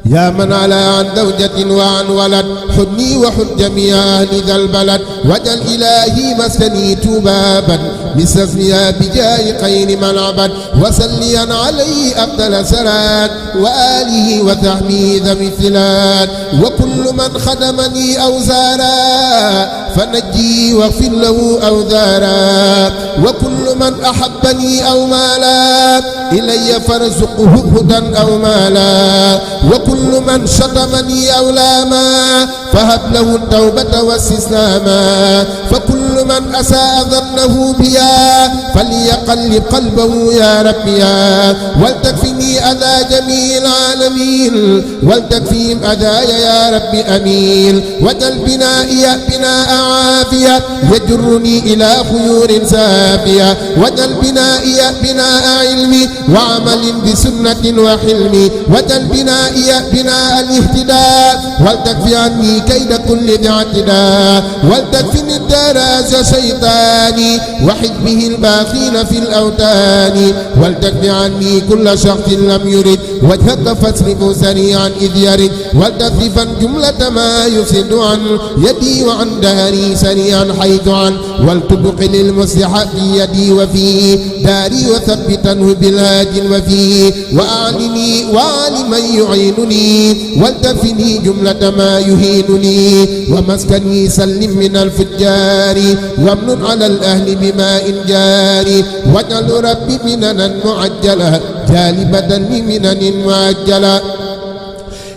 يا من على عن زوجة وعن ولد حدني وحد جميع أهل ذا البلد وجل إلهي مسني بابا بسفيا بجاه خير من عبد وسليا عليه أفضل صلاة وآله وصحبه ذوي الثلات وكل من خدمني أوزارا فنجي واغفر له أوزارا وكل من أحبني أو مالا إلي فارزقه هدى أو مالا وكل من شتمني أو لاما فهب له التوبة والاستسلاما فكل من أساء ظنه بيا فليقلب قلبه يا ربي يا ولتكفني أذى جميع العالمين ولتكفيهم أذايا يا ربي أمين وجل بنائي بناء عافية يجرني إلى خيور سافية وجل بنائي بناء علمي وعمل بسنة وحلمي وجل بنائي بناء الاهتداء ولتكفي عني كيد كل ذي اعتداء ولتكفني الدراس شيطاني وحزبه الباقين في الأوتان ولتكفي عني كل شخص لم يرد وجهك فاصرفه سريعا إذ يرد ولتصرفا جملة ما يفسد عن يدي وعن داري سريعا حيث عن ولتبقل المصلح في يدي وفي داري وثبتنه بالهادي وفي وأعلني وأعلي من يعينني ولتفني جملة ما يهينني ومسكني سلم من الفجار وامن على الأهل بماء جاري واجعل ربي مننا معجلة جالبة لمنن معجلة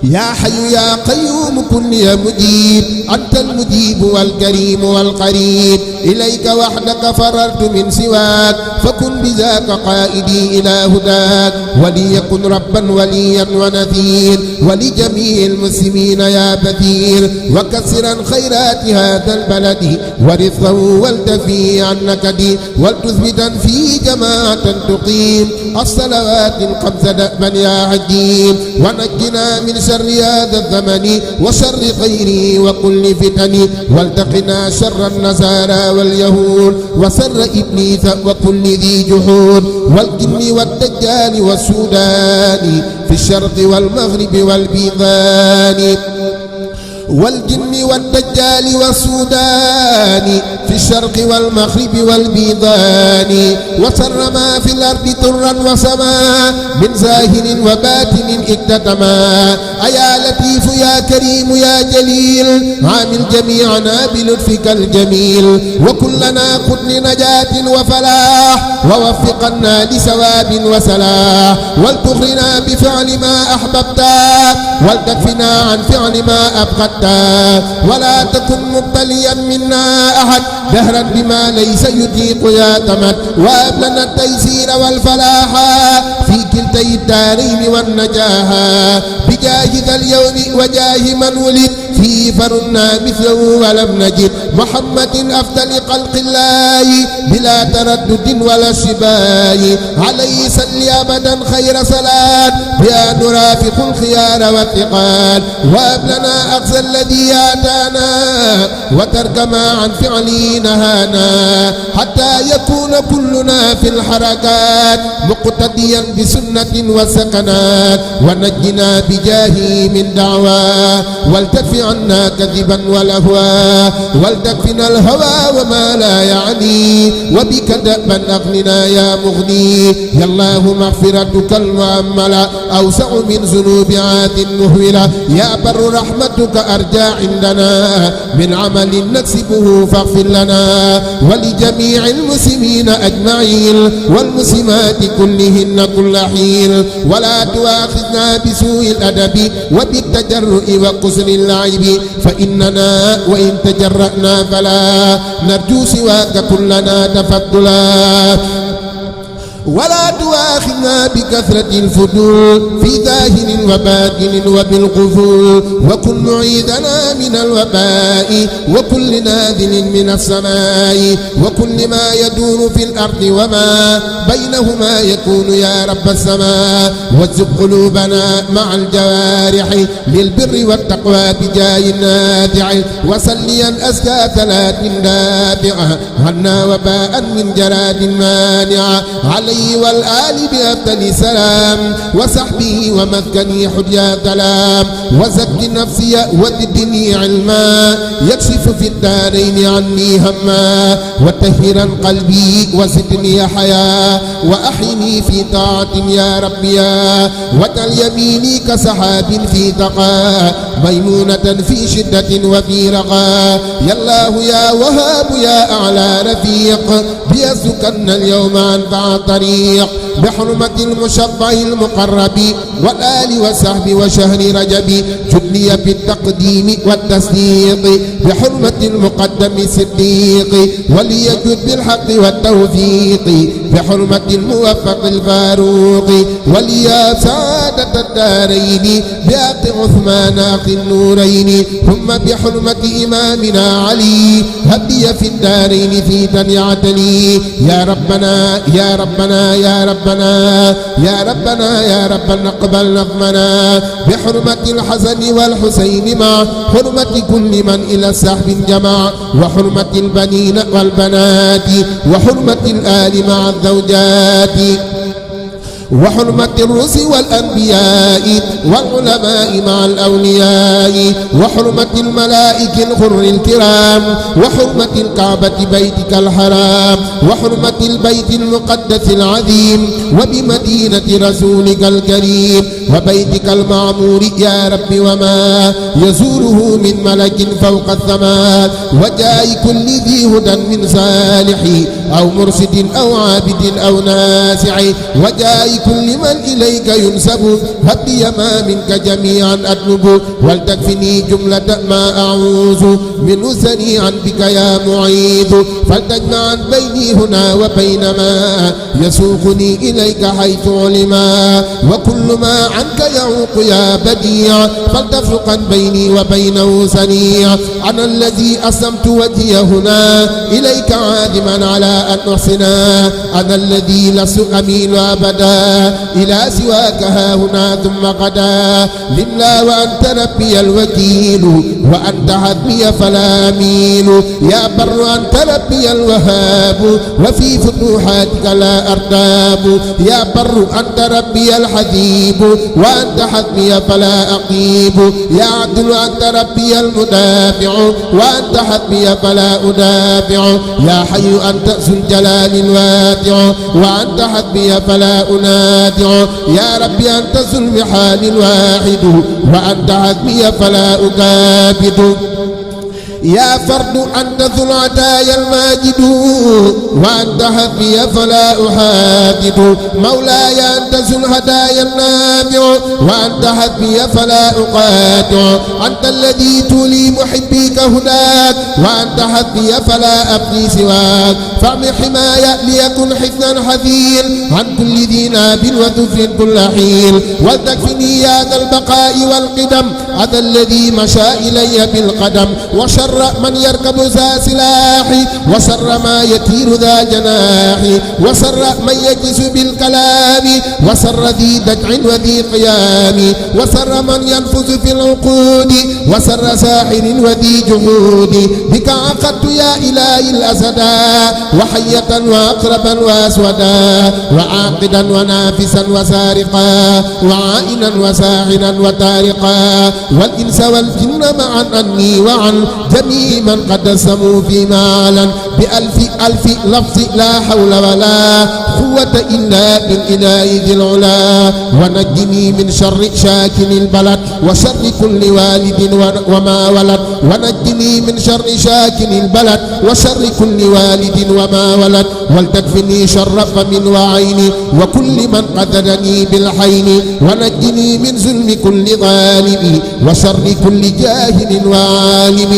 يا حي يا قيوم كن يا مجيب أنت المجيب والكريم والقريب إليك وحدك فررت من سواك فكن بذاك قائدي إلى هداك وليكن ربا وليا ونذير ولجميع المسلمين يا بثير وكسرا خيرات هذا البلد ورثه والتفي عن نكدي ولتثبتا في جماعة تقيم الصلوات الخمس دأبا يا عجيب ونجنا من شر هذا الزمن وشر غيره وكل فتن والتقنا شر النصارى واليهود وشر إبليس وكل ذي جحود والجن والدجال والسودان في الشرق والمغرب والبيضان والجن والدجال والسودان في الشرق والمغرب والبيضان وسر ما في الأرض ترا وسما من ظاهر وباطن اكتتما أيا لطيف يا كريم يا جليل عامل جميعنا بلطفك الجميل وكلنا قد لنجاة وفلاح ووفقنا لثواب وسلاح ولتغرنا بفعل ما أحببت ولتكفنا عن فعل ما أبغضت ولا تكن مبتليا منا أحد دهرا بما ليس يطيق يا تمت وهب لنا التيسير والفلاح في كلتي الدارين والنجاح بجاه ذا اليوم وجاه من ولد فيه فرنا مثله ولم نجد محمد أفضل خلق الله بلا تردد ولا شباي عليه صل أبدا خير صلاة بها نرافق الخيار والثقال وهب لنا أقصى الذي آتانا وترك ما عن فعله نهانا حتى يكون كلنا في الحركات مقتديا بسنة وسكنات ونجنا بجاهه من دعوى ولتكفي عنا كذبا ولهوا ولتكفنا الهوى وما لا يعني وبك دأبا أغننا يا مغني يا الله مغفرتك المؤملة أوسع من ذنوب عاد مهولة يا بر رحمتك أرجى عندنا من عمل نكسبه فاغفر لنا ولجميع المسلمين أجمعين والمسلمات كلهن كل حين ولا تؤاخذنا بسوء الأدب وبالتجرؤ وقصر اللعب فإننا وإن تجرأنا فلا نرجو سواك كلنا تفضلا ولا تؤاخذنا بكثرة الفضول في ظاهر وباطن وبالقفول وكن معيذنا من الوباء وكل نازل من السماء وكل ما يدور في الأرض وما بينهما يكون يا رب السماء وارزق قلوبنا مع الجوارح للبر والتقوى بجاه النافع وصليا أزكى صلاة دافعة عنا وباء من جراد مانعة عليه والآل بأفضل سلام وصحبه ومسكني حجة كلام وزك نفسي وزدني علما يكشف في الدارين عني هما وطهرا قلبي وزدني حياة وأحيني في طاعة يا ربي وجعل يميني كسحاب في تقى ميمونة في شدة وفي رخاء يا الله يا وهاب يا أعلى رفيق بيسكن اليوم عن طريق بحرمة المشفع المقرب والآل والصحب وشهر رجب جدني بالتقديم والتصديق بحرمة المقدم الصديق وليجد بالحق والتوفيق بحرمة الموفق الفاروق وليا سعادة الدارين بحق عثمان أخي النورين ثم بحرمة إمامنا علي هدي في الدارين في تنيعتني يا ربنا يا ربنا يا ربنا يا ربنا يا ربنا اقبل نظمنا بحرمة الحسن والحسين مع حرمة كل من إلى السحب جمع وحرمة البنين والبنات وحرمة الآل مع الزوجات وحرمة الرسل والأنبياء والعلماء مع الأولياء وحرمة الملائكة الغر الكرام وحرمة الكعبة بيتك الحرام وحرمة البيت المقدس العظيم وبمدينة رسولك الكريم وبيتك المعمور يا رب وما يزوره من ملك فوق السماء وجاء كل ذي هدى من صالح أو مرشد أو عابد أو ناسع وجاء كل من إليك ينسب هدي ما منك جميعا أطلب ولتكفني جملة ما أعوذ منه سريعا بك يا معيذ فلتجمعا بيني هنا وبين ما يسوقني إليك حيث علما وكل ما عنك يعوق يا بديع فلتفرقا بيني وبينه سريع أنا الذي أسلمت وجهي هنا إليك عادما على أن أحسنا أنا الذي لست أميل أبدا إلى سواك ها هنا ثم غدا لله وأنت ربي الوكيل وأنت حسبي فلا أميل يا بر أنت ربي الوهاب وفي فتوحاتك لا أرتاب يا بر أنت ربي الحبيب وأنت حسبي فلا أقيب يا عدل أنت ربي المدافع وأنت حسبي فلا أدافع يا حي أنت ذو الجلال الواسع وأنت حسبي فلا أنادع يا ربي أنت ذو المحال الواحد وأنت حسبي فلا أكابد يا فرد أنت ذو العطايا الماجد وأنت حسبي فلا أحادد مولاي أنت ذو الهدايا النافع وأنت حسبي فلا أقاطع أنت الذي تولي محبيك هداك وأنت حسبي فلا أبغي سواك فاعم حماية ليكن حسنا حزين عن كل ذي ناب وذفر كل حين ولتكفني يا ذا البقاء والقدم هذا الذي مشى إلي بالقدم وشر من يركب ذا سلاحي وسر ما يطير ذا جناحي وسر من يجلس بالكلام وسر ذي دجع وذي قيام وسر من ينفذ في العقود وسر ساحر وذي جهود بك عقدت يا إلهي الأسدا وحية وأقربا وأسودا وعاقدا ونافسا وسارقا وعائنا وساحرا وتارقا والإنس والجن معا عني وعن جميع من قد سموا في معلا بألف ألف لفظ لا حول ولا قوة إلا بالإله ذي العلا ونجني من شر شاكن البلد وشر كل والد وما ولد ونجني من شر شاكن البلد وشر كل والد وما ولد ولتكفني شر فم وعين وكل من قتلني بالحين ونجني من ظلم كل ظالم وشر كل جاهل وعالم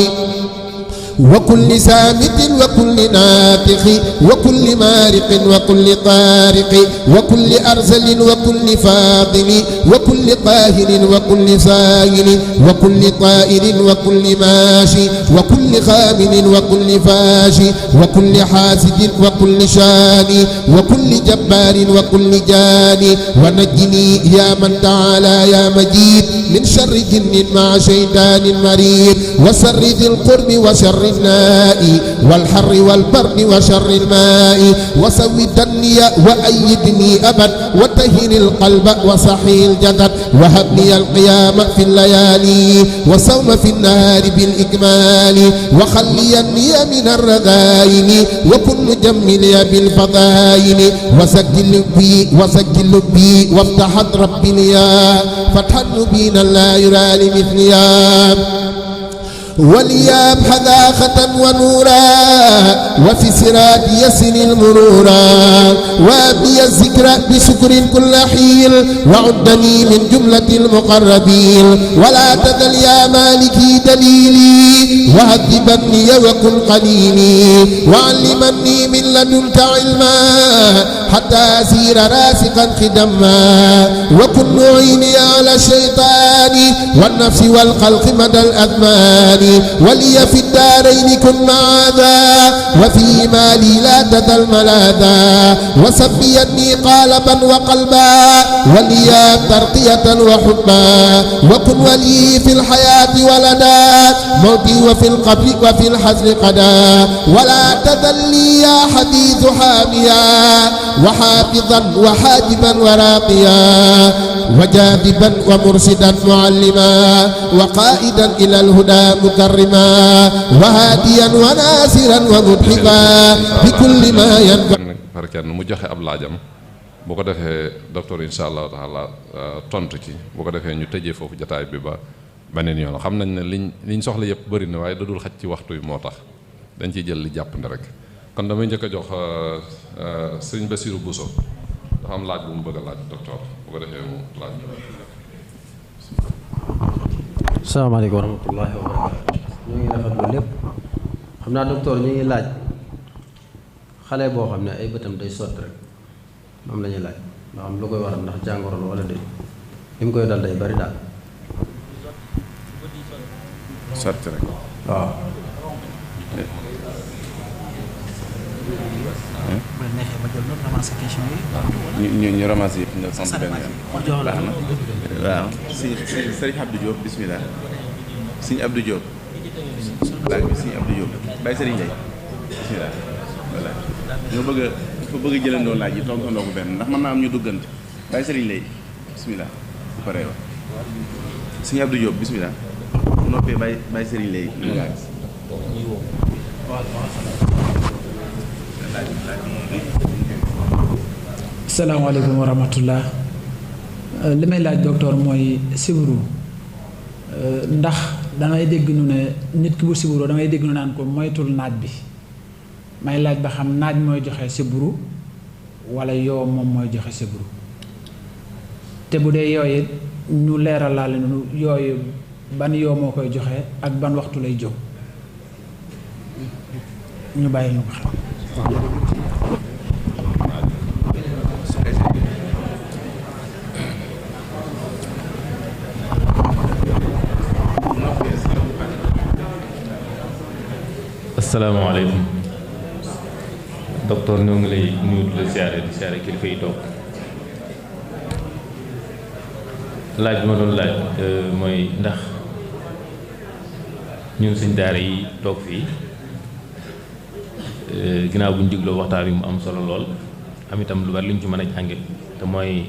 وكل سامت وكل ناطق وكل مارق وكل طارق وكل أرسل وكل فاضل وكل قاهر وكل سائل وكل طائر وكل ماشي وكل خامل وكل فاشي وكل حاسد وكل شاني وكل جبار وكل جاني ونجني يا من تعالى يا مجيد من شر جن مع شيطان مريد وشر ذي القرب وشر الناء والحر والبرد وشر الماء وسوي الدنيا وأيدني أبد وطهر القلب وصحي الجسد وهب لي القيام في الليالي وصوم في النهار بالإكمال وخليني من الرذائل وكن مجملي بالفضائل وسجل لبي وافتحت ربي ليا فتحا مبينا لا يرى لمثليا ولياب حذاقة ونورا وفي سرات يسن المرورا وابني الذكر بشكر كل حين وعدني من جملة المقربين ولا تذل يا مالكي دليلي وهذبني وكن قليلي وعلمني من لدنك علما حتى أسير راسقا خدما وكن معيني على الشيطان والنفس والخلق مدى الأزمان ولي في الدارين كن معاذا وفي مالي لا تذل ملاذا وسبيني قالبا وقلبا وليا ترقية وحبا وكن ولي في الحياة ولدا موتي وفي القبر وفي الحزن قدا ولا تذل لي يا حديث حاميا وحافظا وحاجبا وراقيا وجاذبا ومرشدا معلما وقائدا إلى الهدى مكرما وهاديا وناصرا ومدحبا بكل ما ينفع par kenn mu joxe ab laajam bu ko defee docteur insha allahu taala tontu ci bu ko defee ñu tëjee foofu jataay bi ba beneen yoon xam nañ ne liñ soxla yëpp bëri na waaye dadul xaj ci waxtu yi moo tax dañ ciy jël li jàppandi rek kon damay njëkk a jox sëñ Bassirou Bousso dafa am laaj bu mu bëgg a laaj docteur bu ko defee mu laaj. asalaamaaleykum wa rahmatullahi wa barakaatu. ñu ngi rafetlu lépp xam naa docteur ñu ngi laaj xale boo xam ne ay bëtam day sotti rek moom la ñuy laaj ndax am lu koy waral ndax jàngoro la wala déet li mu koy dal day bari daal. sotti rek waaw. ñu ramassé yëpp nga sant benn yoon baax na waaw sëriñ Abdou Diop bismillah sëriñ Abdou Diop laaj bi sëriñ Abdou Diop bàyyi sëriñ Ndeye bismillah voilà ñoo bëgg a dafa bëgg a jëlandoo laaj yi tontandoo ko benn ndax mën naa am ñu duggante bàyyi sëriñ Ndeye bismillah bu paree wax sëriñ Abdou Diop bismillah bu noppee bàyyi sëriñ Ndeye ñu ngaa gis asalaamaaleykum wa rahmatullah li may laaj docteur mooy sibiru ndax damay dégg nu ne nit ki bu sibiru damay dégg nu naan ko moytul naaj bi may laaj ba xam naaj mooy joxe sibiru wala yoo moom mooy joxe sibiru te bu dee yooyu ñu leeral laale nu yooyu ban yoo moo koy joxe ak ban waxtu lay jóg ñu bàyyi ñu ko xam. asalaamaaleykum docteur ñoo ngi lay nuyu di la siyaare kilifa yi toog laaj bi ma doon laaj mooy ndax ñun suñ daara yi toog fii ginnaaw bu ñu digloo waxtaan wi mu am solo lool am itam lu bari lu ñu ci mën a jànge te mooy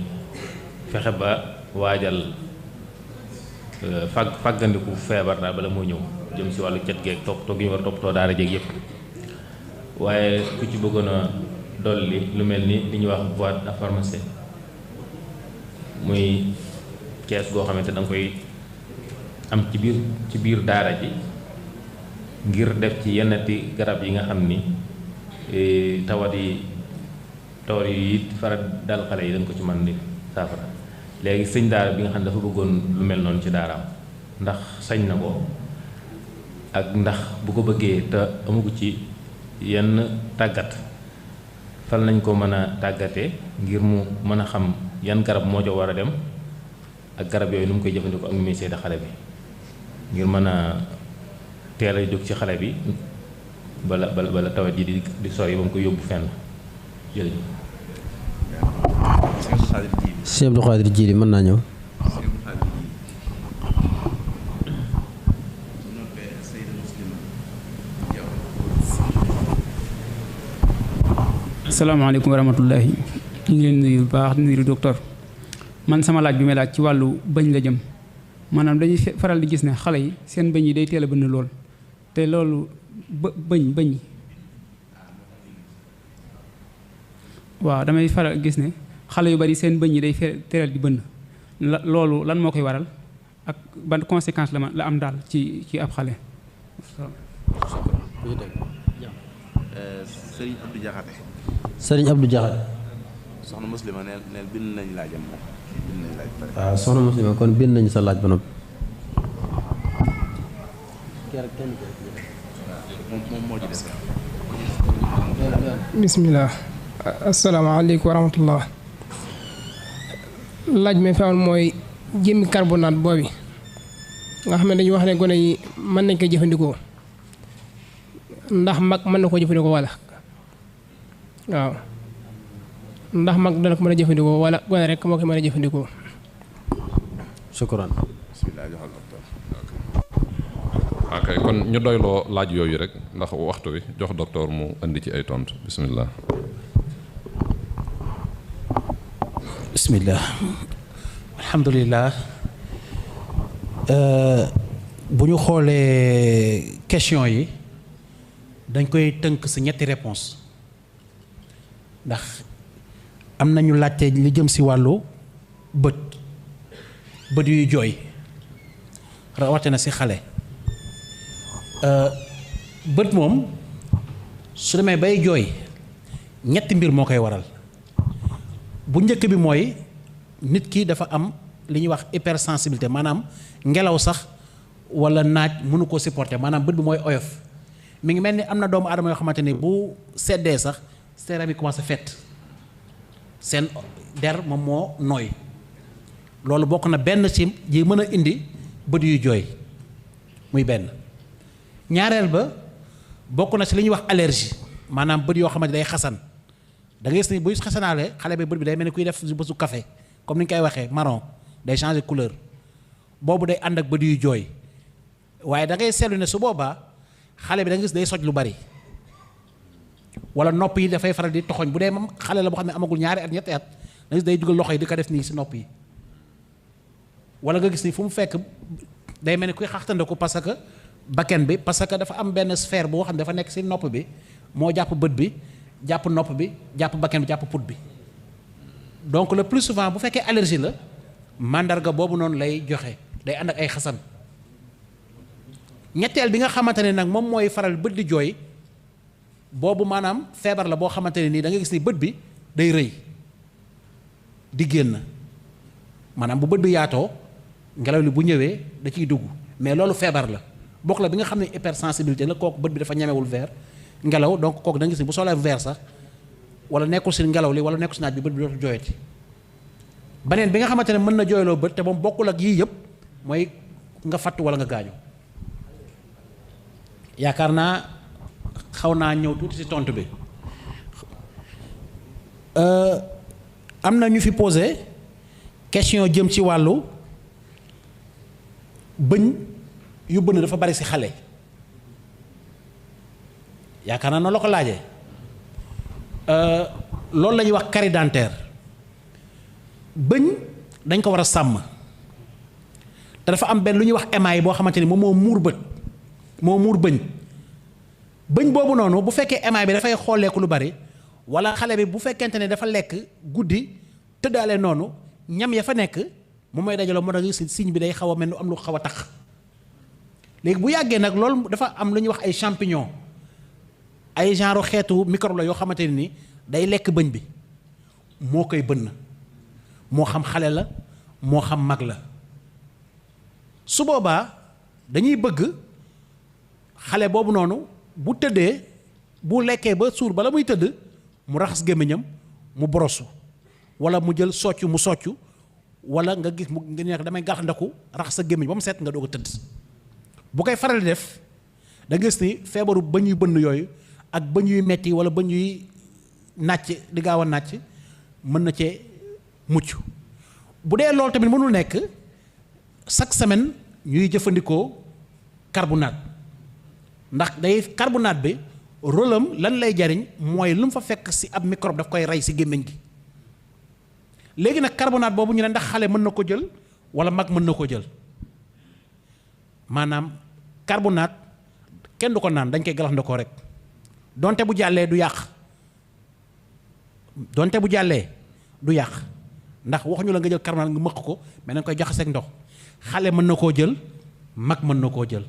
fexe ba waajal fàggandiku feebar daal bala moo ñëw jëm si wàllu cet geeg toppatoo gi ñu war a toppatoo daara jeeg yëpp waaye ku ci bëggoon a dolli lu mel ni li ñuy wax boîte à pharmacie muy kees goo xamante da nga koy am ci biir daara ji ngir def ci yennati garab yi nga xam ni tawat yi faral dal xale yi dañ ko ci mën di saafara léegi sëñ daara bi nga xam ne dafa bëggoon lu mel noonu ci daaraam ndax sañ na ko ak ndax bu ko bëggee te amugu ci yenn tàggat fan lañ ko mën a tàggatee ngir mu mën a xam yan garab moo jo war a dem ak garab yooyu nu mu koy jëfandikoo ak nu muy seede xale bi ngir mën a teel a jóg ci xale bi bala tawat yi di sori ba mu koy yóbbu fenn jërëjëf. Sëñ Abdou Khadir Jili mën naa ñëw. asalaamaaleykum wa rahmatullahi ñu ngi leen nuyu bu baax di nuyu docteur man sama laaj bi may laaj ci wàllu bëñ la jëm maanaam dañuy faral di gis ne xale yi seen bëñ yi day teel a bënn lool te loolu bëñ waaw damay faral gis ne xale yu bari seen bëñ yi day teel di bënn loolu lan moo koy waral ak ban conséquence la am daal ci ab xale Sëriñ Abdou Jaxate. Sëriñ Abdou Jaxate. soxna muslima neel bind nañ laajam moom bind nañ laaj pare. waaw soxna muslima kon bind nañu sa laaj ba noppi. moom moo ci des. bismillah. asalaamaaleykum wa rahmatullah. laaj mi fi am mooy jëmmi carbonate boobu nga xam ne dañuy wax ne gone yi mën nañ ko jëfandikoo ndax mag mën na koo jëfandikoo wala waaw ndax mag dana ko mën a jëfandikoo wala gone rek moo ko mën a jëfandikoo. shukran. bismillah joxal docteur. ok kon ñu doyloo laaj yooyu rek ndax waxtu wi jox docteur mu indi ci ay tontu bismillah. bismillah alhamdulillah. bu ñu xoolee question yi dañ koy tënk ci ñetti réponse ndax am nañu laajte li jëm ci wàllu bët yuy jooy rawatina ci xale. bët moom su demee bay jooy ñetti mbir moo koy waral bu njëkk bi mooy nit ki dafa am li ñuy wax hypersensibilité maanaam ngelaw sax walla naaj mënu ko supporter maanaam bët bi mooy oyof mi ngi mel ni am na doomu aadama yoo xamante ni bu seddee sax seeram yi commencé fett seen der moom moo nooy loolu bokk na benn ci yi mën a indi bët yuy jooy muy benn. ñaareel ba bokk na ci li ñuy wax allergie maanaam bët yoo xamante day xasan da ngay gis ni buy xasanaale xale bi bët bi day mel ni kuy def bësu café comme ni ñu koy waxee marron day changer couleur boobu day ànd ak bët yuy jooy waaye da ngay seetlu ne su boobaa xale bi da nga gis day soj lu bari wala nopp yi dafay faral di toxoñ bu dee moom xale la boo xam ne amagul ñaari at ñetti at da gis day dugal loxo yi di ko def nii si nopp yi wala nga gis ni fu mu fekk day mel ni kuy xaxtandiku parce que bakken bi parce que dafa am benn sphère boo xam ne dafa nekk si nopp bi moo jàpp bët bi jàpp nopp bi jàpp bakken bi jàpp put bi donc le plus souvent bu fekkee allergie la mandarga boobu noonu lay joxe day ànd ak ay xasan. ñetteel bi nga xamante ne nag moom mooy faral bët di jooy boobu maanaam feebar la boo xamante ne nii da nga gis ni bët bi day rëy di génn maanaam bu bët bi yaatoo ngelaw li bu ñëwee da ciy dugg mais loolu feebar la bokk la bi nga xam ne hypersensibilité la kooku bët bi dafa ñemewul verre ngelaw donc kooku da nga gis ni bu solee verre sax wala nekkul si ngelaw li wala nekkul si naaj bi bët bi dootul jooyati. beneen bi nga xamante ne mën na jooyloo bët te moom bokkul ak yii yëpp mooy nga fatt wala nga gaañu. yaakaar naa xaw naa ñëw tuuti ci tontu bi am na ñu fi posé question jëm ci wàllu bëñ yu bënn dafa bari ci xale yaakaar naa noonu la ko laajee loolu la ñuy wax carie dentaire bëñ dañ ko war a sàmm te dafa am benn lu ñuy wax émail boo xamante ni moom moo muur bët moo muur bëñ boobu noonu bu fekkee émail bi dafay xooleeku lu bari wala xale bi bu fekkente ne dafa lekk guddi tëddaale noonu ñam ya fa nekk moom mooy dajaloo moo tax signe bi day xaw a mel ni am lu xaw a tax léegi bu yàggee nag loolu dafa am lu ñuy wax ay champignon ay genre xeetu microbe la yoo xamante ne ni day lekk bëñ bi moo koy bënn moo xam xale la moo xam mag la su boobaa dañuy bëgg xale boobu noonu bu tëddee bu lekkee ba suur bala muy tëdd mu raxas gémmiñam mu borosu wala mu jël soccu mu soccu wala nga gis mu nga ne damay gàllandaku raxas sa gémmiñ ba mu set nga doog a tëdd bu koy faral di def da gis ni feebaru bëñ yu bënn yooyu ak bëñ yuy metti wala bëñ yuy nàcc di gaaw a nàcc mën na cee mucc bu dee loolu tamit mënul nekk chaque semaine ñuy jëfandikoo carbonate ndax day carbonate bi rôle am lan lay jariñ mooy lu mu fa fekk ci ab microbe daf koy rey ci gémmiñ gi léegi nag carbonate boobu ñu ne ndax xale mën na ko jël walla mag mën na ko jël maanaam carbonate kenn du ko naan dañ koy galaxndikoo rek donte bu jàllee du yàq ndax waxuñu la nga jël carbonate nga mëq ko mais dañ koy jaxaseeg ndox xale mën na koo jël mag mën na koo jël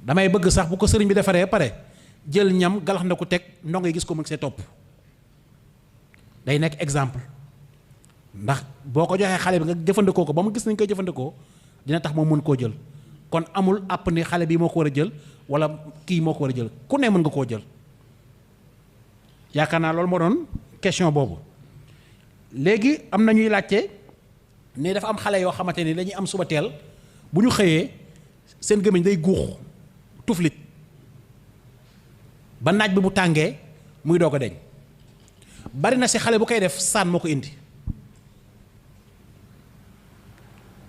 damay bëgg sax bu ko sëriñ bi defaree pare jël ñam galax na ko teg ndongo yi gis ko mu see topp day nekk exemple ndax boo ko joxee xale bi nga jëfandikoo ko ba mu gis nañ koy jëfandikoo dina tax moom mën koo jël kon amul àpp ni xale bi moo ko war a jël wala kii moo ko war a jël ku ne mën nga koo jël yaakaar naa loolu moo doon question boobu. léegi am na ñuy laajte ne dafa am xale yoo xamante ni dañuy am suba teel bu ñu xëyee seen gémmiñ day guux tuflit ba naaj bi bu tàngee muy doog a deñ bari na si xale bu koy def saan moo ko indi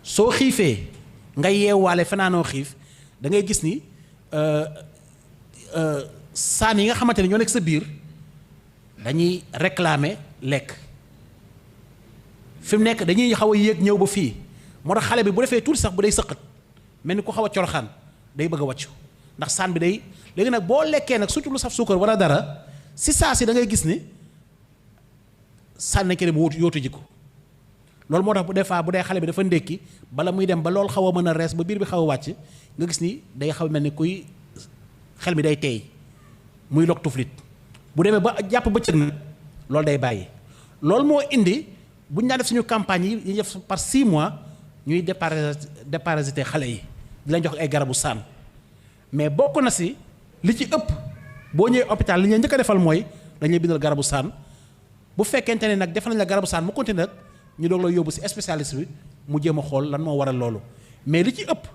soo xiifee nga yeewaale fanaanoo xiif da ngay gis ni saan yi nga xamante ni ñoo nekk sa biir dañuy réclamer lekk fi mu nekk dañuy xaw a yéeg ñëw ba fii moo tax xale bi bu defee tuuti sax bu day sëqat mel ni ku xaw a coroxaan day bëgg a wàccu ndax saan bi day léegi nag boo lekkee nag surtout lu saf suukar wala dara si saa si da ngay gis ni saan nañ ko dem yóotu ji ko loolu moo tax bu des fois bu dee xale bi dafa ndékki bala muy dem ba loolu xaw a mën a rees ba biir bi xaw a wàcc nga gis ni day xaw a mel ni kuy xel mi day teey muy log tuflit bu demee ba jàpp bëccëg na loolu day bàyyi loolu moo indi bu ñu daan def suñu campagne yi ñu def par 6 mois ñuy déparasiter xale yi di leen jox ay garabu saan mais bokk na si li ci ëpp boo ñëwee hôpital li ñuy njëkk a defal mooy dañuy bindal garabu saan bu fekkente ne nag def nañ la garabu saan mu continué nag ñu doog la yóbbu si spécialiste bi mu jéem a xool lan moo waral loolu mais li ci ëpp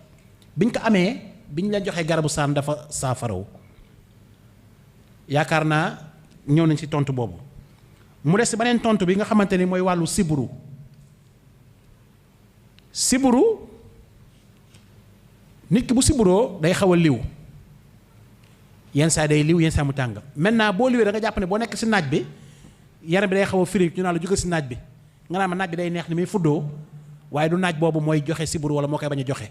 biñ ko amee biñ leen joxee garabu saan dafa saafarawu yaakaar naa ñëw nañ si tontu boobu. mu des si beneen tontu bi nga xamante ni mooy wàllu siburu nit ki bu siburoo day xaw a liw yenn saa day liw yenn saa mu tàng maintenant boo liwee da nga jàpp ne boo nekk si naaj bi yaram bi day xaw a firi ñu naan la jóge si naaj bi nga naan ma naaj bi day neex ni muy fuddoo waaye du naaj boobu mooy joxe siburu wala moo koy bañ a joxe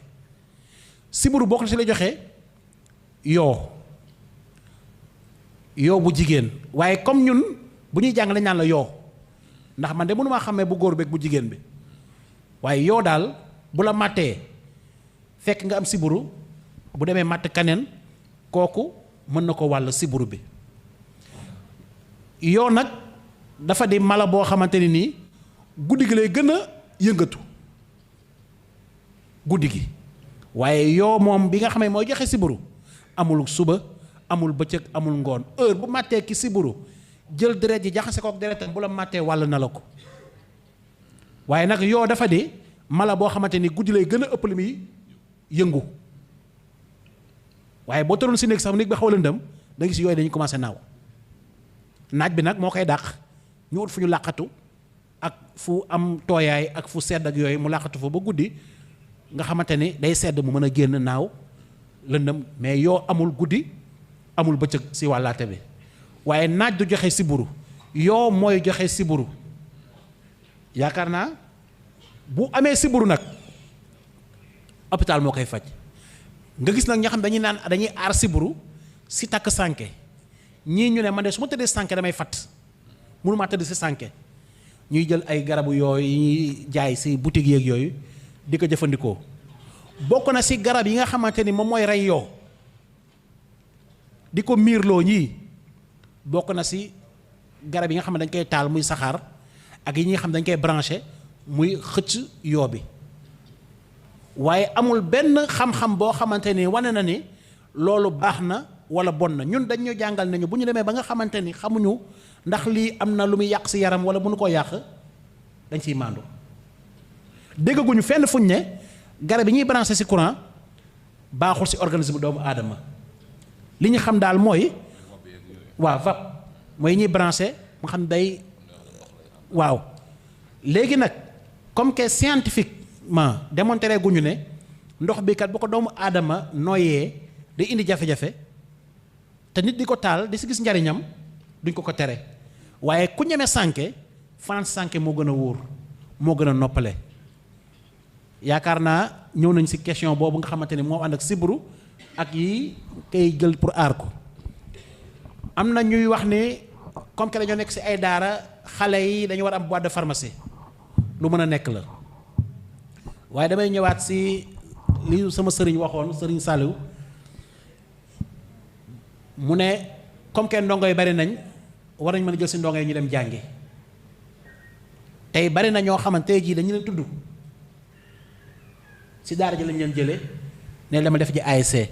siburu bokk na si lay joxe yoo bu jigéen waaye comme ñun bu ñuy jàng lañ naan la yoo ndax man de mënumaa xamee bu góor beeg bu jigéen bi waaye yoo daal bu la màttee fekk nga am siburu bu demee màtt kaneen kooku mën na ko wàll siburu bi yoo nag dafa di mala boo xamante ni nii guddi gi lay gën a yëngatu guddi gi waaye yoo moom bi nga xamee mooy joxe siburu amul suba amul bëccëg amul ngoon heure bu màttee ki siburu jël deret ji jaxase ko ak deretam bu la màttee wàll na la ko waaye nag yoo dafa di mala boo xamante ni guddi lay gën a ëpp li muy yëngu waaye boo tëroon si néeg sax néeg bi xaw a lëndëm da gis yooyu dañuy commencé naaw naaj bi nag moo koy dàq ñu ut fu ñu làqatu ak fu am tooyaay ak fu sedd ak yooyu mu làqatu fa ba guddi nga xamante ni day sedd mu mën a génn naaw lëndëm mais yoo amul guddi amul bëccëg si wàllaate bi waaye naaj du joxe siburu yoo mooy joxe siburu yaakaar naa bu amee siburu nag hôpital moo koy faj nga gis nag ñoo xam dañuy naan dañuy aar siburu si takk sànke ñii ñu ne man de su ma tëddee sànke damay fatt mënumaa tëdd si sànke ñuy jël ay garabu yooyu yi ñuy jaay si boutique yeeg yooyu di ko jëfandikoo bokk na si garab yi nga xamante ni moom mooy rey yoo di ko miirloo ñii bokk na si garab yi nga xam ne dañ koy taal muy saxaar ak yi ñi nga xam dañ koy branché muy xëcc yoo bi waaye amul benn xam-xam boo xamante ni wane na ni loolu baax na wala bon na ñun dañ ñu jàngal nañu bu ñu demee ba nga xamante ni xamuñu ndax lii am na lu muy yàq si yaram wala mënu koo yàq dañ siy maandu déggaguñu fenn fuñ ne garab yi ñuy branché si courant baaxul si organisme doomu aadama li ñu xam daal mooy waaw vap mooy ñuy branché mu xam day waaw léegi nag comme que scientifiquement démontré guñu ne ndox bi kat bu ko doomu aadama nooyee day indi jafe-jafe te nit di ko taal di si gis njariñam duñ ko ko tere waaye ku ñeme sànke fanaan sànke moo gën a wóor moo gën a noppale yaakaar naa ñëw nañ si question boobu nga xamante ni moo ànd ak sibru ak yi kay jël pour aar ko am na ñuy wax ni comme que dañoo nekk si ay daara xale yi dañu war am boîte de pharmacie lu mën a nekk la waaye damay ñëwaat si li sama sëriñ waxoon sëriñ Saliou mu ne comme que ndongo yi bari nañ war nañ mën a jël si ndongo yi ñu dem jàngi tey bari na ñoo xamante jii dañu leen tudd si daara ji lañ leen jëlee ne dama def ji ASC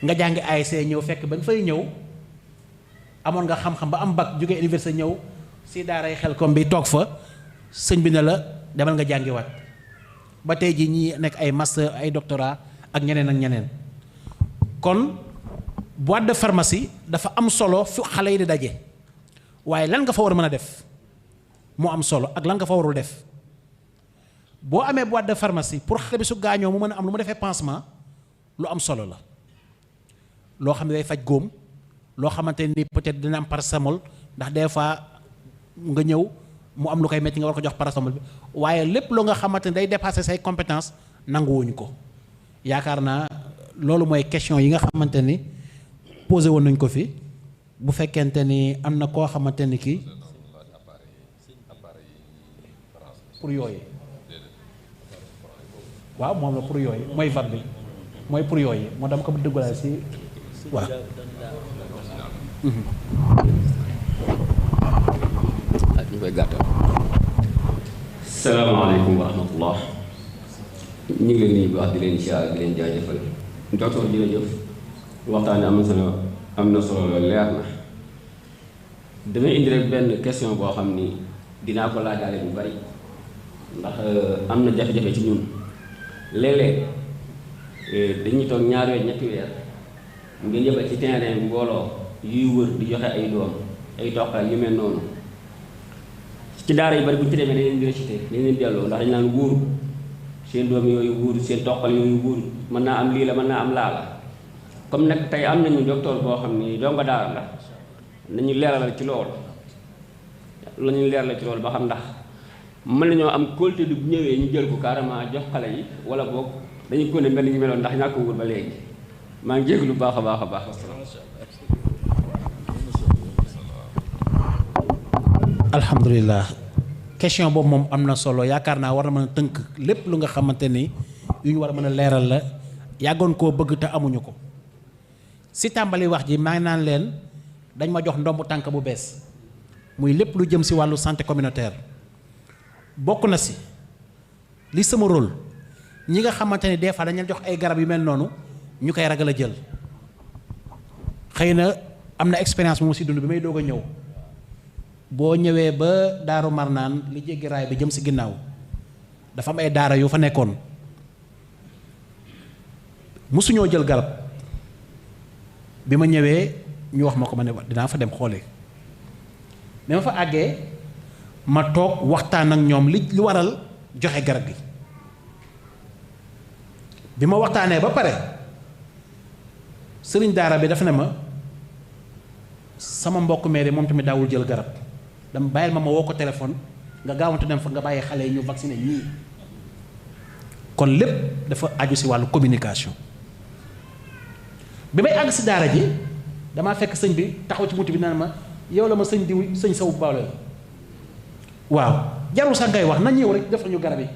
nga jàngi ASC ñëw fekk ba nga fay ñëw amoon nga xam-xam ba am bac jógee université ñëw si daaray Xelkom bi toog fa sëñ bi ne la demal nga jàngiwaat ba tey jii ñii nekk ay master ay doctorat ak ñeneen ak ñeneen kon boîte de pharmacie dafa am solo fu xale yi di daje waaye lan nga fa war a mën a def moo am solo ak lan nga fa warul def boo amee boîte de pharmacie pour xale bi su gaañoo mu mën a am lu mu defee pansement lu am solo la loo xam ne day faj góom loo xamante ni peut-être dina am paracétamol ndax des fois nga ñëw mu am lu koy metti nga war ko jox paracétamol bi waaye lépp loo nga xamante ni day dépasser say compétence nanguwuñu ko yaakaar naa loolu mooy question yi nga xamante ni posé woon nañ ko fi bu fekkente ni am na koo xamante ni kii pour yooyu waaw moom la pour yooyu mooy vat bi mooy pour yooyu moo dama ko dëggalaay si waaw ak ñu koy gàttal. salaamaaleykum wa rahmatullah. ñu ngi leen di nuyu baax di leen siyaar di leen jaajëfal. docteur jërëjëf waxtaan am na solo leer na. damay indi rek benn question boo xam ni dinaa ko laajaale bu bari ndax am na jafe-jafe ci ñun léeg-léeg dañuy toog ñaari weer ñetti weer ngeen yëbal ci terrain bi mbooloo yuy wër di joxe ay doom ay toqal yu mel noonu ci daara yu bari bu ñu ci demee dañ leen di récité dañ leen delloo ndax dañ naan wóoru seen doom yooyu wóoru seen toqal yooyu wóoru mën naa am lii la mën naa am laa la comme nag tey am nañu docteur boo xam ni donga daara la nañu leeralal ci loolu ba xam ndax mën nañoo am qualité du bu ñëwee ñu jël ko carrément jox xale yi wala boog dañu ko ne mel ni ñu meloon ndax ñàkk wóor ba léegi maa ngi jégg lu baax a baax a baax. alhamdulilah question boobu moom am na solo yaakaar naa war na mën a tënk lépp lu nga xamante ni yu ñu war a mën a leeral la yàggoon koo bëgg te amuñu ko si tàmbali wax ji maa ngi naan leen dañ ma jox ndombu tànk bu bees muy lépp lu jëm si wàllu santé communautaire bokk na si li sama rôle ñi nga xamante ni des fois dañ leen jox ay garab yu mel noonu ñu koy ragal a jël xëy na am na expérience bu mu si dund bi may doog a ñëw boo ñëwee ba Daaru Marnaan li jéggi raay bi jëm si ginnaaw dafa am ay daara yu fa nekkoon musuñoo jël garab bi ma ñëwee ñu wax ma ko ma ne dinaa fa dem xoolee bi ma fa àggee ma toog waxtaan ak ñoom li waral joxe garab gi bi ma waxtaanee ba pare sëriñ daara bi dafa ne ma sama mbokk mee de moom tamit daawul jël garab dama bàyyil ma woo ko téléphone nga gaawante dem fa nga bàyyi xale yi ñu vacciné ñii kon lépp dafa aju si wàllu communication bi may àgg si daara ji damaa fekk sëñ bi taxaw ci buntu bi naan ma yow la ma sëñ diw sëñ saw baalo la waaw jarul sax ngay wax na ñëw rek def nañu garab yi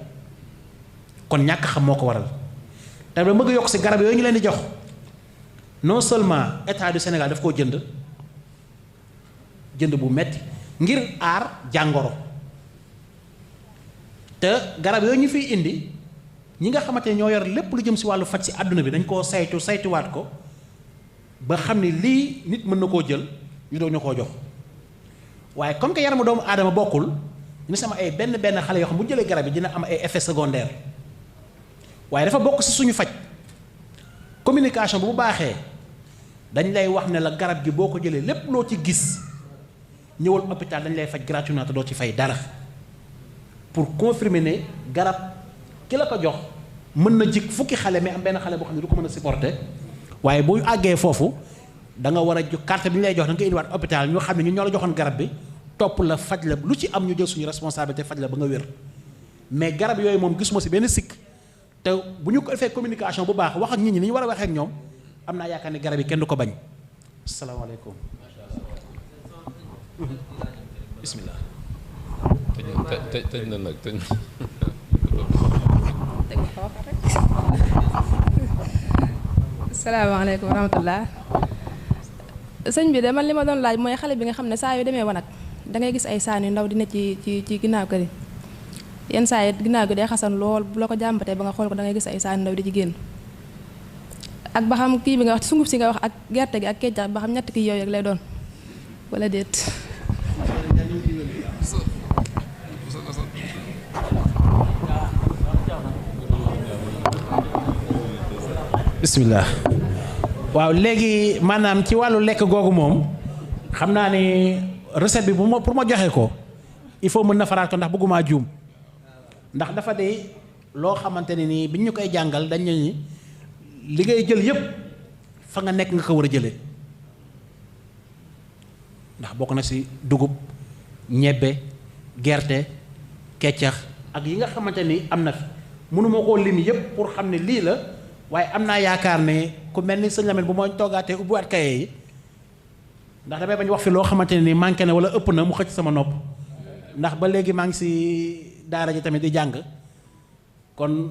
kon ñàkk xam moo ko waral te ba bëgg yokk si garab yooyu ñu leen di jox non seulement état du Sénégal daf koo jënd bu metti ngir aar jàngoro te garab yooyu ñu fiy indi ñi nga xamante ne ñoo yor lépp lu jëm si wàllu faj si àdduna bi dañ koo saytuwaat ko ba xam ni lii nit mën na koo jël ñu doon ñu koo jox waaye comme que yaramu doomu aadama bokkul ñu sama ay benn xale yoo xam bu jëlee garab yi dina am ay effets secondaires waaye dafa bokk si suñu faj communication bu baaxee dañ lay wax ne la garab gi boo ko jëlee lépp loo ci gis ñëwal hôpital dañ lay faj gratuitement te doo ci fay dara pour confirmer ne garab ki la ko jox mën na jik fukki xale mais am benn xale boo xam ne du ko mën a supporter waaye bu àggee foofu da nga war a jox carte bi ñu lay jox da nga koy indiwaat hôpital ñu xam ne ñun ñoo la joxoon garab bi topp la faj la lu ci am ñu jël suñu responsabilité faj la ba nga wér mais garab yooyu moom gisuma si benn sikk te bu ñu ko defee communication bu baax wax ak nit ñi ni ñu war a waxee ak ñoom am naa yaakaar ne garab yi kenn du ko bañ. asalaamaaleykum. bismillah. tëj na nag tëj na. salaamaaleykum wa rahmatullah sëñ bi de man li ma doon laaj mooy xale bi nga xam ne saa yu demee wanag da ngay gis ay saan yu ndaw di ne ci ginnaaw kër yi yenn saa yi ginnaaw gi day xasan lool bu la ko jàmbatee ba nga xool ko da ngay gis ay saan yu ndaw di ci génn ak ba xam kii bi nga wax sunguf si nga wax ak gerte gi ak keccax ba xam ñett kii yooyu rek lay doon wala déet. bismillah. waaw léegi maanaam ci wàllu lekk googu moom xam naa ni recette bi pour ma joxe ko il faut mën na faraat ko ndax bëggumaa juum ndax dafa de loo xamante ne nii bi ñu koy jàngal dañ ni li ngay jël yépp fa nga nekk nga ko war a jëlee ndax bokk na ci dugub ñebbe gerte keccax ak yi nga xamante ni am na fi mënuma koo lim yépp pour xam ne lii la waaye am naa yaakaar ne ku mel ni sëñ Lamine bu ma toogaatee ubbiwaat kaye yi ndax damay bañ wax fi loo xamante ne ni manqué na wala ëpp na mu xëcc sama nopp ndax ba léegi maa ngi ci daara ji tamit di jàng kon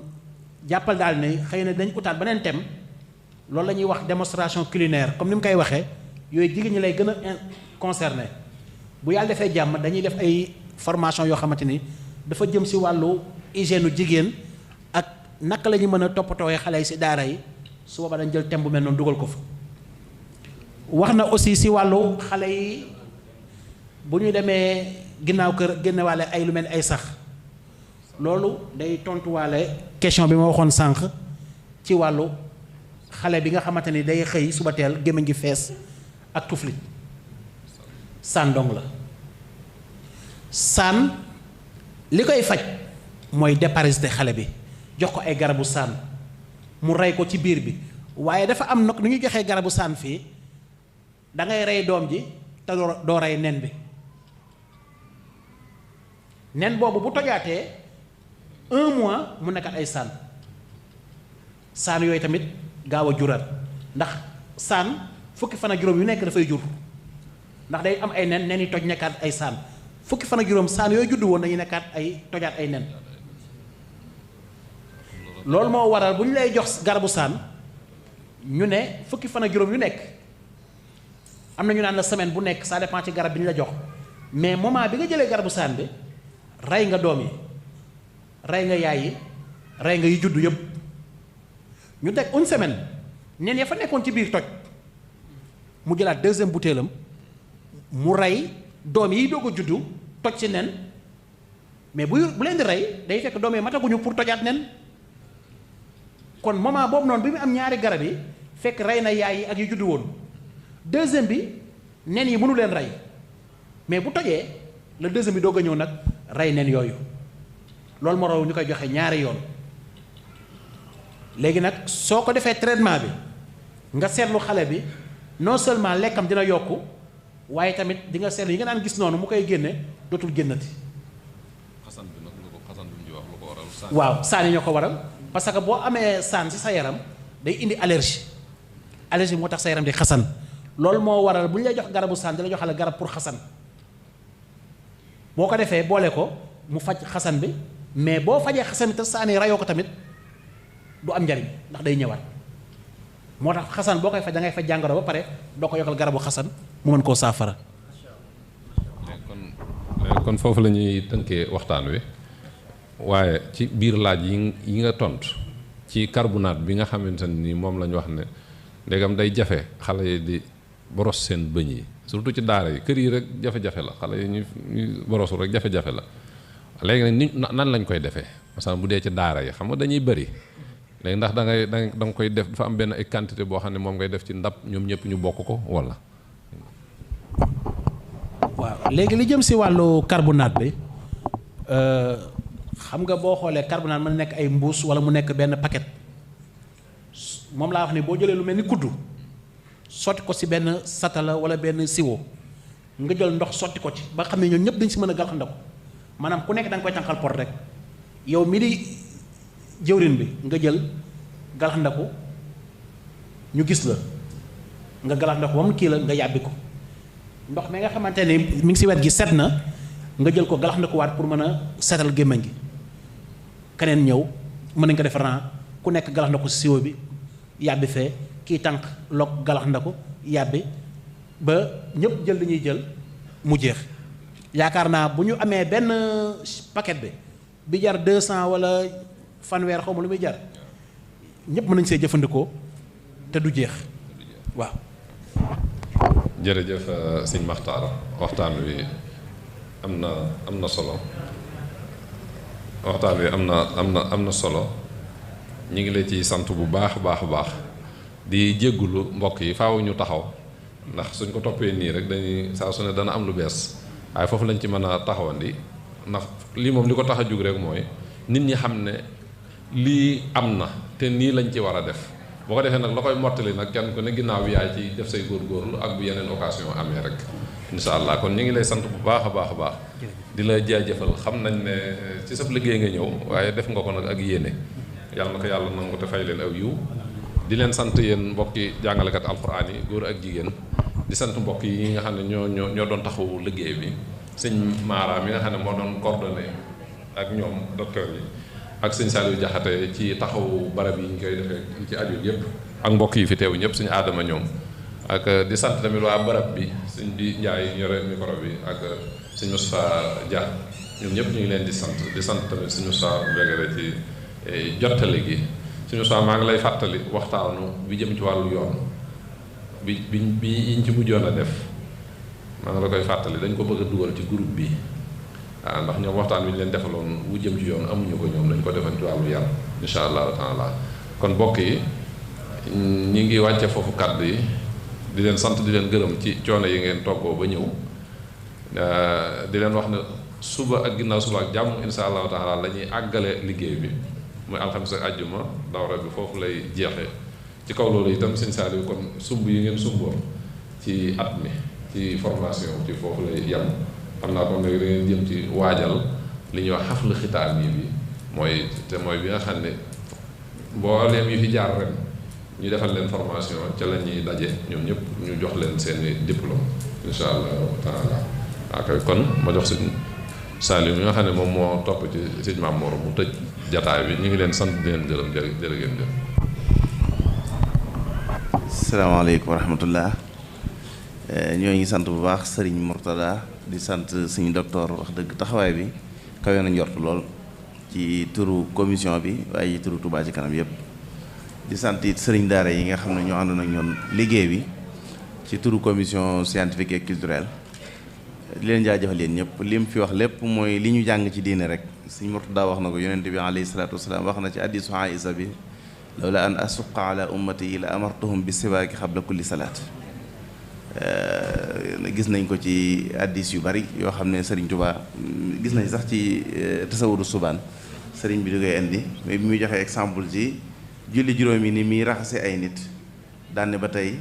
jàppal daal ne xëy na dañ utaat beneen thème loolu la ñuy wax démonstration culinaire comme ni mu koy waxee yooyu jigéen ñi lay gën a concerné bu yàlla defee jàmm dañuy def ay formation yoo xamante ni dafa jëm ci wàllu hygiène jigéen ak naka la ñu mën a toppatooyee xale yi ci daara yi su boobaa dañ jël thème bu mel noonu dugal ko fa. wax na aussi ci wàllu xale yi bu ñu demee ginnaaw kër génnewaale ay lu mel ni ay sax loolu day tontuwaale question bi ma waxoon sànq ci wàllu xale bi nga xamante ni day xëy suba teel gémmiñ gi fees ak tuflit saan dong la saan li koy faj mooy déparasiter xale bi jox ko ay garabu saan mu rey ko ci biir bi waaye dafa am nag nu ñu joxee garabu saan fii da ngay rey doom ji te doo rey nen bi nen boobu bu tojaatee 1 mois mu nekkat ay saan saan yooyu tamit gaaw a jural ndax saan fukki fan ak juróom yu nekk dafay jur ndax day am ay nen nen yi toj nekkaat ay saan fukki fan ak juróom saan yooyu juddu woon dañuy nekkaat ay tojaat ay nen loolu moo waral bu ñu lay jox garabu saan ñu ne fukki fan ak juróom yu nekk am na ñu naan la semaine bu nekk ça dépend ci garab bi ñu la jox mais moment bi nga jëlee garabu saan bi rey nga doom yi rey nga yaay yi rey nga yi juddu yëpp ñu teg une semaine nen ya fa nekkoon ci biir toj mu jëlaat deuxième butéelam mu rey doom yi doog a juddu toj ci nen mais bu leen di rey day fekk doom yi mataguñu pour tojaat nen kon moment boobu noonu bi mu am ñaari garab yi fekk rey na yaay yi ak yu juddu woon deuxième bi nen yi mënu leen rey mais bu tojee la deuxième bi doog a ñëw nag rey nen yooyu loolu moo raw ñu koy joxe ñaari yoon léegi nag soo ko defee traitement bi nga seetlu xale bi non seulement lekkam dina yokku waaye tamit di nga seetlu yi nga daan gis noonu mu koy génne dootul génnati. xasan bi nag lu ko xasan bi ñu wax lu ko waral. waaw saan yi ñoo ko waral parce que boo amee saan ci sa yaram day indi allergie moo tax sa yaram di xasan loolu moo waral bu ñu lay jox garabu saan di la joxale garab pour xasan boo ko defee boole ko mu faj xasan bi mais boo fajee xasan bi te saan yi rayoo ko tamit du am njariñ ndax day ñëwaat moo tax xasan boo koy faj da ngay faj jàngoro ba pare doo ko yokkal garabu xasan mu mën koo saafara. kon foofu la ñuy tënkee waxtaan wi waaye ci biir laaj yi nga tontu ci carbonate bi nga xamante ni moom la ñu wax ne ndegam day jafe xale yi di boros seen bëñ yi surtout ci daara yi kër yi rek jafe-jafe la xale yi ñu borosul rek jafe-jafe la léegi nag ni nan lañ koy defee parce que bu dee ci daara yi xam nga dañuy bëri léegi ndax da nga koy def dafa am benn ay quantité boo xam ne moom ngay def ci ndab ñoom ñëpp ñu bokk ko walla. waaw léegi li jëm ci wàllu carbonate bi xam nga boo xoolee carbonate mën na nekk ay mbuus walla mu nekk benn paquet moom laa wax ni boo jëlee lu mel ni kuddu sotti ko ci benn satala walla benn siwo nga jël ndox sotti ko ci ba xam ne ñoom ñëpp dañ ci mën a galxandaku maanaam ku nekk da nga koy tànqal pot rek yow mi di jëwrin bi nga jël galaxndaku ñu gis la nga galaxndaku moom kii la nga yàbbi ko ndox mi nga xamante ni mi ngi ci wet gi set na nga jël ko galaxndakuwaat pour mën a setal gémmiñ gi keneen ñëw mën nañ ko def ran ku nekk galaxndaku ci siwo bi yàbbi fee kii tànk lok galaxndaku yàbbi ba ñëpp jël li ñuy jël mu jeex. yaakaar naa bu ñu amee benn paquet bi jar 200 wala fanweer xaw ma lu muy jar ñëpp mën nañ see jëfandikoo te du jeex waaw. jërëjëf sëñ Maxtaar waxtaan wi am na solo waxtaan wi am na solo ñu ngi la ci sant bu baax a baax di jéggulu mbokk yi faaw ñu taxaw ndax suñ ko toppee nii rek dañuy saa su ne dana am lu bees waaye foofu lañ ci mën a taxawandi ndax lii moom li ko tax a jug rek mooy nit ñi xam ne lii am na te nii lañ ci war a def boo ko defee nag la koy mottali nag kenn ku ne ginnaaw bi yaay ci def say góorgóorlu ak bu yeneen occasion amee rek insha allah kon ñu ngi lay sant bu baax a baax di la jaajëfal xam nañ ne ci sab liggéey nga ñëw waaye def nga ko nag ak yéene yàlla na ko yàlla nangu te fay leen aw yiw di leen sant yéen mbokki jàngalekat alxuraan yi góor ak jigéen di sant mbokk yi nga xam ne ñoo doon taxawu liggéey bi sëñ Mara mi nga xam ne moo doon coordonné ak ñoom docteur yi ak sëñ Saliou Jaxate ci taxawu barab yi ñu koy defee ci aju yëpp ak mbokk yi fi teew ñëpp suñu aadama ñoom ak di sant tamit waa barab bi sëñ bi Njaay yore micro bi ak sëñ Moustapha Dia ñoom ñëpp ñu ngi leen di sant tamit suñu Moustapha Mbegere ci jottali gi suñu Moustapha maa ngi lay fàttali waxtaanu bi jëm ci wàllu yoon bi yiñ ci mujjoon a def maa ngi la koy fàttali dañ ko bëgg a dugal ci groupe bi waaw ndax ñoom waxtaan wi ñu leen defaloon wu jëm ci yoon amuñu ko ñoom dañ ko defal ci wàllu yar insha allahu taala kon mbokk yi ñi ngi wàcce foofu kàddu yi di leen sant di leen gërëm ci coono yi ngeen toggoo ba ñëw di leen wax ne suba ak ginnaaw suba ak jàmm insha allahu taala la ñuy àggale liggéey bi muy alxamis ak àjjuma dawra bi foofu lay jeexee ci kaw loolu itam sëñ Saliou kon sumb yi ngeen sumboon ci at mi ci formation ci foofu lay yem xam naa kon léegi da ngeen jëm ci waajal li ñuy wax xaflu xitaam yi bi mooy bi nga xam ne mbooleem yi fi jaar ren ñu defal leen formation ca la ñuy daje ñoom ñëpp ñu jox leen seeni diplôme insha allahu taala waaw kon ma jox sëñ Saliou mi nga xam ne moom moo topp ci sëñ Mamour mu tëj jataay bi ñu ngi leen sant di leen gërëm jërë ngeen jëf. salaamaaleykum wa rahmatullah ñoo ngi sant bu baax Serigne Mourtada di sant suñu docteur wax dëgg taxawaay bi kawe na njort lool ci turu commission bi waaye ci turu Touba ci kanam yëpp di sant it Serigne daara yi nga xam ne ñoo àndoon ak ñoom liggéey bi ci turu commission scientifique et culturelle di leen jaajëfal yéen ñëpp li mu fi wax lépp mooy li ñu jàng ci diine rek Serigne Mourtada wax na ko yonent bi alayhi salaatu wasalaam wax na ci hadiisu Aïsa bi lawla an asuqa ala ummati la amartuhum bi siwaaki xabla kulli salaat gis nañ ko ci hadiis yu bari yoo xam ne Serigne Touba gis nañ sax ci tasawudu subaan Serigne bi di koy indi mais bi muy joxe exemple ci julli juróom yi ni muy raxase ay nit daanne ba tey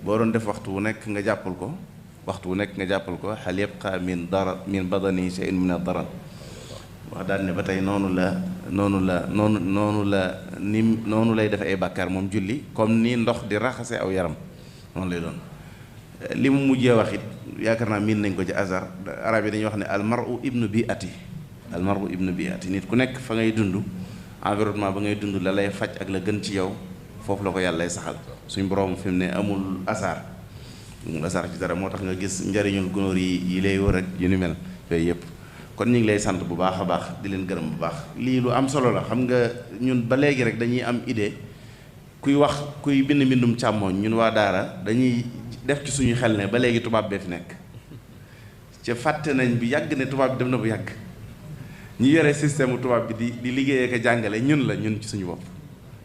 boo doon def waxtu wu nekk nga jàppal ko xal yabqa min badani shay'un min ad-darar wax daal ne ba tey noonu lay def ay bàkkaar moom julli comme ni ndox di raxase aw yaram noonu lay doon li mu mujjee wax it yaakaar naa miin nañ ko ci azar arab yi dañuy wax ne almaru ibnu biati nit ku nekk fa ngay dund environnement ba ngay dund la lay faj ak la gën ci yow foofu la ko yàlla lay saxal suñ borom fi mu ne amul asaar ci dara moo tax nga gis njariñul gunóor yi lay wër ak yu ni mel yooyu yëpp kon ñu ngi lay sant bu baax a baax di leen gërëm bu baax lii lu am solo la xam nga ñun ba léegi rek dañuy am idée kuy bind mbindum càmmooñ ñun waa daara dañuy def ci suñu xel ne ba léegi tubaab bee fi nekk ca fàtte nañ bi yàgg ne tubaab bi dem na bu yàgg ñi yore système tubaab bi di liggéeyee ko jàngale ñun ci suñu bopp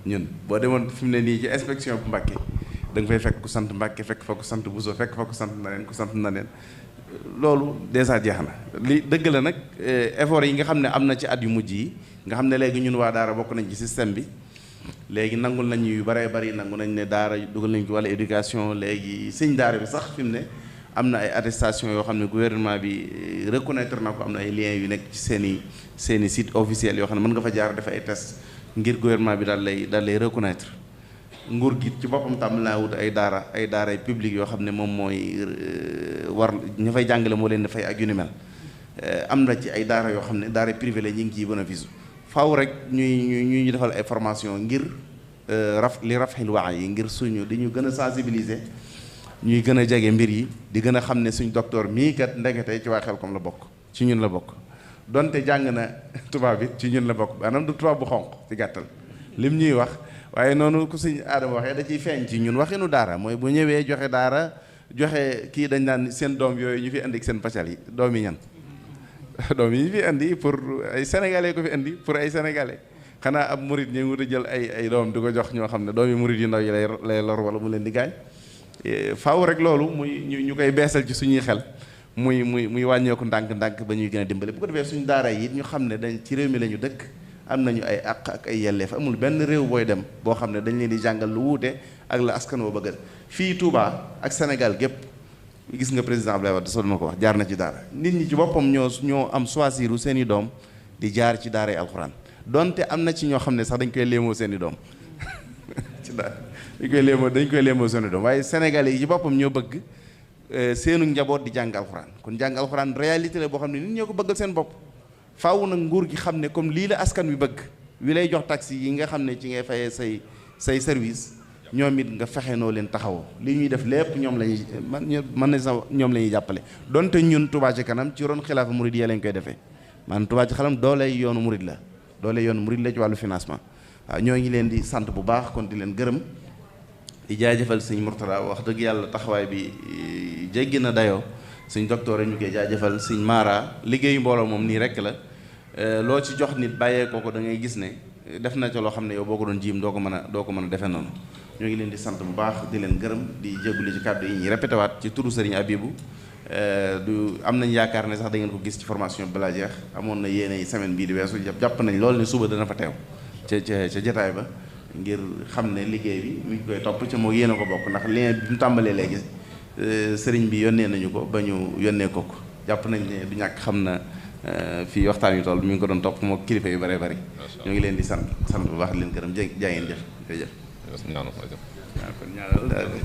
ñun boo demoon fi mu ne nii ci inspection bu Mbàkke da nga fay fekk ku sant Mbàkke fekk fa ku sant Buso fekk fa ku sant Naneen loolu déjà jeex na li dëgg la nag effort yi nga xam ne am na ci at yu mujj yi nga xam ne léegi ñun waa daara bokk nañ ci système bi léegi nangul nañ yu baree bari nangu nañ ne daara dugal nañ ci wàllu éducation léegi sëñ daara bi sax fi mu ne am na ay attestation yoo xam ne gouvernement bi reconnaître na ko am na ay liens yu nekk ci seeni site officiel yoo xam ne mën nga fa jaar def ay test ngir gouvernement bi daal lay reconnaître nguur gi ci boppam tàmm naa wut ay daara publique yoo xam ne moom mooy war ñu fay jàngale moo leen di fay ak yu ni mel am na ci ay daara yoo xam ne daara privé la ñu ngi ciy bénéfice faaw rek ñuy defal ay formation ngir rafxil waa yi ngir suñu di ñu gën a sensibiliser ñuy gën a jege mbir yi di gën a xam ne suñ docteur mii kat ndekete ci waa Xelcom la bokk, ci ñun la bokk. donte jàng na tubaab it ci ñun la bokk, maanaam du tubaab bu xonq ci gàttal lim ñuy wax. waaye noonu ku suñ aadama waxee da ciy feeñ ci ñun waxinu daara mooy bu ñëwee joxe daara joxe kii dañ naan seen doom yooyu ñu fi indi seen paccal yi doom yi ñan doom yi ñu fi indi pour ay sénégalais ko fi indi pour ay sénégalais xanaa ab murit ñu ngi jël ay doom di ko jox ñoo xam ne doom yi murit yu ndaw yi lay lor wala mu leen di gaañ. faaw rek loolu muy ñu koy beesal ci suñuy xel muy wàññeeku ndànk-ndànk ba ñuy gën a dimbale bu ko defee suñu daara yi ñu xam ne dañ ci réew mi la ñu dëkk. am nañu ay àq ak ay yelleef amul benn réew booy dem boo xam ne dañ leen di jàngal lu wuute ak la askan woo bëggal fii Touba ak Sénégal gépp gis nga président Abdoulaye Wade sol na ko wax jaar na ci daara nit ñi ci boppam ñoo am choisiru seen i doom di jaar ci daara yi alxuraan donte am na ci ñoo xam ne sax dañ koy léemoo seen i doom ci daara dañ koy léemoo seen i doom waaye sénégalais yi ci boppam ñoo bëgg seenu njaboot di jàng alxuraan kon jàng alxuraan réalité la boo xam ne nit ñoo ko bëggal seen bopp. faaw nag nguur gi xam ne comme lii la askan wi bëgg wi lay jox taxi yi nga xam ne ci ngay fayee say service ñoom it nga fexe noo leen taxawoo li ñuy def lépp ñoom la ñuy mën na sax ñoom la ñuy jàppale donte ñun Touba ci kanam ci ron xilaafa murid yi lañ koy defee maanaam Touba ci kanam dooley yoonu murid la ci wàllu financement waaw ñoo ngi leen di sant bu baax kon di leen gërëm di jaajëfal sëñ Mourtada wax dëgg yàlla taxawaay bi jéggi na dayoo suñ docteur ñu koy jaajëfal suñ Mara liggéeyu mbooloo moom nii rek la loo ci jox nit bàyyee ko da ngay gis ne def na ca loo xam ne yow boo ko doon jiim doo ko mën a defee noonu ñoo ngi leen di sant bu baax di leen gërëm di jégalu ci kàddu yi ñuy répété waat ci turu Serigne Abibou du am nañ yaakaar ne sax da ngeen ko gis ci formation bi balaa jeex amoon na yéene semaine bii di weesu jàpp nañ loolu ne suba dana fa teew ca jotaay ba ngir xam ne liggéey bi mi ngi koy topp ca moo yéene ko bokk ndax lien bi mu tàmbalee léegi sëriñ bi yónnee nañu ko ba ñu yónnee ko jàpp nañ ne du ñàkk xam na fii waxtaan yu toll mi ngi ko doon topp moo kilifa yu bëree bëri ñoo ngi leen di sant bu baax di leen gërëm jaa ngeen jëf jërëjëf waaw kon ñaanal